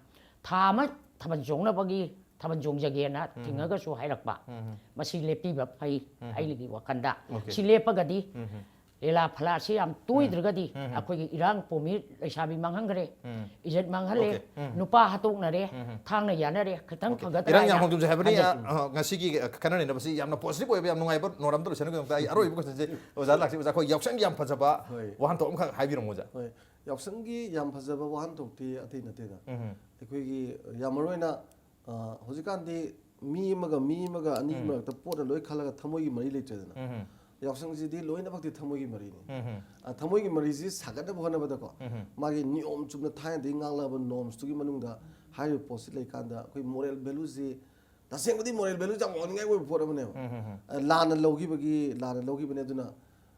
ꯊꯥ ꯑꯃ ꯊꯥꯕꯜ ꯆꯣꯡꯅꯕꯒꯤ ꯊꯥꯕꯜ ꯆꯣꯡꯖꯒꯦꯅ ꯎꯝ꯫ ꯊꯤꯡꯉꯒꯁꯨ ꯍꯥꯏꯔꯛꯄ꯫ ꯎꯝ꯫ ꯃꯁꯤ ꯂꯦꯞꯄꯤꯕ ꯐꯩ ꯎꯝ꯫ ꯑꯩꯒꯤ ꯋꯥꯈꯜꯗ꯫ ꯑꯣꯀꯦ꯫ ꯁꯤ ꯂꯦꯞꯄꯒꯗꯤ ꯎꯝ꯫ ꯂꯤꯂꯥ ꯐꯂꯥꯁꯤ ꯌꯥꯝ ꯇꯣꯏꯗ꯭ꯔꯒꯗꯤ ꯎꯝ꯫ ꯑꯩꯈꯣꯏꯒꯤ ꯏꯔꯥꯡ ꯄꯣꯝꯃꯤ, ꯂꯩꯁꯥꯕꯤ ꯃꯥꯡꯍꯟꯈ꯭ꯔꯦ, ꯎꯝ꯫ ꯏꯖꯠ ꯃꯥꯡꯍꯜꯂꯦ, ꯑꯣꯀꯦ꯫ ꯎꯝ꯫ ꯅꯨꯄꯥ ꯍꯥꯠꯇꯣꯛꯅꯔꯦ, ꯎꯝ꯫ ꯊꯥꯡꯅ ꯌꯥꯅꯔꯦ, ꯈꯤꯇꯪ ꯑꯣꯀꯦ꯫ ꯐꯒꯗ꯭ꯔꯥ ꯏꯔꯥꯡ ꯌꯥꯝ ꯍꯥꯏꯅ ꯍꯧꯗꯣꯏꯁꯦ ꯍꯥꯏꯕꯅꯤ, ꯊꯥꯖꯩ꯫ ꯑ, ꯉꯁꯤꯒꯤ, ꯑ, ꯈꯟꯅ ꯅꯩꯅꯕꯁꯤ ꯌꯥꯝꯅ ꯄꯣꯖꯤꯇꯤꯚ ꯑꯣꯏꯕ, ꯌꯥꯝ ꯅꯨꯡꯉꯥꯏꯕ ꯅꯣꯠ ꯑꯃꯗ ꯂꯣꯏꯁꯤꯟꯅꯒꯗꯕ꯫ ꯑꯩ ꯑꯔꯣꯏꯕ ꯀꯣꯏꯁꯟꯁꯦ ꯑꯣꯖꯥ ꯂꯥꯛꯁꯤ꯫ ꯑꯣꯖꯥ, ꯑꯩꯈꯣꯏ ꯌꯥꯎꯁꯪꯒꯤ ꯌꯥꯝ ꯐꯖꯕ ꯍꯣꯏ꯫ ꯋꯥꯍꯟꯊꯣꯛ ꯑꯃꯈꯛ ꯍꯥꯏꯕꯤꯔꯝꯃꯣ, ꯑꯣꯖꯥ꯫ ꯍꯣꯏ꯫ ꯌꯥꯎꯁꯪꯒꯤ ꯌꯥꯝ ꯐꯖꯕ ꯋꯥꯍꯟꯊꯣꯛꯇꯤ ꯑꯇꯩ ꯅꯠꯇꯦꯗ꯫ ꯎꯝ꯫ ꯑꯩꯈꯣꯏꯒꯤ ꯌꯥꯝ ꯃꯔꯨ ꯑꯣꯏꯅ ꯑ, ꯍꯧꯖꯤꯛꯀꯥꯟꯗꯤ ꯃꯤ ꯑꯃꯒ ꯃꯤ ꯑꯃꯒ ꯑꯅꯤꯒꯤ ꯎꯝ꯫ ꯃꯔꯛꯇ ꯄꯣꯠꯅ ꯂꯣꯏ ꯈꯜꯂꯒ ꯊꯃꯣꯏꯒꯤ ꯃꯔꯤ ꯂꯩꯇ꯭ꯔꯦꯗꯅ꯫ ꯎꯝ꯫ ꯌꯥꯎꯁꯪꯁꯤꯗꯤ ꯂꯣꯏꯅꯃꯛꯇꯤ ꯊꯃꯣꯏꯒꯤ ꯃꯔꯤꯅꯤ꯫ ꯎꯝ꯫ ꯑ, ꯊꯃꯣꯏꯒꯤ ꯃꯔꯤꯁꯤ ꯁꯥꯒꯠꯅꯕ ꯍꯣꯠꯅꯕꯗꯀꯣ, ꯎꯝ꯫ ꯃꯥꯒꯤ ꯅꯤꯌꯣꯝ ꯆꯨꯝꯅ ꯊꯥꯏꯅꯗꯒꯤ ꯉꯥꯡꯂꯛꯑꯕ ꯅꯣꯔꯝꯁꯇꯨꯒꯤ ꯃꯅꯨꯡꯗ ꯍꯥꯏꯔꯤꯕ ꯄꯣꯠꯁꯤ ꯂꯩꯀꯥꯟꯗ ꯑꯩꯈꯣꯏ ꯃꯣꯔꯦꯜ ꯚꯦꯂꯨꯁꯤ, ꯇꯁꯦꯡꯕꯗꯤ ꯃꯣꯔꯦꯜ ꯚꯦꯂꯨꯁꯤ ꯌꯥꯝ ꯋꯥꯡꯅꯤꯡꯉꯥꯏ ꯑꯣꯏꯕ ꯄꯣꯠ ꯑꯃꯅꯦꯕ꯫ ꯎꯝ꯫ ꯑ, ꯂꯥꯟꯅ ꯂꯧꯈꯤꯕꯒꯤ, ꯂꯥꯟꯅ ꯂꯧꯈꯤꯕꯅꯦ꯫ ꯑꯗꯨꯅ,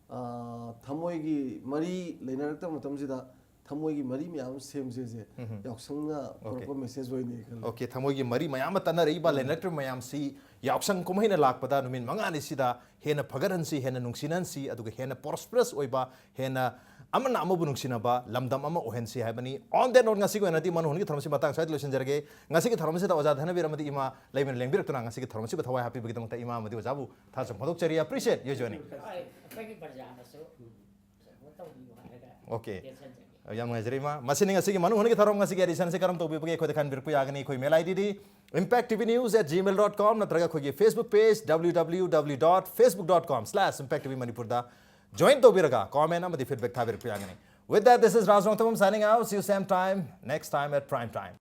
ꯑ, ꯊꯃꯣꯏꯒꯤ ꯃꯔꯤ ꯂꯩꯅꯔꯛꯇꯕ ꯃꯇꯝꯁꯤꯗ ꯊꯃꯣꯏꯒꯤ ꯃꯔꯤ ꯃꯌꯥꯝ ꯑꯃ ꯁꯦꯝꯁꯦꯁꯦ ꯎꯝ꯫ ꯌꯥꯎꯁꯪꯅ ꯑꯣꯀꯦ꯫ ꯄꯨꯔꯛꯄ ꯃꯦꯁꯦꯖ ꯑꯣꯏꯅꯤ ꯈꯜꯂꯦ꯫ ꯑꯣꯀꯦ, ꯊꯃꯣꯏꯒꯤ ꯃꯔꯤ ꯃꯌꯥꯝ ꯑꯃ ꯇꯠꯅꯔꯛꯏꯕ, ꯎꯝ꯫ ꯂꯩꯅꯔꯛꯇ꯭ꯔꯤꯕ ꯃꯌꯥꯝꯁꯤ ꯌꯥꯎꯁꯪ ꯀꯨꯝꯍꯩꯅ ꯂꯥꯛꯄꯗ ꯅꯨꯃꯤꯠ ꯃꯉꯥꯅꯤꯁꯤꯗ ꯍꯦꯟꯅ ꯐꯒꯠꯍꯟꯁꯤ, ꯍꯦꯟꯅ ꯅꯨꯡꯁꯤꯅꯍꯟꯁꯤ, ꯑꯗꯨꯒ ꯍꯦꯟꯅ ꯄ꯭ꯔꯣꯁꯄꯔꯁ ꯑꯣꯏꯕ, ꯍꯦꯟꯅ ꯑꯃꯅ ꯑꯃꯕꯨ ꯅꯨꯡꯁꯤꯅꯕ ꯂꯝꯗꯝ ꯑꯃ ꯑꯣꯏꯍꯟꯁꯤ ꯍꯥꯏꯕꯅꯤ꯫ On that note, ꯉꯁꯤꯒꯤ ꯑꯣꯏꯅꯗꯤ ꯃꯅꯨ ꯍꯣꯟꯒꯤ ꯊꯧꯔꯝꯁꯤ ꯃꯇꯥꯡ ꯁ꯭ꯋꯥꯏꯗ ꯂꯣꯏꯁꯤꯟꯖꯔꯒꯦ꯫ ꯉꯁꯤꯒꯤ ꯊꯧꯔꯝꯁꯤꯗ ꯑꯣꯖꯥ ꯙꯅꯕꯤꯔ ꯑꯃꯗꯤ ꯏꯃꯥ ꯂꯩꯃꯅ ꯂꯦꯡꯕꯤꯔꯛꯇꯨꯅ ꯉꯁꯤꯒꯤ ꯊꯧꯔꯝꯁꯤꯕꯨ ꯊꯋꯥꯏ ꯍꯥꯞꯄꯤꯕꯒꯤꯗꯃꯛꯇ ꯏꯃꯥ ꯑꯃꯗꯤ ꯑꯣꯖꯥꯕꯨ ꯊꯥꯖꯕ ꯐꯣꯡꯗꯣꯛꯆꯔꯤ꯫ Appreciate you joining. ꯑꯩꯈꯣꯏꯒꯤ ꯄ꯭ꯔꯖꯥꯅꯁꯨ ꯁꯞꯄꯣꯔꯠ ꯇꯧꯕꯤꯌꯨ ꯍꯥꯏꯔꯒ Okay. ꯇꯦꯟꯁꯟꯖꯒꯦ꯫ ꯌꯥꯝ ꯅꯨꯡꯉꯥꯏꯖꯔꯦ ꯏꯃꯥ꯫ ꯃꯁꯤꯅꯤ ꯉꯁꯤꯒꯤ ꯃꯅꯨ ꯍꯣꯟꯒꯤ ꯊꯧꯔꯝ꯫ ꯉꯁꯤꯒꯤ ꯑꯦꯗꯤꯁꯟꯁꯤ ꯀꯔꯝ ꯇꯧꯕꯤꯕꯒꯦ ꯑꯩꯈꯣꯏꯗ ꯈꯟꯕꯤꯔꯛꯄ ꯌꯥꯒꯅꯤ꯫ ꯑꯩꯈꯣꯏ ꯃꯦꯜ ꯑꯥꯏ ꯗꯤꯗꯤ impact T V news at gmail dot com ꯅꯠꯇ꯭ꯔꯒ ꯑꯩꯈꯣꯏꯒꯤ Facebook page W W W dot facebook dot com slash impact T V ꯃꯅꯤꯄꯨꯔꯗ join ꯇꯧꯕꯤꯔꯒ comment ꯑꯃꯗꯤ feedback ꯊꯥꯕꯤꯔꯛꯄ ꯌꯥꯒꯅꯤ꯫ With that, this is Raj Rongthapam signing out. See you same time, next time at prime time.